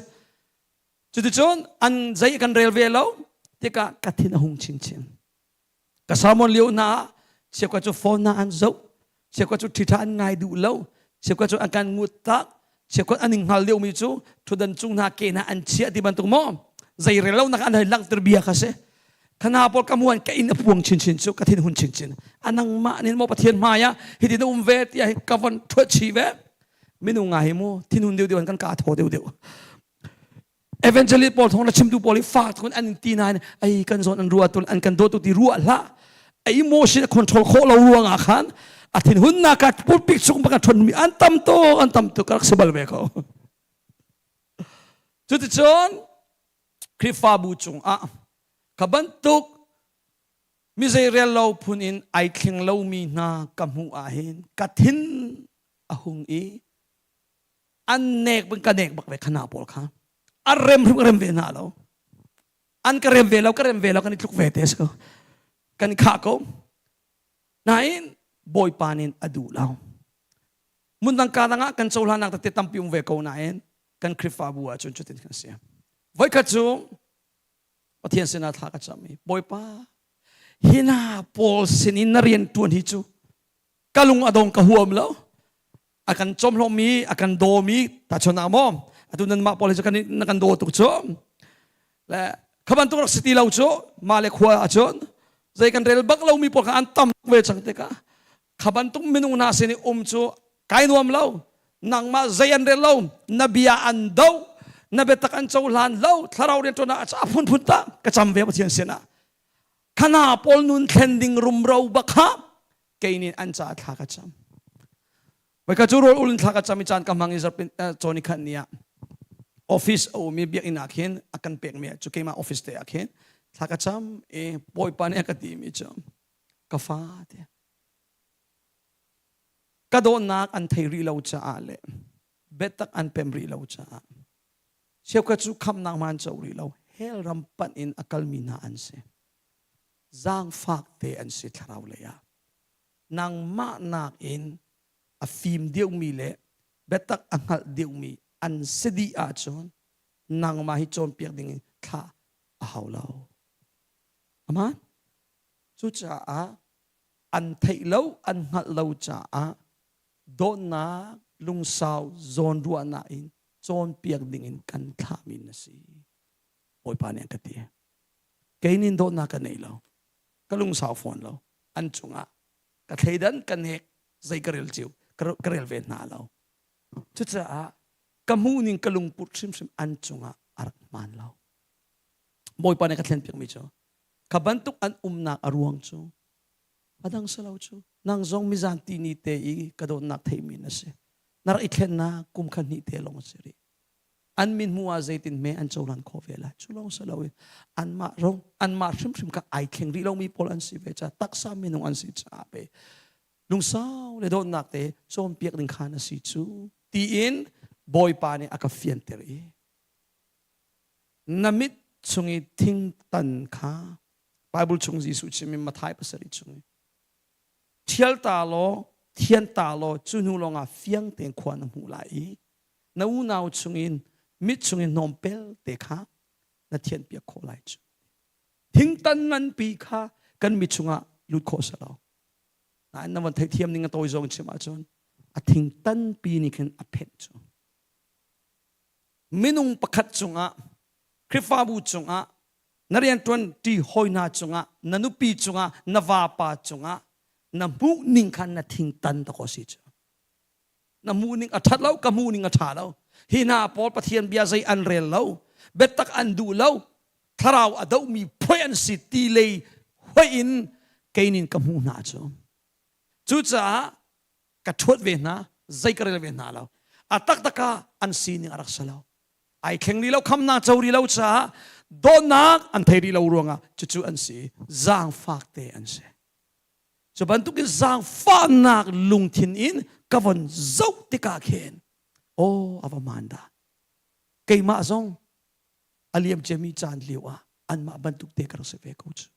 cuticun an zei kan rel ve lo tikah ka thin a hung chinchin ka sermon lio hna ah cheukhat cu phone hna an zoh cheukhat cu ṭhiṭha an ngai duh lo cheukhat cu an kan ngut tak cheukhat an hngal deuhmi cu ṭhutdan cung hna ke hna an chiah ti bantuk maw zei rel lo nak an hei langhter bia kha si khana pawl ka muan ka inn a puang chinchin cu ka thin hun chinchin anangmah nin maw pathian hmai ah hitin um ve tiah ka von thuat chi ve minung nga hi mu thinhun deuh deuh an kan ka thaw deuh deuh evangelist pawl thong na chimtu pawl hi fak tuk an ti nain ai kan zawn an ruah tul an kan dawt tu ti ruah hlah a emotion a control khawh lo ruang ah khan a thinhun nak ka pulpit chung bak a thon mi an tam to an tam to ka rak si bal ve ko cuticun Khrihfabu cungah ka bantuk mi zeirel lo phun in ai thling lomi hna ka hmuh ahhin ka thin a hung i an nek bang ka nek bak ve khana pawl kha a rem hrim rem ve hna lo an ka rem ve lo ka rem ve lo kan i tluk ve te so kan i khah ko nain bawipa nin a duh lo mundang ka dang ah kan cohlannak tete tampi um ve ko nain kan Khrihfabu ahcun cutin kan si. Voikhat cu Pathian sinah thla ka cam i Bawipa hi hna pawl sin in na rian ṭuan hi cu ka lung a dong ka huam lo a kan cawmhlawmmi a kan dawmi tahchun ah maw atu nanmah pawl hi cu kan na kan daw tuk cu le kha bantuk rak si ti lo cu mah le khua ahcun zei kan rel bak lomi pawl kha an tam ve cang tikah kha bantuk minung hna sin i um cu kai nuam lo nangmah zei an rel lo na bia an do na biatak an cohlan lo thlarau rianṭuan ah a phunphun ta ka cam ve Pathian sinah khana pawl nun thlen ding rumro bak kha kei nih an caah thla ka cam Voikhat cu rawl ul in thla ka cam i caan ka hmang i zarpin cawni khat ni ah office a um i biakinn ah khin a kan pekmi cu keimah office te ah khin thla ka cam i Bawipa nih a ka timi cu ka fa te ka dawtnak an thei rih lo caah le biatak an pem rih lo caah cheukhat cu khamnak man co rih lo hell ram panh in a kalmi hna an si zaangfak te an si thlarau lei ah nangmah nakin a fim deuhmi le biatak a hngalh deuhmi an si dih ahcun nangmah hi cawnpiak ding in thlah a hau lo aman Cucaah an theih lo, an hngalh lo caah dawtnak, lungsau, zawnruahnak in cawnpiak dingin kan thlahmi na si. Bawipa nih a ka ti. Kei nih dawtnak ka nei lo. Ka lungsau fawn lo. An cungah ka thleidan, ka nek, zei ka rel cio, ka rel ve hna lo. Cucaah ka hmuhning ka lungput hrimhrim an cungah a rak hmaan lo. Bawipa nih ka thlenpiakmi cu Kha bantuk an umnak a ruang cu a dang si lo cu nang zong mizan ti ni te i ka dawtnak theimi na si. Na rak i thlennak kum kha hnih te lawng a si rih. An min hmu ah zeitin hme an cohlan khawh ve lai. Cu lawng si loin anmah ro anmah hrimhrim kha ai thleng rih lomi pawl an si ve caah taksa minung an si caah pe lungsau le dawtnak te cawnpiak ding khan a si cu tiin Bawipa nih a ka fianter i na mit chung i thingtan kha Bible chung Jesuh chim i Matthai pasarih chung i ṭhial ta law thian ta law cu hnu lawngah fiang tein khua na hmuh lai i na unau chungin mit chungin hnawmpel te kha na thianpiak khawh lai cu. Thingtan nganpi kha kan mit chungah lut khawh si lo. Nain na van theihthiam ning a tawi zong chim ahcun a thingtan pi nih khin a phenh cu. Minung pakhat cungah Khrihfabu cungah na rianṭuan ṭi hawi hna cungah na nupi cungah na vapa cungah na hmuh ning khan na thingtan ta ko si cu. Na hmuh ning a ṭhat lo ka hmuh ning a ṭha lo. Hi hna pawl Pathian bia zei an rel lo biatak an duh lo thlarau a dohmi phuai an si ti lei hoih in keinin ka hmuh hna cu. Cucaah ka ṭhuat ve hna zei ka rel ve hna lo. A taktak ah an sining a rak si lo. Ai thleng rih lo khamnak co rih lo caah dawtnak an thei rih lo ruangah cucu an si zaangfak te an si. Cu bantukin zaangfahnak lungthin in ka von zoh tikah khin aw a va maan dah. Keimah zong a liam ciami caan lio ah anmah bantuk te ka rak si ve ko cu.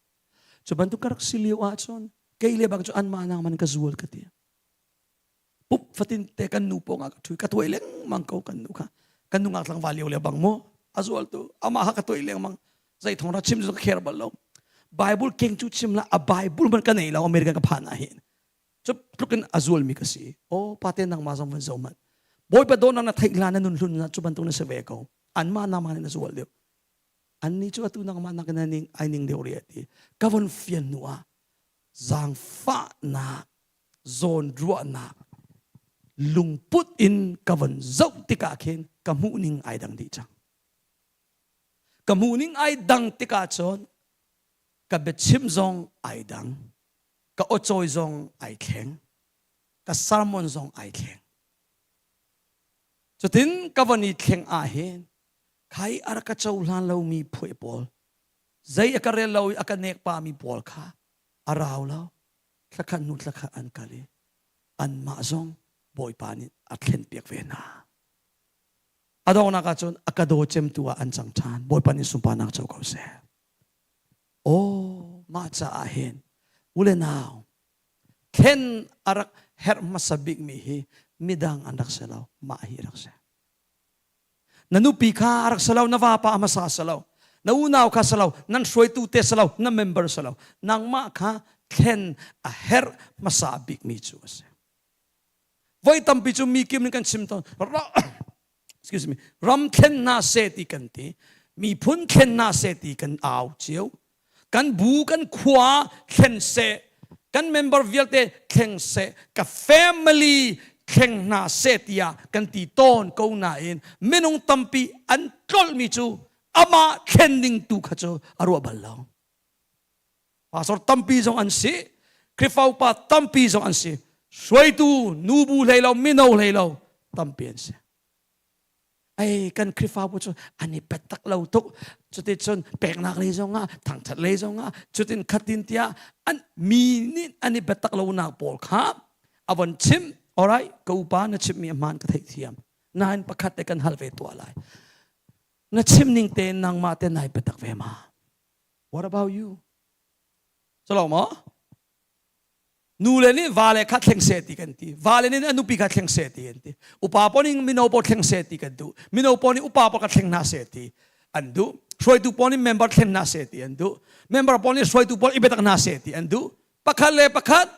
Cu bantuk ka rak si lio ah cun kei le bang cu anmah nang man ka zual ka ti. Pup fatin te kan nu pawng ah ka ṭhu ka tuai lengmang ko kan nu kha. Kan nu ngak tlangval lio le bang mu a zual tu amah ha ka tuai lengmang zei thong ra chim cu ka kher bal lo. Bible keng cu chim la a Bible man ka nei lo American ka phan ah hin. Cu tluk in a zual mi ka si. O pate nangmah zong van zo man. Bawipa dawtnak na theih hlan na nun hlun na cu bantuk na si ve ko. Anmah nangmah na zual deuh. Annih cu atu nangmah nakin ai ning ai ning deuh rih ti. Ka von fian hnu ah zaangfahnak zawnruahnak lungput in ka von zoh tikah khin ka hmuhning ai dang dih cang. Ka hmuhning ai dang tikah cun ka biachim zong ai dang, ka awcawi zong ai thleng, ka sermon zong ai thleng. Cutin ka von i thleng ah hin khai a rak ka cohlan lomi phuai pawl zei a ka rel lo i a ka nek pami pawl kha a rau lo thlakhat hnu thlakhat an kal i anmah zong Bawipa nih a thlenpiak ve hna. A donghnak ahcun a ka daw cemtu ah an cang ṭhan. Bawipa nih sunparnak co ko seh. Aw, mah caah hin u le nau thlen a rak herh hmasa bikmi hi midang an rak si lo, mah hi rak si. Na nupi kha a rak si lo, na vapa a hmasa si lo, na unau kha si lo, nan hruaitu te si lo, na member si lo. Nangmah kha thlen a herh hmasa bikmi cu a si. Voi tampi cu mi kim in kan chim tawn. Excuse me. Ram thlen hna seh ti kan ti. Miphun thlen hna seh ti kan au cio. Kan bu kan khua thlen seh. Kan member vialte thleng seh. Ka family thleng hna seh tiah kan ti tawn ko nain minung tampi an tlolhmi cu amah thlen ding tu kha cu a ruah bal lo. Pastor tampi zong an si. Khrihfa upa tampi zong an si. Hruaitu nubu hlei lo, mino hlei lo tampi an si. Ai kan Khrihfabu cu an i pet tak lo tuk. Cuticun peknak lei zongah, thangthat lei zongah, cutin khatin tiah an mi nih an i biatak lonak pawl kha a von chim. Alright, ka upa na chimmi a hmaan ka theihthiam. Nain pakhat te kan hal ve tuah lai. Na chim ning te nangmah te nai biatak ve ma? What about you? Calo maw? Nu le nih vale kha thleng seh ti kan ti. Vale nih a nupi kha thleng seh ti kan ti. Upa pawl nih mino pawl thleng seh ti kan duh. Mino pawl nih upa pawl kha thleng hna seh ti an duh. Hruaitu pawl nih member thleng hna seh ti an duh. Member pawl nih hruaitu pawl i biatak hna seh ti an duh. Pakhat le pakhat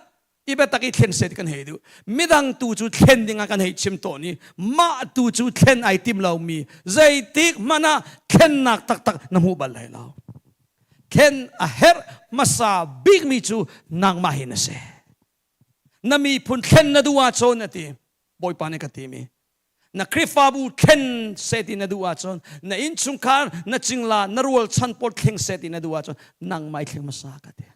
i biatak i thlen seh ti kan hei duh. Midang tu cu thlen ding ah kan hei chim tawn i mah tu cu thlen ai tim lomi zeitik hmanh ah thlennak taktak na hmu bal lai lo. Thlen a herh hmasa bikmi cu nangmah hi na si. Na miphun thlen na duh ahcun a ti. Bawipa nih ka timi. Na Khrihfabu thlen seh ti na duh ahcun, na innchungkhar, na cingla, na rualchan pawl thleng seh ti na duh ahcun nangmah i thleng hmasa ka ti.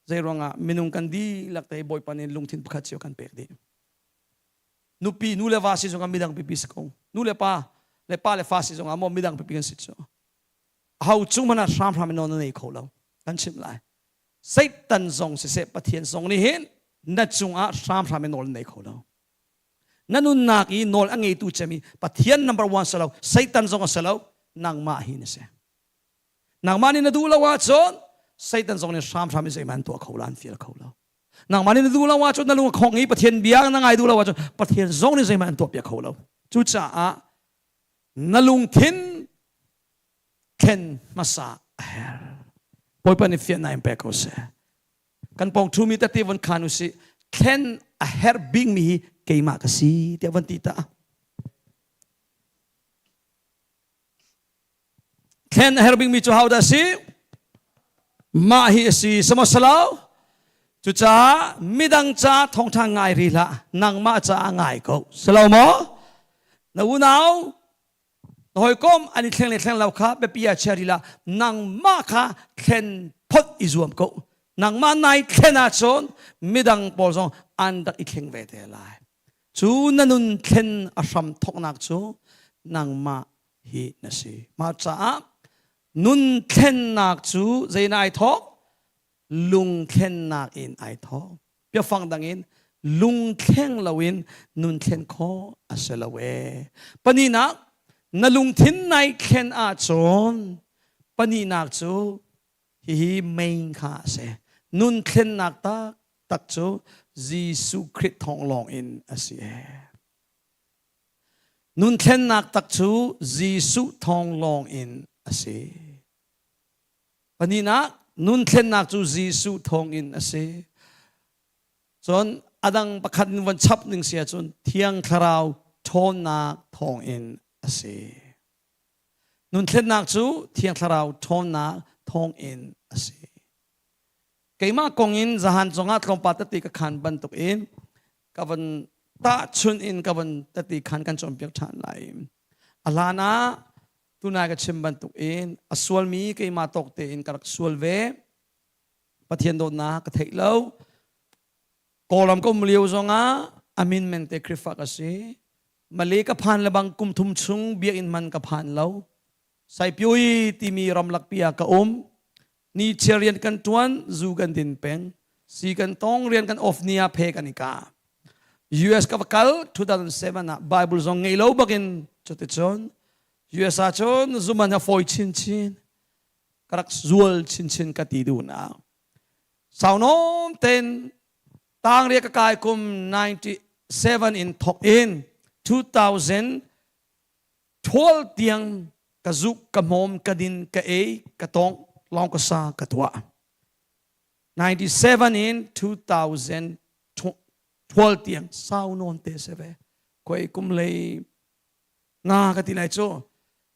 Zei ruangah minung kan dihlak te Bawipa nih lungthin pakhat cio kan pek dih. Nupi nu le va si zongah midang pipi si ko. Nu le pa. Le pa le fa si zongah maw midang pipi kan si cu. Aho cung hmanh ah hramhram in nawl na nei kho lo. Kan chimh lai. Satan zong siseh Pathian zong nih hin na cungah hramhram in nawl na nei kho lo. Na nunnak i nawl a ngeitu cem i Pathian number one si lo, Satan zong a si lo, nangmah hi na si. Nangmah nih na duh lo ahcun Satan zong nih hramhram in zeihmanh an tuah kho lo, an fial kho lo. Nangmah nih na duh lo ahcun na lung a khong i Pathian bia na ngai duh lo ahcun Pathian zong nih zeihmanh an tuahpiak kho lo. Cucaah na lungthin thlen hmasa a herh. Bawipa nih fiannak in pe ko seh. Kan pawng ṭhumi tete von khan usih. Thlen a herh bikmi hi keimah ka si tiah von ti ta. Thlen a herh bikmi cu hodah si? Mah hi a si. Samasalo. Cucaah midang ca thawngṭha ngai ri hlah. Nangmah caah ngai ko. Silo maw? Na unau na hawikom an i thleng le thleng lo kha biapi ah chia rih hlah. Nangmah kha thlen phot i zuam ko. Nangmah nai thlen ahcun midang pawl zong an rak i thleng ve te lai. Cu na nun thlen a hram thawknak cu nangmah hi na si. Mah caah nun thlennak cu zei in ai thawk? Lungthlennak in ai thawk. Biafang dang in lungthleng loin nun thlen khawh a si lo ee. Pahnihnak, na lungthin nai thlen ahcun pahnihnak cu hihi main kha a si. Nun thlennak taktak cu Jesuh Khrih thawng lawng in a si ee. Nun thlennak tak cu Jesuh thawng lawng in a si. Pahnihnak, nun thlennak cu Jesuh thawng in a si. Cun a dang pakhat in von chap ning si ahcun Thiang Thlarau ṭhawnnak thawng in a si. Nun thlennak cu Thiang Thlarau ṭhawnnak thawng in a si. Keimah kong in zahan zongah tlawmpal tete ka khan bantuk in ka van tahchun in ka van tete khan kan cawnpiak ṭhan lai. A hlan ah tunai ka chim bantuk in a sualmi keimah tawk tein ka rak sual ve. Pathian dawtnak ka theih lo. Kawlram ka um lio zongah a min mente Khrihfa ka si. Malay ka phan le bang kum thum chung biakinn man ka phan lo. Saipyoi timi ramlakpi ah ka um. Ni chia rian kan tuan, zu kan din peng. Si kan tong rian kan off ni ah phe kan i ka. US ka va kal 2007 ah Bible zong ngei lo bakin cuticun US ah cun zuman a fawi chinchin ka rak zual chinchin ka ti duhnak. Sau nom ten tangria ka kai kum 97 in thok in 2012 tiang ka zuk ka hmawm ka din ka ei ka tong long ka sa ka tuah 97 in 2012 tiang sau non te se ve koi kum lei nga ka ti lai cu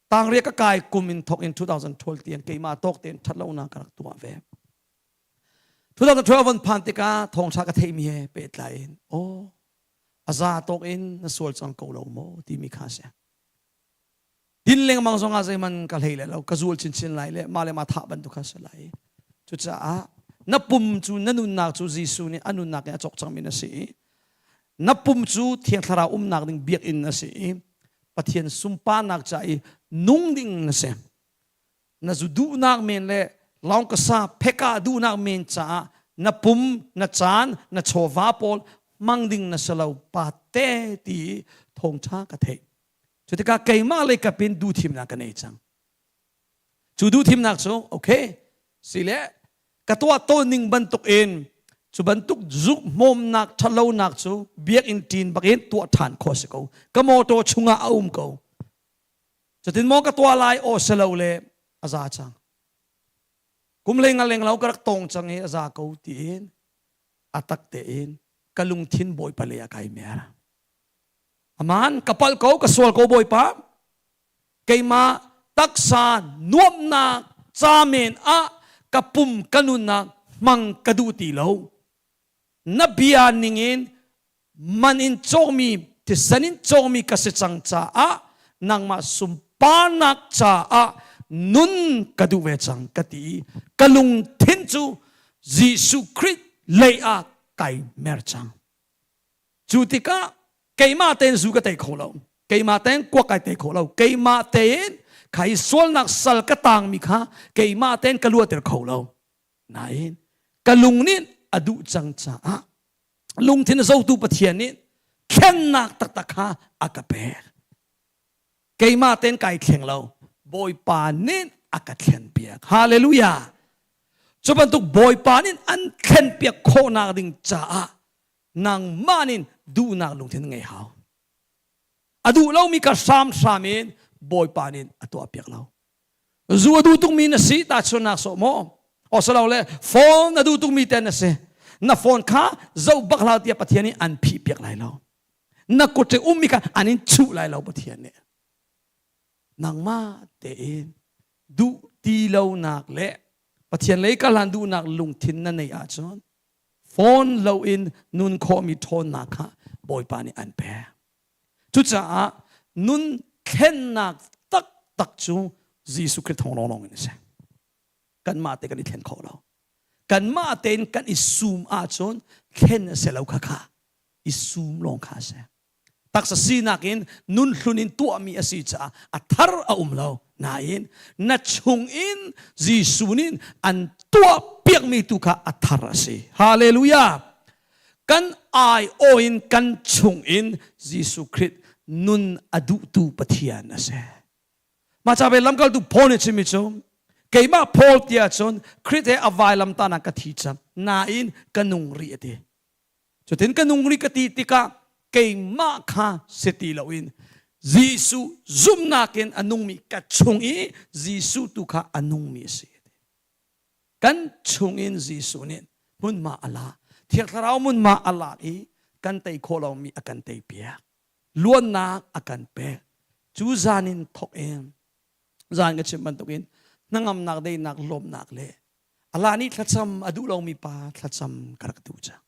tangria ka kai kum in thok in 2012 tiang keimah tawk tein that lo na ka rak tuah ve 2012 von phan tikah thawngtha ka theimi he pehtlai in aw a za tawk in na sual cang ko lo maw timi kha si din lengmang zongah zeihmanh ka hlei le lo ka zual chinchin lai le mah le mah thah bantuk kha si lai cucaah na pum cu na nunnak cu Jesuh nih a nunnak in a cawk cangmi na si i na pum cu Thiang Thlarau umnak ding biakinn na si i Pathian sunparnak ca i nung ding na si na zu duhnak men le lawngkasa pheka duhnak men caah na pum na caan na chawva pawl hmang ding na si lo pa te ti thawngtha ka theih cu tikah keimah lei kap in duhthimnak ka nei cang cu duhthimnak cu okay sile ka tuah tawn ning bantuk in cu bantuk zuk hmawmnak ṭhatlonak cu biakinn ṭin bakin tuah ṭhan khawh si ko ka motor chungah a um ko Cutin maw ka tuah lai aw si lo le a za cang. Kum leng a leng lo ka rak tong cang i a za ko tiin a tak tein ka lungthin Bawipa lei ah kai mer. Aman ka palh ko ka sual ko Bawipa. Keimah taksa nuamhnak ca men ah ka pum ka nunnak hmang ka duh ti lo. Na bia ningin man in cawkmi thisen in cawkmi ka si cang caah nangmah sunparnak caah nun ka duh ve cang ka ti i ka lungthin cu Jesuh Khrih lei ah kai mer cang. Cu tikah keimah tein zu ka tei kho lo. Keimah tein kuak kai tei kho lo. Keimah tein khai sualnak sal ka tangmi kha keimah tein ka luater kho lo. Nain ka lung nih a duh cang caah lungthin zotu Pathian nih thlennak taktak kha a ka pek. Keimah tein kai thleng lo. Bawipa nih a ka thlen piak. Hallelujah. Cu bantuk Bawipa nih an thlen piak khawhnak ding caah nangmah nih duhnak lungthin ngei hau. A duh lomi kha hramhram in Bawipa nih a tuah piak lo. Zu a duh tukmi na si tahchunnak sawh maw? Osalole phone a duh tukmi te na si. Na phone kha zoh bak hlah tiah Pathian nih an phih piak lai lo. Na kut i ummi kha an in chuh lai lo Pathian nih. Nangmah tein duh ti lonak le Pathian lei ka hlan duhnak lungthin na neih ahcun phone loin nun khawhmi ṭhawnnak kha Bawipa nih an pek. Cucaah nun thlennak taktak cu Jesuh Khrih thawng lawnglawng in a si. Kanmah te kan i thlen kho lo. Kanmah tein kan i sum ahcun thlen a si lo kha kha i sum lawng kha a si. Taksa sinak in nun hlun in tuahmi a si caah a thar a um lo. Nain na chung in Jesuh nih an tuah piakmi tu kha a thar a si. Hallelujah! Kan aiawh in kan chung in Jesuh Khrih nun a duhtu Pathian a si. Mah ca ve lamkaltu Paul nih chimmi cu keimah Paul tiah cun Khrih he a vailamtahnak ka thi cang nain ka nung rih a ti. Cutin ka nung rih ka ti tikah keimah kha si ti loin Jesuh zumhnak in a nungmi ka chung i Jesuh tu kha a nungmi a si. Kan chungin Jesuh nih hmunhma a la. Thiang Thlarau hmunhma a lak i kan tei khawh lomi a kan tei piak. Luannak a kan pek. Cu zan in thawk in zan ka chim bantukin hnangamnak deinak lawmnak le ala nih thlacam a duh lomi pa thlacam ka rak duh cang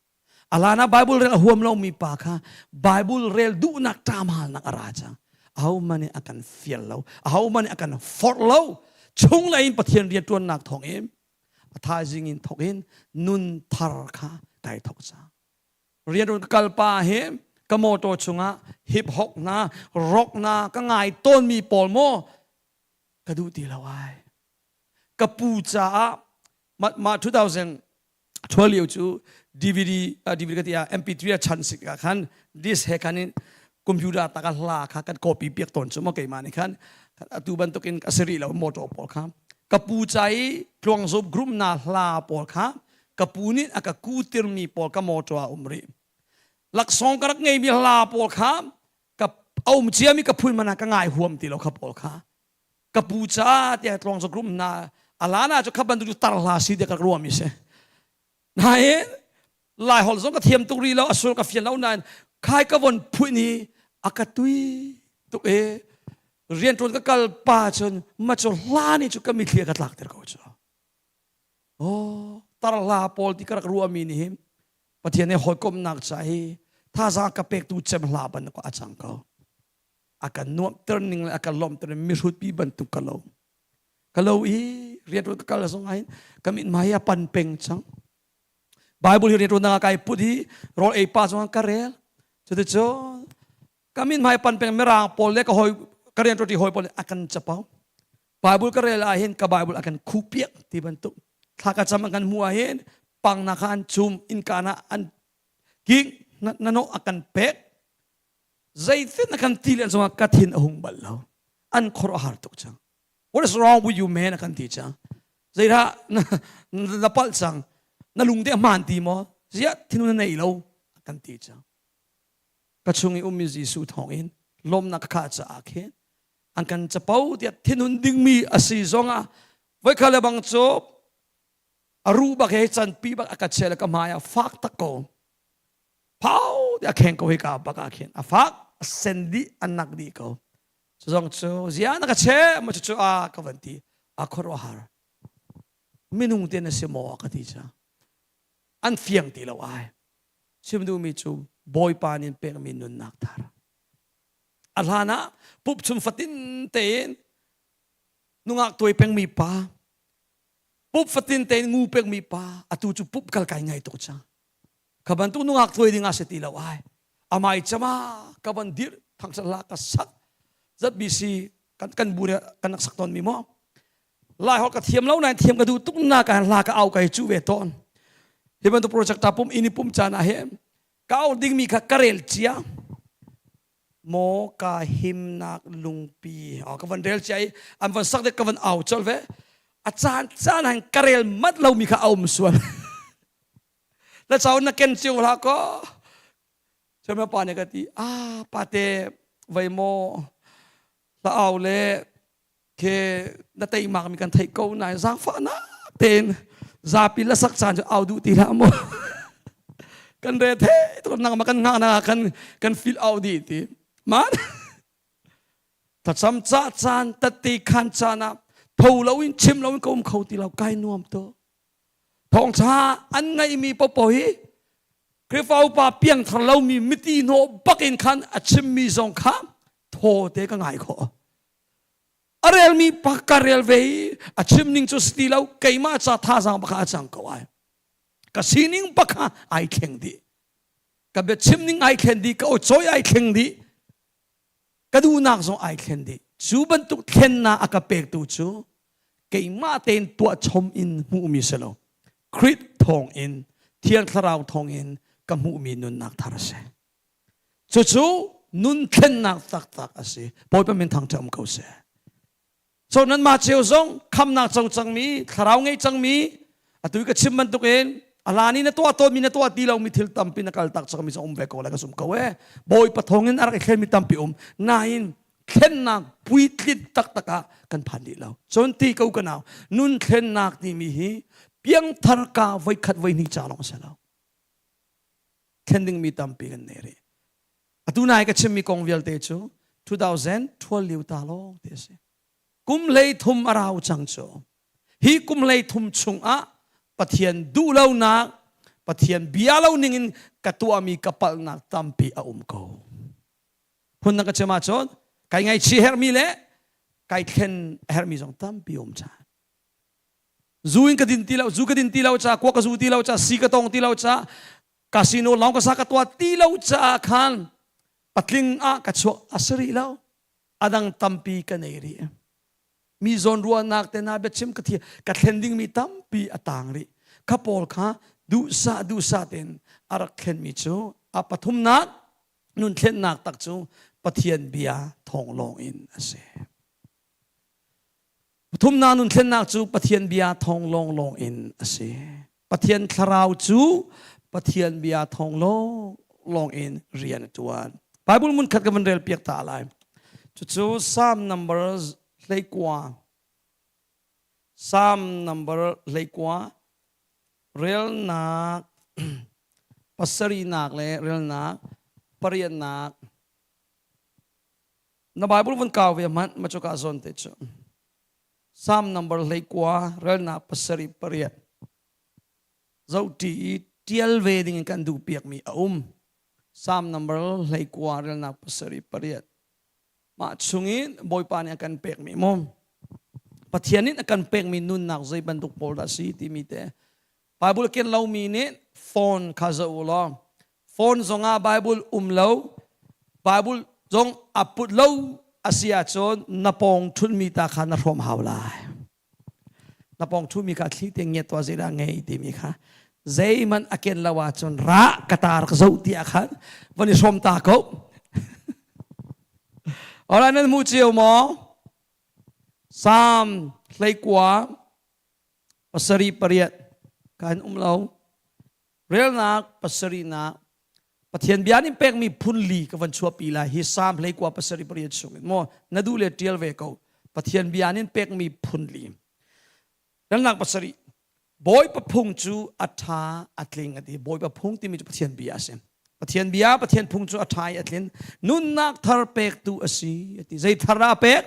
alana Bible rel a huam lomi pa kha Bible rel duhnak ṭamhalnak a ra cang ahohmanh nih a kan fial lo ahohmanh nih a kan forh lo chunglei in Pathian rianṭuannak thawng in a thaizing in thawk in nun thar kha kai thawk cang rianṭuan ka kal pa hi ka motor chungah hip hop hna rock hna ka ngai tawnmi pawl maw ka duh ti lo ai ka pu caah mah 2012 lio cu DVD DVD ka ti ah MP3 a chan sik ah khan disc he khan in computer ta ka hla kha kan copy piak tawn cu maw keimah nih khan atu bantukin a si rih lo motor pawl kha ka pu ca i tluang zup group na hla pawl kha ka pu nih a ka kutirmi pawl ka motor ah um rih laksawng ka rak ngeimi hla pawl kha ka a um ciami ka phun mana ka ngai huam ti lo kha pawl kha ka pu ca tiah tluang zok rum na alana cu kha bantuk cu tar hla si tiah ka ruami si nain lai holh zong ka thiam tuk rih lo a sul ka fian lo nain khai ka von phuih ni a ka tui tuk e rian ṭuan ka kal pa cun ma cu hla ni cu ka mithli ka tlak ter ko cu oh tar hla pawl ti ka rak ruahmi nih hin Pathian he hawikomhnak ca hi thazaang ka pektu cem hla bantuk a cang ko a kan nuamhter ning le a kan lawmhter ning mihrutpi bantuk ka lo ka lo i rianṭuan ka kal zong ahhin ka mithmai a pan peng cang Bible hi rianṭuan ah kai put i rawl ei pa zong ka rel cuticun ka mithmai pan peng mirang pawl le ka hawi ka rianṭuanṭi hawi pawl a kan capo Bible ka rel ahhin ka Bible a kan khuh piak ti bantuk thla ka cam an kan hmuh ahhin pangnak kha an cum innka na an king na nawh a kan pek zeitin na kan ti len zongah ka thin a hung bal lo an khor a har tuk cang what is wrong with you man a kan ti cang zeidah na, na palh cang na lung te a hmaan ti maw ziah thinun na nei lo a kan ti cang ka chung i ummi Jesuh thawngin lawmnak ka khah caah khin an kan capo tiah thinhun dingmi a si zongah voikhat le bang cu a ruh bak he canpi bak a ka chel ka hmai ah fak tak ko phau ti a kheng ko hika bak ah khin a fak a sen dih a nak dih ko cu zong cu zia na ka che ma cu cu a ka van ti a khuaruahhar minung te na si maw ka ti cha an fiang ti lo ai chim duhmi cu bawipa nin pekmi nunnak thar a hlan ah pup chun fatin tein nungak tuai pengmi pa pup fatin tein ngu pekmi pa atu cu pup kal kai ngai tuk cang Kha bantuk nungak tuai ding ah si ti lo ai. Amai chama ka van dir. Thangṭhat hla ka sak. ZBC kan kan bu kan rak sak tawn mi maw? Lai holh ka thiam lo nain thiam ka duh tuk na ka hla ka au kai cu ve tawn. Hi bantuk project ta pum in i pum caan ah hin ka au dingmi kha ka rel cia. Maw ka himnak lungpi ka van rel cia i an van sak dek ka van au colh ve. A caan caan han ka rel mat lomi kha a um sual. Na chau na ken cio hlah kaw. Cun pa nih ka ti, ah pate vei maw hla au le ke na teimak mi kan theih ko nain zaangfahnak tein zapi la sak caan cu au duh ti hlah mu. Kan re the tuk nangmah kan ngah na kan kan feel au dih ti. Man thlacam ca caan tatti khan caan ah tho loin chim loin ka um kho ti lo kai nuam to. Thawngṭha an ngaihmi popo hi Khrihfa upa piangthar lomi miti hnawh bakin khan a chimmi zong kha thaw te ka ngai khawh. A relmi pa ka rel ve i a chim ning cu si ti lo keimah ca thazaang baka a cang ko ai. Ka sining baka ai thleng dih. Ka biachim ning ai thlen dih, ka aw cawi ai thleng dih. Ka duhnak zong ai thlen dih. Cu bantuk thlennak a ka pektu cu keimah tein tuah chom in hmuhmi si lo. Khrih thawng in Thiang Thlarau thawng in ka hmuhmi nunnak thar a si. Cucu nun thlennak taktak a si. Bawipa min thangṭhat um ko seh. So nanmah cio zong khamnak co cangmi, thlarau ngei cangmi, atu ka chim bantukin a hlan i na tuah tawnmi na tuah ti lomi thil tampi na kal tak cangmi zong um ve ko lai ka zum ko e. Bawipa thawngin a rak i thlenmi tampi um. Nain thlennak puitlin taktak ah kan phan dih lo. Cun ti ko ka nau, nun thlennak timi hi piangthar ka voikhat voihnih ca lawng a si lo. Thlen dingmi tampi kan nei rih. Atu nai ka chimmi kong vialte cu 2012 lio ta lawng ti a si. Kum hlei thum a rau cang cu. Hi kum hlei thum chungah Pathian duhlonak, Pathian bia lo ningin ka tuahmi ka palhnak tampi a um ko. Phun na ka chim ahcun kai ngaihchih herhmi le kai thlen herhmi zong tampi um chan. Zu in ka din ti lo, zu ka din ti lo ca, kuak ka zu ti lo ca, si ka tong ti lo ca, casino lawng ka sa ka tuah ti lo caah khan patling ah ka chuak a si rih lo. A dang tampi ka nei rih. Mi zawn ruahnak te na biachim ka thi ka thlen dingmi tampi a tang rih. Kha pawl kha duhsah duhsah tein a rak thlenmi cu a pathumnak nun thlennak tak cu Pathian bia thawng lawng in a si. Pathumnak nun thlennak cu Pathian bia thawng lawnglawng in a si. Pathian thlarau cu Pathian bia thawng lawnglawng in rian a ṭuan. Bible mun khat ka van rel piak ta lai. Cucu Psalm number 19. Psalm number 19 relnak pasarihnak le relnak pariatnak Na Bible vun kau ve hmanh ma cuka zawn te cu. Psalm number 19 relnak 7 8. Zohṭi i ṭial ve ding in kan duh piakmi a um. Psalm number 19 relnak 7 8. Mah chungin Bawipa nih a kan pekmi mu. Pathian nih a kan pekmi nunnak zei bantuk pawl dah si timi te. Bible ken lomi nih phone kha zoh u law phone zongah Bible um lo Bible zong a put lo a si ahcun na pawng ṭhutmi ta kha na hrawm hau lai. Na pawng ṭhutmi kha thli te ngiat tuah zeidah ngei timi kha zeihmanh a ken lo ahcun ra ka ta rak zoh ti ah khan van i hrawm ta ko. Alright, nan hmu cio maw? Psalm 19 pasarih pariat kan um lo. Relnak pasarihnak Pathian bia nih pekmi phun li ka van chuahpi lai hi Psalm 19 pasarih pariat chung in maw na duh le ṭial ve ko Pathian bia nih pekmi phun li Relnak pasarih Bawipa phung cu a ṭha a tling a ti Bawipa phung timi cu Pathian bia a si Pathian bia Pathian phung cu a ṭha i a tlin nunnak thar pektu a si a ti zei thar dah a pek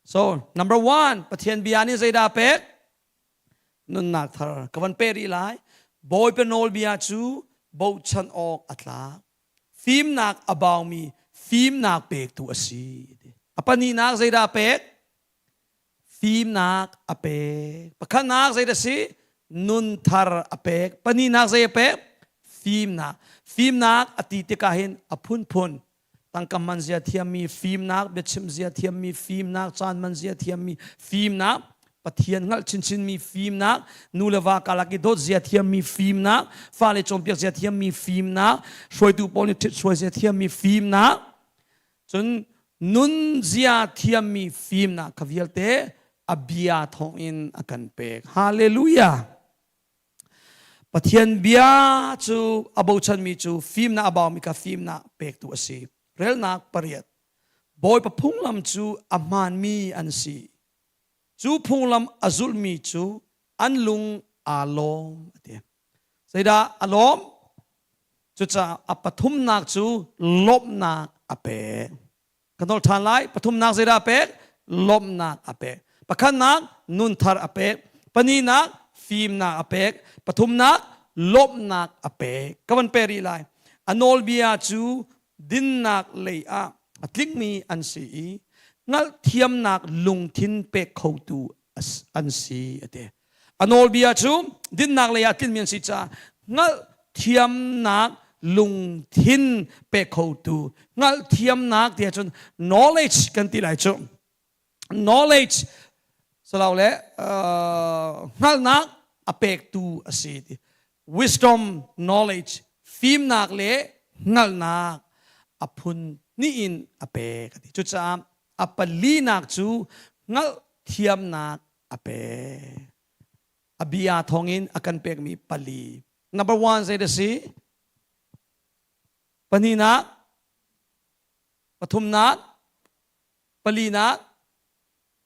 So number one Pathian bia nih zeidah a pek Nunnak thar ka van pe rih lai. Bawipa nawlbia cu bochan awk a tlak. Fimnak a baumi fimnak pektu a si. A pahnihnak zeidah a pek? Fimnak a pek. Pakhatnak zeidah si? Nun thar a pek. Pahnihnak zei a pek? Fimnak. Fimnak a ti tikah hin a phunphun. Tangka man zia thiammi fimnak, biachim zia thiammi fimnak, caan man zia thiammi fimnak, Pathian hngalh chinchinmi fimnak, nu le va karlak i dawt zia thiammi fimnak, fale cawnpiak zia thiammi fimnak, hruaitu pawl nih ṭhit zia thiammi fimnak, cun nun zia thiammi fimnak kha vialte a bia thawngin a kan pek. Hallelujah! Pathian bia cu a bochanmi cu fimnak a baumi kha fimnak pektu a si. Relnak pariat. Bawipa phunglam cu a hmaanmi an si. Cu phunglam a zulhmi cu an lung aa lawm a ti. Zeidah a lawm? Cucaah a pathumnak cu lawmhnak a pek. Ka nawl ṭhan lai. Pathumnak zeidah a pek? Lawmhnak a pek. Pakhatnak nunthar a pek. Pahnihnak fimnak a pek. Pathumnak lawmhnak a pek. Ka van pe rih lai. A nawlbia cu dinnak lei ah a tlingmi an si i hngalhthiamnak lungthin pek khotu an si a ti. A nawlbia cu dinnak lei ah tlinmi an si caah hngalhthiamnak lungthin pek khotu hngalhthiamnak ti ahcun knowledge kan ti lai cu knowledge salo le hngalhnak a pektu a si ti wisdom knowledge fimnak le hngalhnak a phun hnih in a pek a ti cucaah a palinak cu hngalhthiamnak a pek a bia thawngin a kan pekmi pali number one zei da si pahnihnak pathumnak Palinak,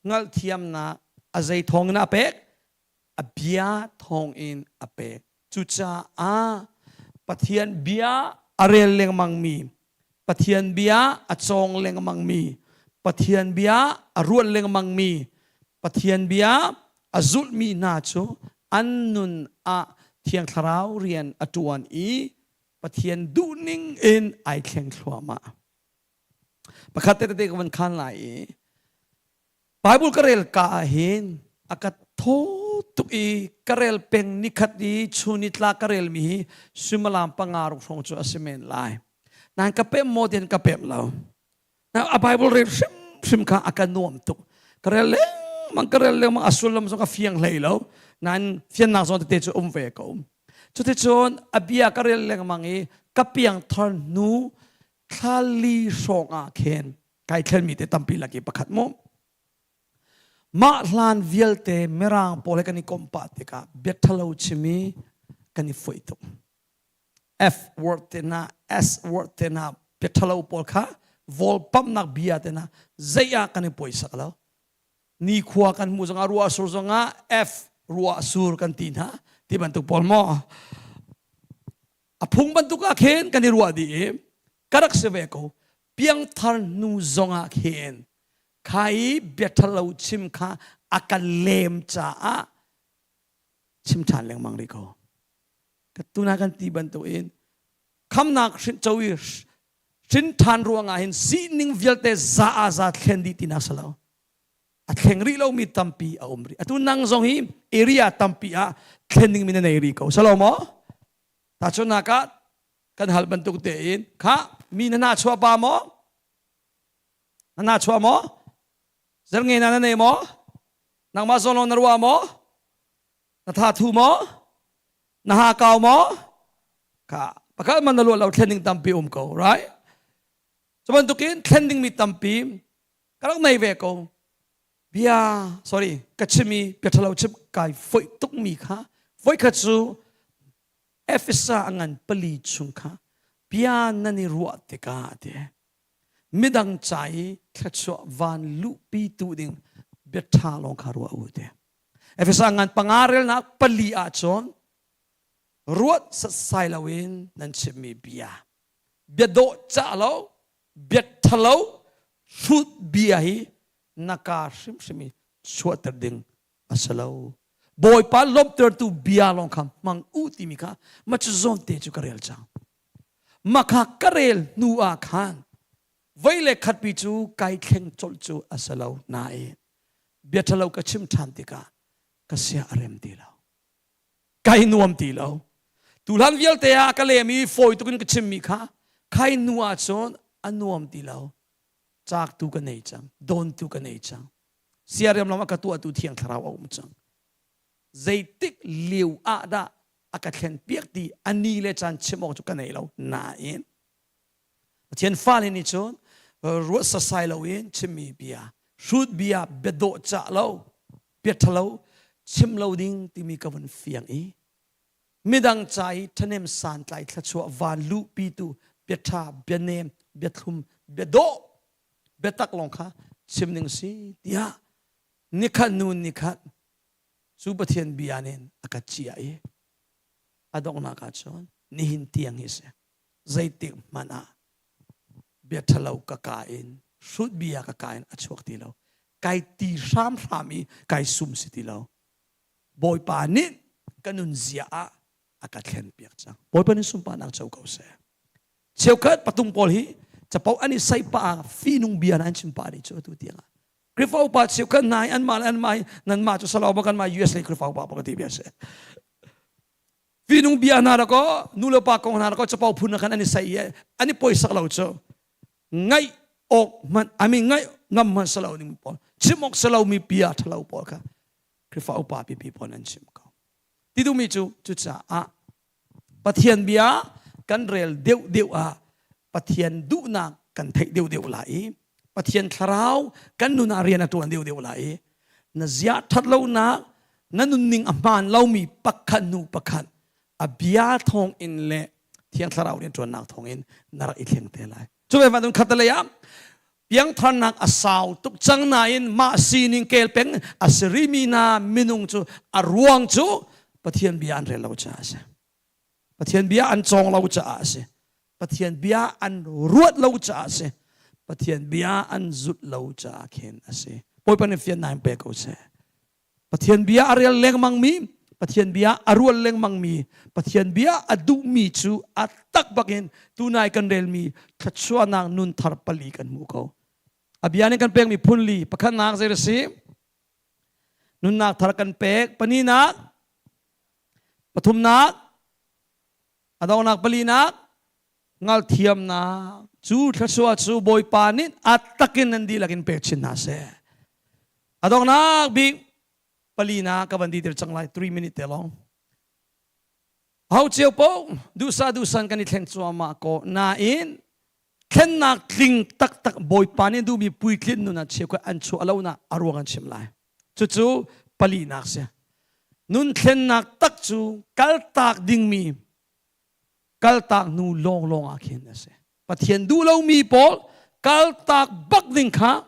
hngalhthiamnak a zei thawngin a pek? A bia thawngin a pek. Cucaah Pathian bia a rel lengmangmi, Pathian bia a cawng lengmangmi, Pathian bia a ruat lengmangmi, Pathian bia a zulhmi hna cu an nun ah Thiang Thlarau rian a ṭuan i Pathian duhning in ai thleng thluahmah. Pakhat tete ka van khan lai i Bible ka rel ka ah hin a ka thaw tuk i ka rel peng nikhat i chun i tla ka relmi hi suimilam panga ruk hrawng cu a si men lai. Nain ka pem maw tian ka pem lo. A Bible rel hrimhrim kha a ka nuam tuk. Ka rel lengmang ka rel lengmang a sullam zong a fiang hlei lo. Nain fiannak zawn tete cu um ve ko. Cuticun a bia ka rel lengmang i ka piangthar hnu thla li hrawng ah khin kai thlenmi te tampi lak i pakhat mu mah hlan vialte mirang pawl he kan i komh pah tikah bia ṭhalo chimi kan i foih tuk F word te hna S word te hna bia ṭhalo pawl kha vawlpamnak bia te hna zei ah kan i puaisak lo nikhua kan hmuh zongah ruah sur zongah F ruah sur kan ti hna ti bantuk pawl maw A phung bantuk ah khin kan i ruah dih i ka rak si ve ko. Piangthar hnu zongah khin kha i bia ṭhalo chim kha a ka lem caah chim ṭhan lengmang rih ko. Ka tuna kan ti bantukin khamnak hrin co i hrin ṭhan ruangah hin sining vialte za ah za thlen dih tinak si lo. A thleng rih lomi tampi a um rih. Atu nang zong hi area tampi ah thlen dingmi na nei rih ko. Salo maw? Tahchunhnak ah kan hal bantuk tein kha mi na hna chuah pa maw? Na hna chuah maw? Zernge na na nei maw? Nangmah zawn lawng na ruah maw? Na tha thu maw? Na ha kau maw? Kha pakhat man na luat lo thlen ding tampi um ko, right? Cu bantukin thlen dingmi tampi ka rak nei ve ko. Bia, sorry, ka chim i bia ṭhalo chim kai foih tukmi kha voikhat cu Efesa a ngan pali chung kha bia nan i ruah tikah ti midang ca i thluachuah van luhpi tu ding bia ṭha lawng kha ruah u ti. Efesa ngan panga relnak pali ahcun ruat satsai loin nan chimmi bia bia dawh cah lo bia ṭhalo hrut bia hi na ka hrimhrim i chuahter ding a si lo. Bawipa lawmhtertu bia lawng kha hmang u timi kha ma cu zawn te cu ka rel cang. Ma kha ka rel hnu ah khan vei le khatpi cu kai thleng colh cu a si lo nain bia ṭhalo ka chim ṭhan tikah ka sia a rem ti lo. Kai nuam ti lo. Tuhlan vialte ah ka lem i fawi tukin ka chimmi kha khai hnu ah cun A nuam ti lo. Caak tu ka nei cang. Dawn tu ka nei cang. Siariam lam a ka tuahtu Thiang Thlarau a um cang. Zeitik lio ah dah a ka thlen piak ti a ni le caan chim awk cu ka nei lo. Nain Pathian fale nih cun ruat sasai loin chimmi bia, hrut bia, bia dawh cah lo, bia ṭhalo chim lo ding timi ka vun fiang i midang ca i ṭhahnem santlai thluachuah van luhpitu bia ṭha, bia nem, bia thlum, bia dawh, biatak lawng kha chim ding si tiah nikhat nu nikhat cu Pathian bia nih a ka ciah i a donghnak ah cun nihin tiang hi si. Zeitik hmanh ah bia ṭhalo ka ka in hrut bia ka ka in a chuak ti lo. Kai ti hramhram i kai sum si ti lo. Bawipa nih ka nunzia ah a ka thlen piak cang. Bawipa nih sunparnak co ko seh. Cheukhat patung pawl hi capo an i sai pah ah fihnung bia an chim pah ni cu atu tiang ah. Khrihfa upa cheukhat hna hi anmah le anmah hi nanmah cu salo ma kanmah US lei Khrihfa upa pa ka ti bia si. Fihnung bia hna rak aw nu le pa kong hna rak aw capo phun khan an i sai i an i poisak lo cu ngaih awk hmanh I mean ngaih ngam hmanh salo ding pawl chim awk salo mi bia ṭhalo pawl kha Khrihfa upa pipi pawl an chim ko. Ti duhmi cu cucaah Pathian bia kan rel deuhdeuh ah Pathian duhnak kan theih deuhdeuh lai i Pathian thlarau kan nun ah rian a ṭuan deuhdeuh lai i na zia ṭhat lonak na nunning a hmaan lomi pakhat hnu pakhat a bia thawng in le Thiang Thlarau rian ṭuannak thawng in na rak i thleng te lai. Cu ve bantuk khatalei ah piangtharnak a sau tuk cang nain mah sining kel peng a si rimi hna minung cu a ruang cu Pathian bia an rel lo caah a si. Pathian bia an cawng lo caah a si. Pathian bia an ruat lo caah a si. Pathian bia an zulh lo caah khin a si. Bawipa nih fiannak in pe ko seh. Pathian bia a rel lengmangmi, Pathian bia a rual lengmangmi, Pathian bia a duhmi cu a tak bakin tunai kan relmi thluachuahnak nun thar pali kan hmu ko. A bia nih kan pekmi phunli pakhatnak zei a si? Nunnak thar kan pek. Paninak, pathumnak, a donghnak palinak, ngalthiamnak cu thluachuah cu Bawipa nih a takin nan dihlak in pek chin hna seh. A donghnak bik palina ka van ti tir cang lai 3 minute te long. Ho cio po dusa dusan kan i thleng cuahmah ko nain thlennak tling taktak Bawipa nih duhmi puitlin nun ah cheukhat an chuah lo na a ruang an chim lai. Cucu palinak si. Nun thlennak tak cu kaltak dingmi kaltak hnu lawnglawng ah khin a si. Pathian duh lomi pawl kaltak bak ding kha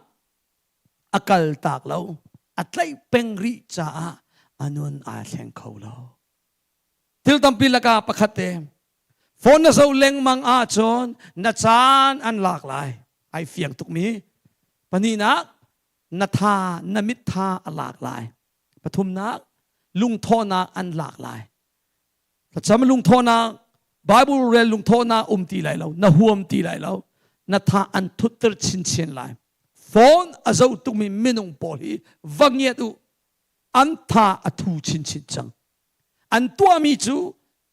a kaltak lo. A tlaih peng rih caah a nun aa thleng kho lo. Thil tampi lakah pakhat te phone na zoh lengmang ahcun na caan an lak lai. Ai fiang tukmi. Pahnihnak na tha na mit tha a lak lai. Pathumnak lungthawhnak an lak lai. Thlacam lungthawhnak, Bible rel lungthawhnak um ti lai lo, na huam ti lai lo, na tha an thutter chinchin lai. Phone a zoh tukmi minung pawl hi va ngiat u, an tha a thu chinchin cang. An tuahmi cu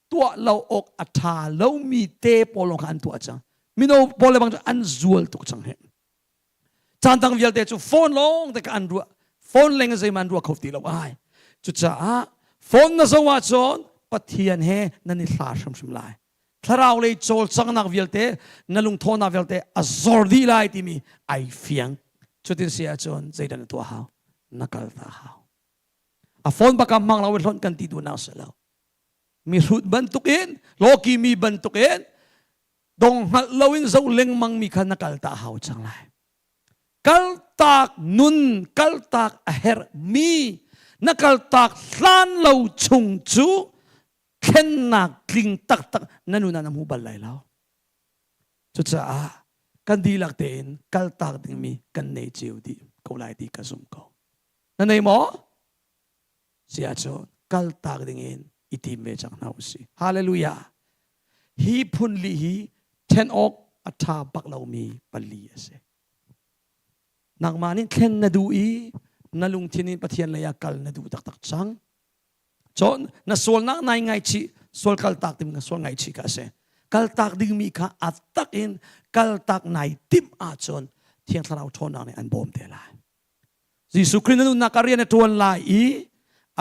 tuah lo awk a ṭha lomi te pawl lawng kha an tuah cang. Mino pawl le bang cu an zual tuk cang he. Caan dang vialte cu phone lawng te ka an ruah. Phone leng zeihmanh an ruah kho ti lo ai. Cucaah phone na zoh ahcun Pathian he nan i hla hrimhrim lai. Thlarau lei cawlcanghnak vialte, na lungthawhnak vialte a zor dih lai timi ai fiang. Cutin si ahcun zeidah na tuah hau? Na kal ta hau. A phone bak ah hmang lo in hlonh kan ti duhnak si lo. Mi hrut bantukin, lawki mi bantukin dong hngalh loin zoh lengmang mi kha na kal ta hau cang lai kaltak nun kaltak a herh mi na kaltak hlan lo chung cu thlennak tling taktak na nun ah na hmu bal lai lo cucaah kan dihlak tein kaltak dingmi kan nei cio dih ko lai ti ka zum ko na nei maw Si ahcun kaltak dingin i tim ve cang hna usih. Hallelujah. Hi phun li hi then awk a ṭha bak lomi pali a si. Nangmah nih thlen na duh i na lungthin in Pathian lei ah kal na duh taktak cang. Cun na sualnak nai ngaichih, sual kaltak timi ka sual ngaichih ka a si. Kaltak dingmi kha a tak in kaltak nai timh ahcun Thiang Thlarau ṭhawnnak nih an bawm te lai. Jesuh Khrih na nunnak ah rian a ṭuan lai i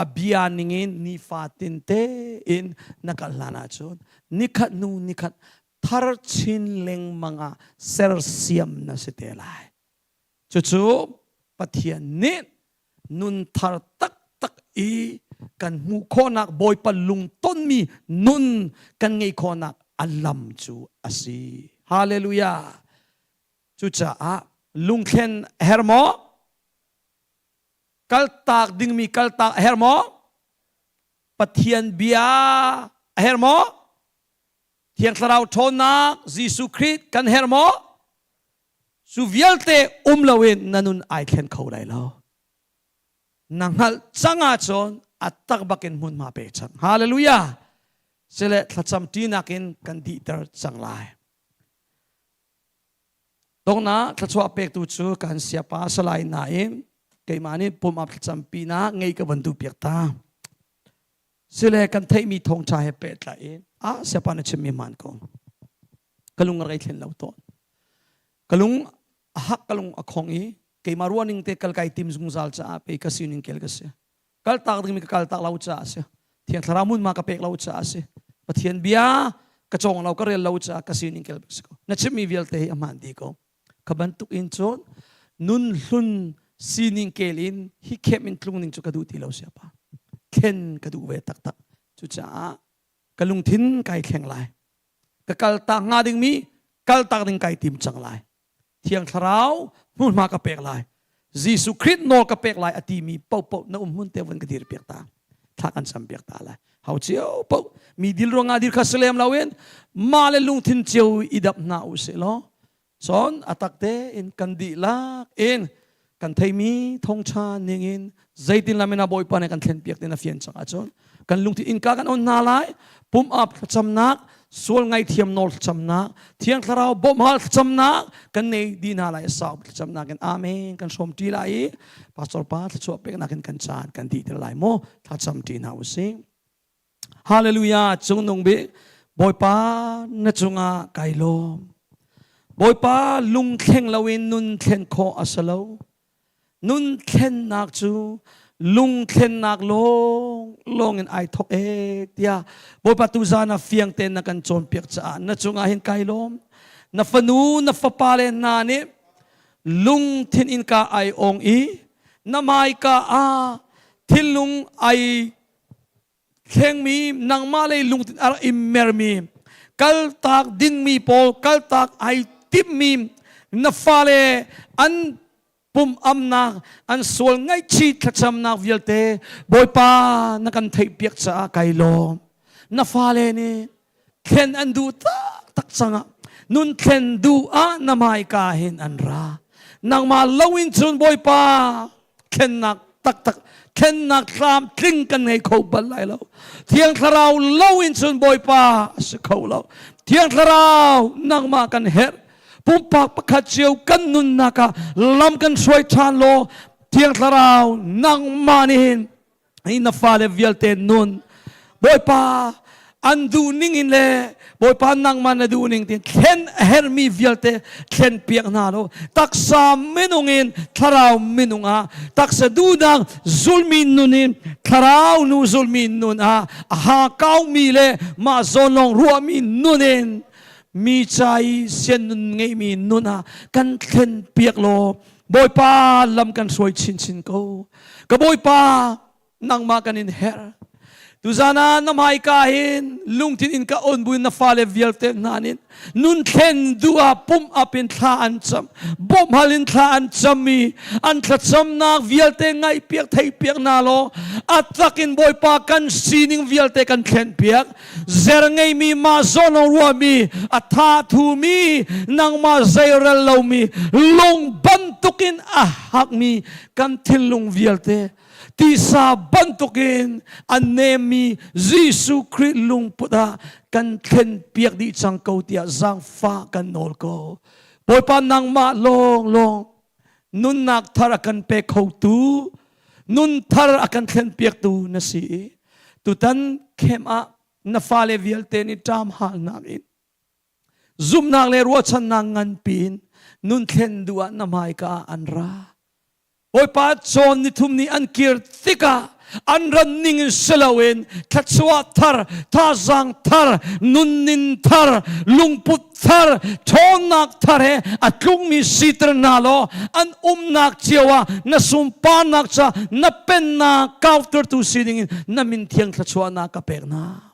a bia ningin nifatin tein na kal hlan ahcun nikhat hnu nikhat thar chin lengmang ah sersiam na si te lai. Cucu Pathian nih nun thar taktak i kan hmuh khawhnak Bawipa lungtonmi nun kan ngeih khawhnak a lam cu a si. Hallelujah! Cucaah lungthlen a herh maw? Kaltak dingmi kaltak a herh maw? Pathian bia a herh maw? Thiang Thlarau ṭhawnnak Jesuh Khrih kan herh maw? Cu vialte um loin na nun ai thlen kho lai lo. Na hngalh cang ahcun a tak bakin hmunhma pe cang. Hallelujah! Sile thlacam ṭinak in kan dihter cang lai. Donghnak thluachuah pektu cu kan siapa salai nain keimah nih pum ap thlacampi na ngei ka van duh piak ta. Sile kan theihmi thawngṭha he pehtlai in ah siapa na chimmi hmaan ko. Ka lung a rei thlen lo tawn. Ka lung a hak ka lung a khong i keimah ruahning te kal kai tim zungzal caah pei ka sining kel ka si. Kaltak dingmi ka kaltak lo caah a si. Thiang Thlarau hmunhma ka pek lo caah a si. Pathian bia ka cawng lo ka rel lo caah ka sining kel si ko. Na chimmi vialte hi a hmaan dih ko. Kha bantuk in cun nun hlun sining kel in hi khem in tlung ning cu ka duh ti lo siapa. Thlen ka duh ve taktak. Cucaah ka lungthin kai thleng lai. Ka kaltak hnga dingmi kaltak ding kai tim cang lai. Thiang Thlarau hmunhma ka pek lai. Jesuh Khrih nawl ka pek lai a timi paohpaoh na um hmun te van ka dir piak ta. Thla kan sam piak ta lai. Hau cio paoh mi dil ruangah dir kha si lem loin mah le lungthin cio i dap hna u sih law cun a tak tein kan dihlak in kan theimi thawngṭha ningin zeitin lam in a Bawipa nih kan thlenpiak tin a fian cang ahcun kan lungthin innka kan on hna lai pum ap thlacamnak sual ngaihthiam nawl thlacamnak thiang thlarau bawmhal thlacamnak kan nei di hna lai sau thlacamnak in amen kan hrawm ṭi lai i pastor pa thluachuah peknak in kan caan kan dih ter lai maw thlacam ṭi hna usih Hallelujah cungnung bik Bawipa na cungah kai lawm. Bawipa lungthleng loin nun thlen khawh a si lo. Nun thlennak cu lungthlennak lawng lawng in ai thok e tiah Bawipa tuzan ah fiang tein na kan cawnpiak caah na cungah hin kai lawm. Na fanu na fapa le hna nih lungthin in ka ai ong i na hmaika ah thinlung ai thlengmi nangmah lei lungthin a rak i mermi kaltak dingmi pawl kaltak ai timmi na fale an pum amnak an sual ngaihchih thlacamnak vialte Bawipa na kan theihpiak caah kai lawm na fale nih thlen an duh taktak cangah nun thlen duh ah na hmaika hin an ra nangmah loin cun Bawipa thlennak taktak thlennak tlamtling kan ngei kho bal lai lo thiang thlarau loin cun Bawipa a si kho lo thiang thlarau nangmah kan herh pumpak pakhat cio kan nunnak ah lam kan hruai ṭhan law thiang thlarau nangmah nih hin hi na fale vialte nun Bawipa an duh ning in le Bawipa nangmah na duh ning tin thlen a herhmi vialte thlen piak hna lo taksa minung in thlarau minung ah taksa duhnak zulmi nun in thlarau nu zulmi nun ah a ha kaumi le mah zawn lawng ruahmi nun in mi ca i sian nun ngeimi nun ah kan thlen piak law Bawipa lam kan hruai chinchin ko. Ka Bawipa, nangmah kan in herh. Tuzan ah na hmaika hin lungthin in ka on buin na fale vialte hna nih nun thlen duh ah pum up in thla an cam bawmhal in thla an cam i an thlacamnak vialte ngaihpiak theihpiak hna law a tak in Bawipa kan sining vialte kan thlenpiak zer ngeimi mah zawn ruahmi a tha thumi nangmah zeirel lomi lung bantukin a hakmi kan thinlung vialte tisa bantukin a nemmi Jesuh Khrih lungput ah kan thlen piak dih cang ko tiah zaangfah kan nawl ko Bawipa nangmah lawng lawng nunnak thar a kan pe khotu nun thar a kan thlen piaktu na si i tutan khem ah na fale vialte nih ṭam halnak in. Zumhnak le ruahchannak nganpi in nun thlen duh ah na hmaika ah an ra. Bawipa cawn nithum ni an kir tikah an ran ning in si loin thluachuah thar, thazaang thar, nunning thar, lungput thar, ṭhawnnak thar he a tlungmi siter hna law an umnak cio ah na sunparnak ca na pennak kautertu si dingin na min thiang thluachuahnak ka pek hna.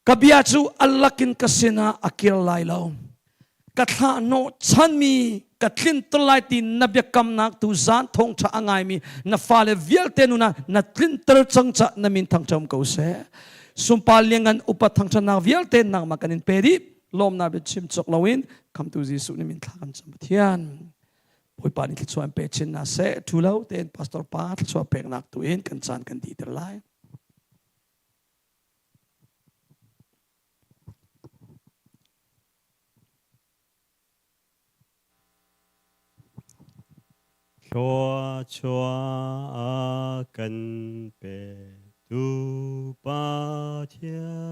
Ka bia cu a lakin ka sinah a kir lai lo. Ka thlah hnawh chanmi ka tlinter lai ti na biakamnak tu zan thawngṭha a ngaimi na fale vialte nun ah na tlinter cang ca na min thangṭha um ko seh. Sunpar liangan upat thangṭhatnak vialte nangmah kan in pe dih. Lawmnak bia chim cawk loin khamtu Jesuh nih min thla kan cam Pathian. Bawipa nih thluachuah in pe chin na seh. Thu lo tein pastor pa thluachuah peknak tu in kan caan kan dihter lai. Thluachuah a kan petu Pathian,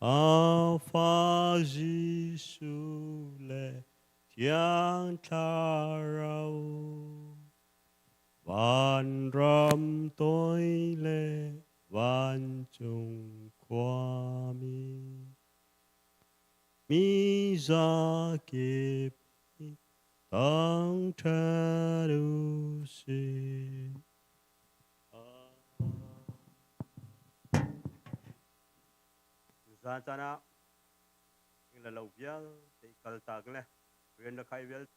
a Fa Jesuh le Thiang Thlarau. Vanram toi le vancung khuami mi zakip nih thangṭhat u sih. Zan caan ah le lo vialte kaltak le rian le khai vialte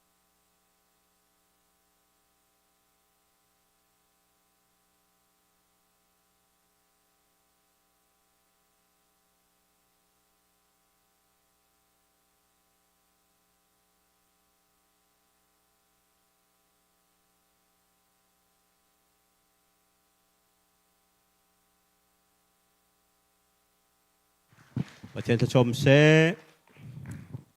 Pathian thluachuah um seh.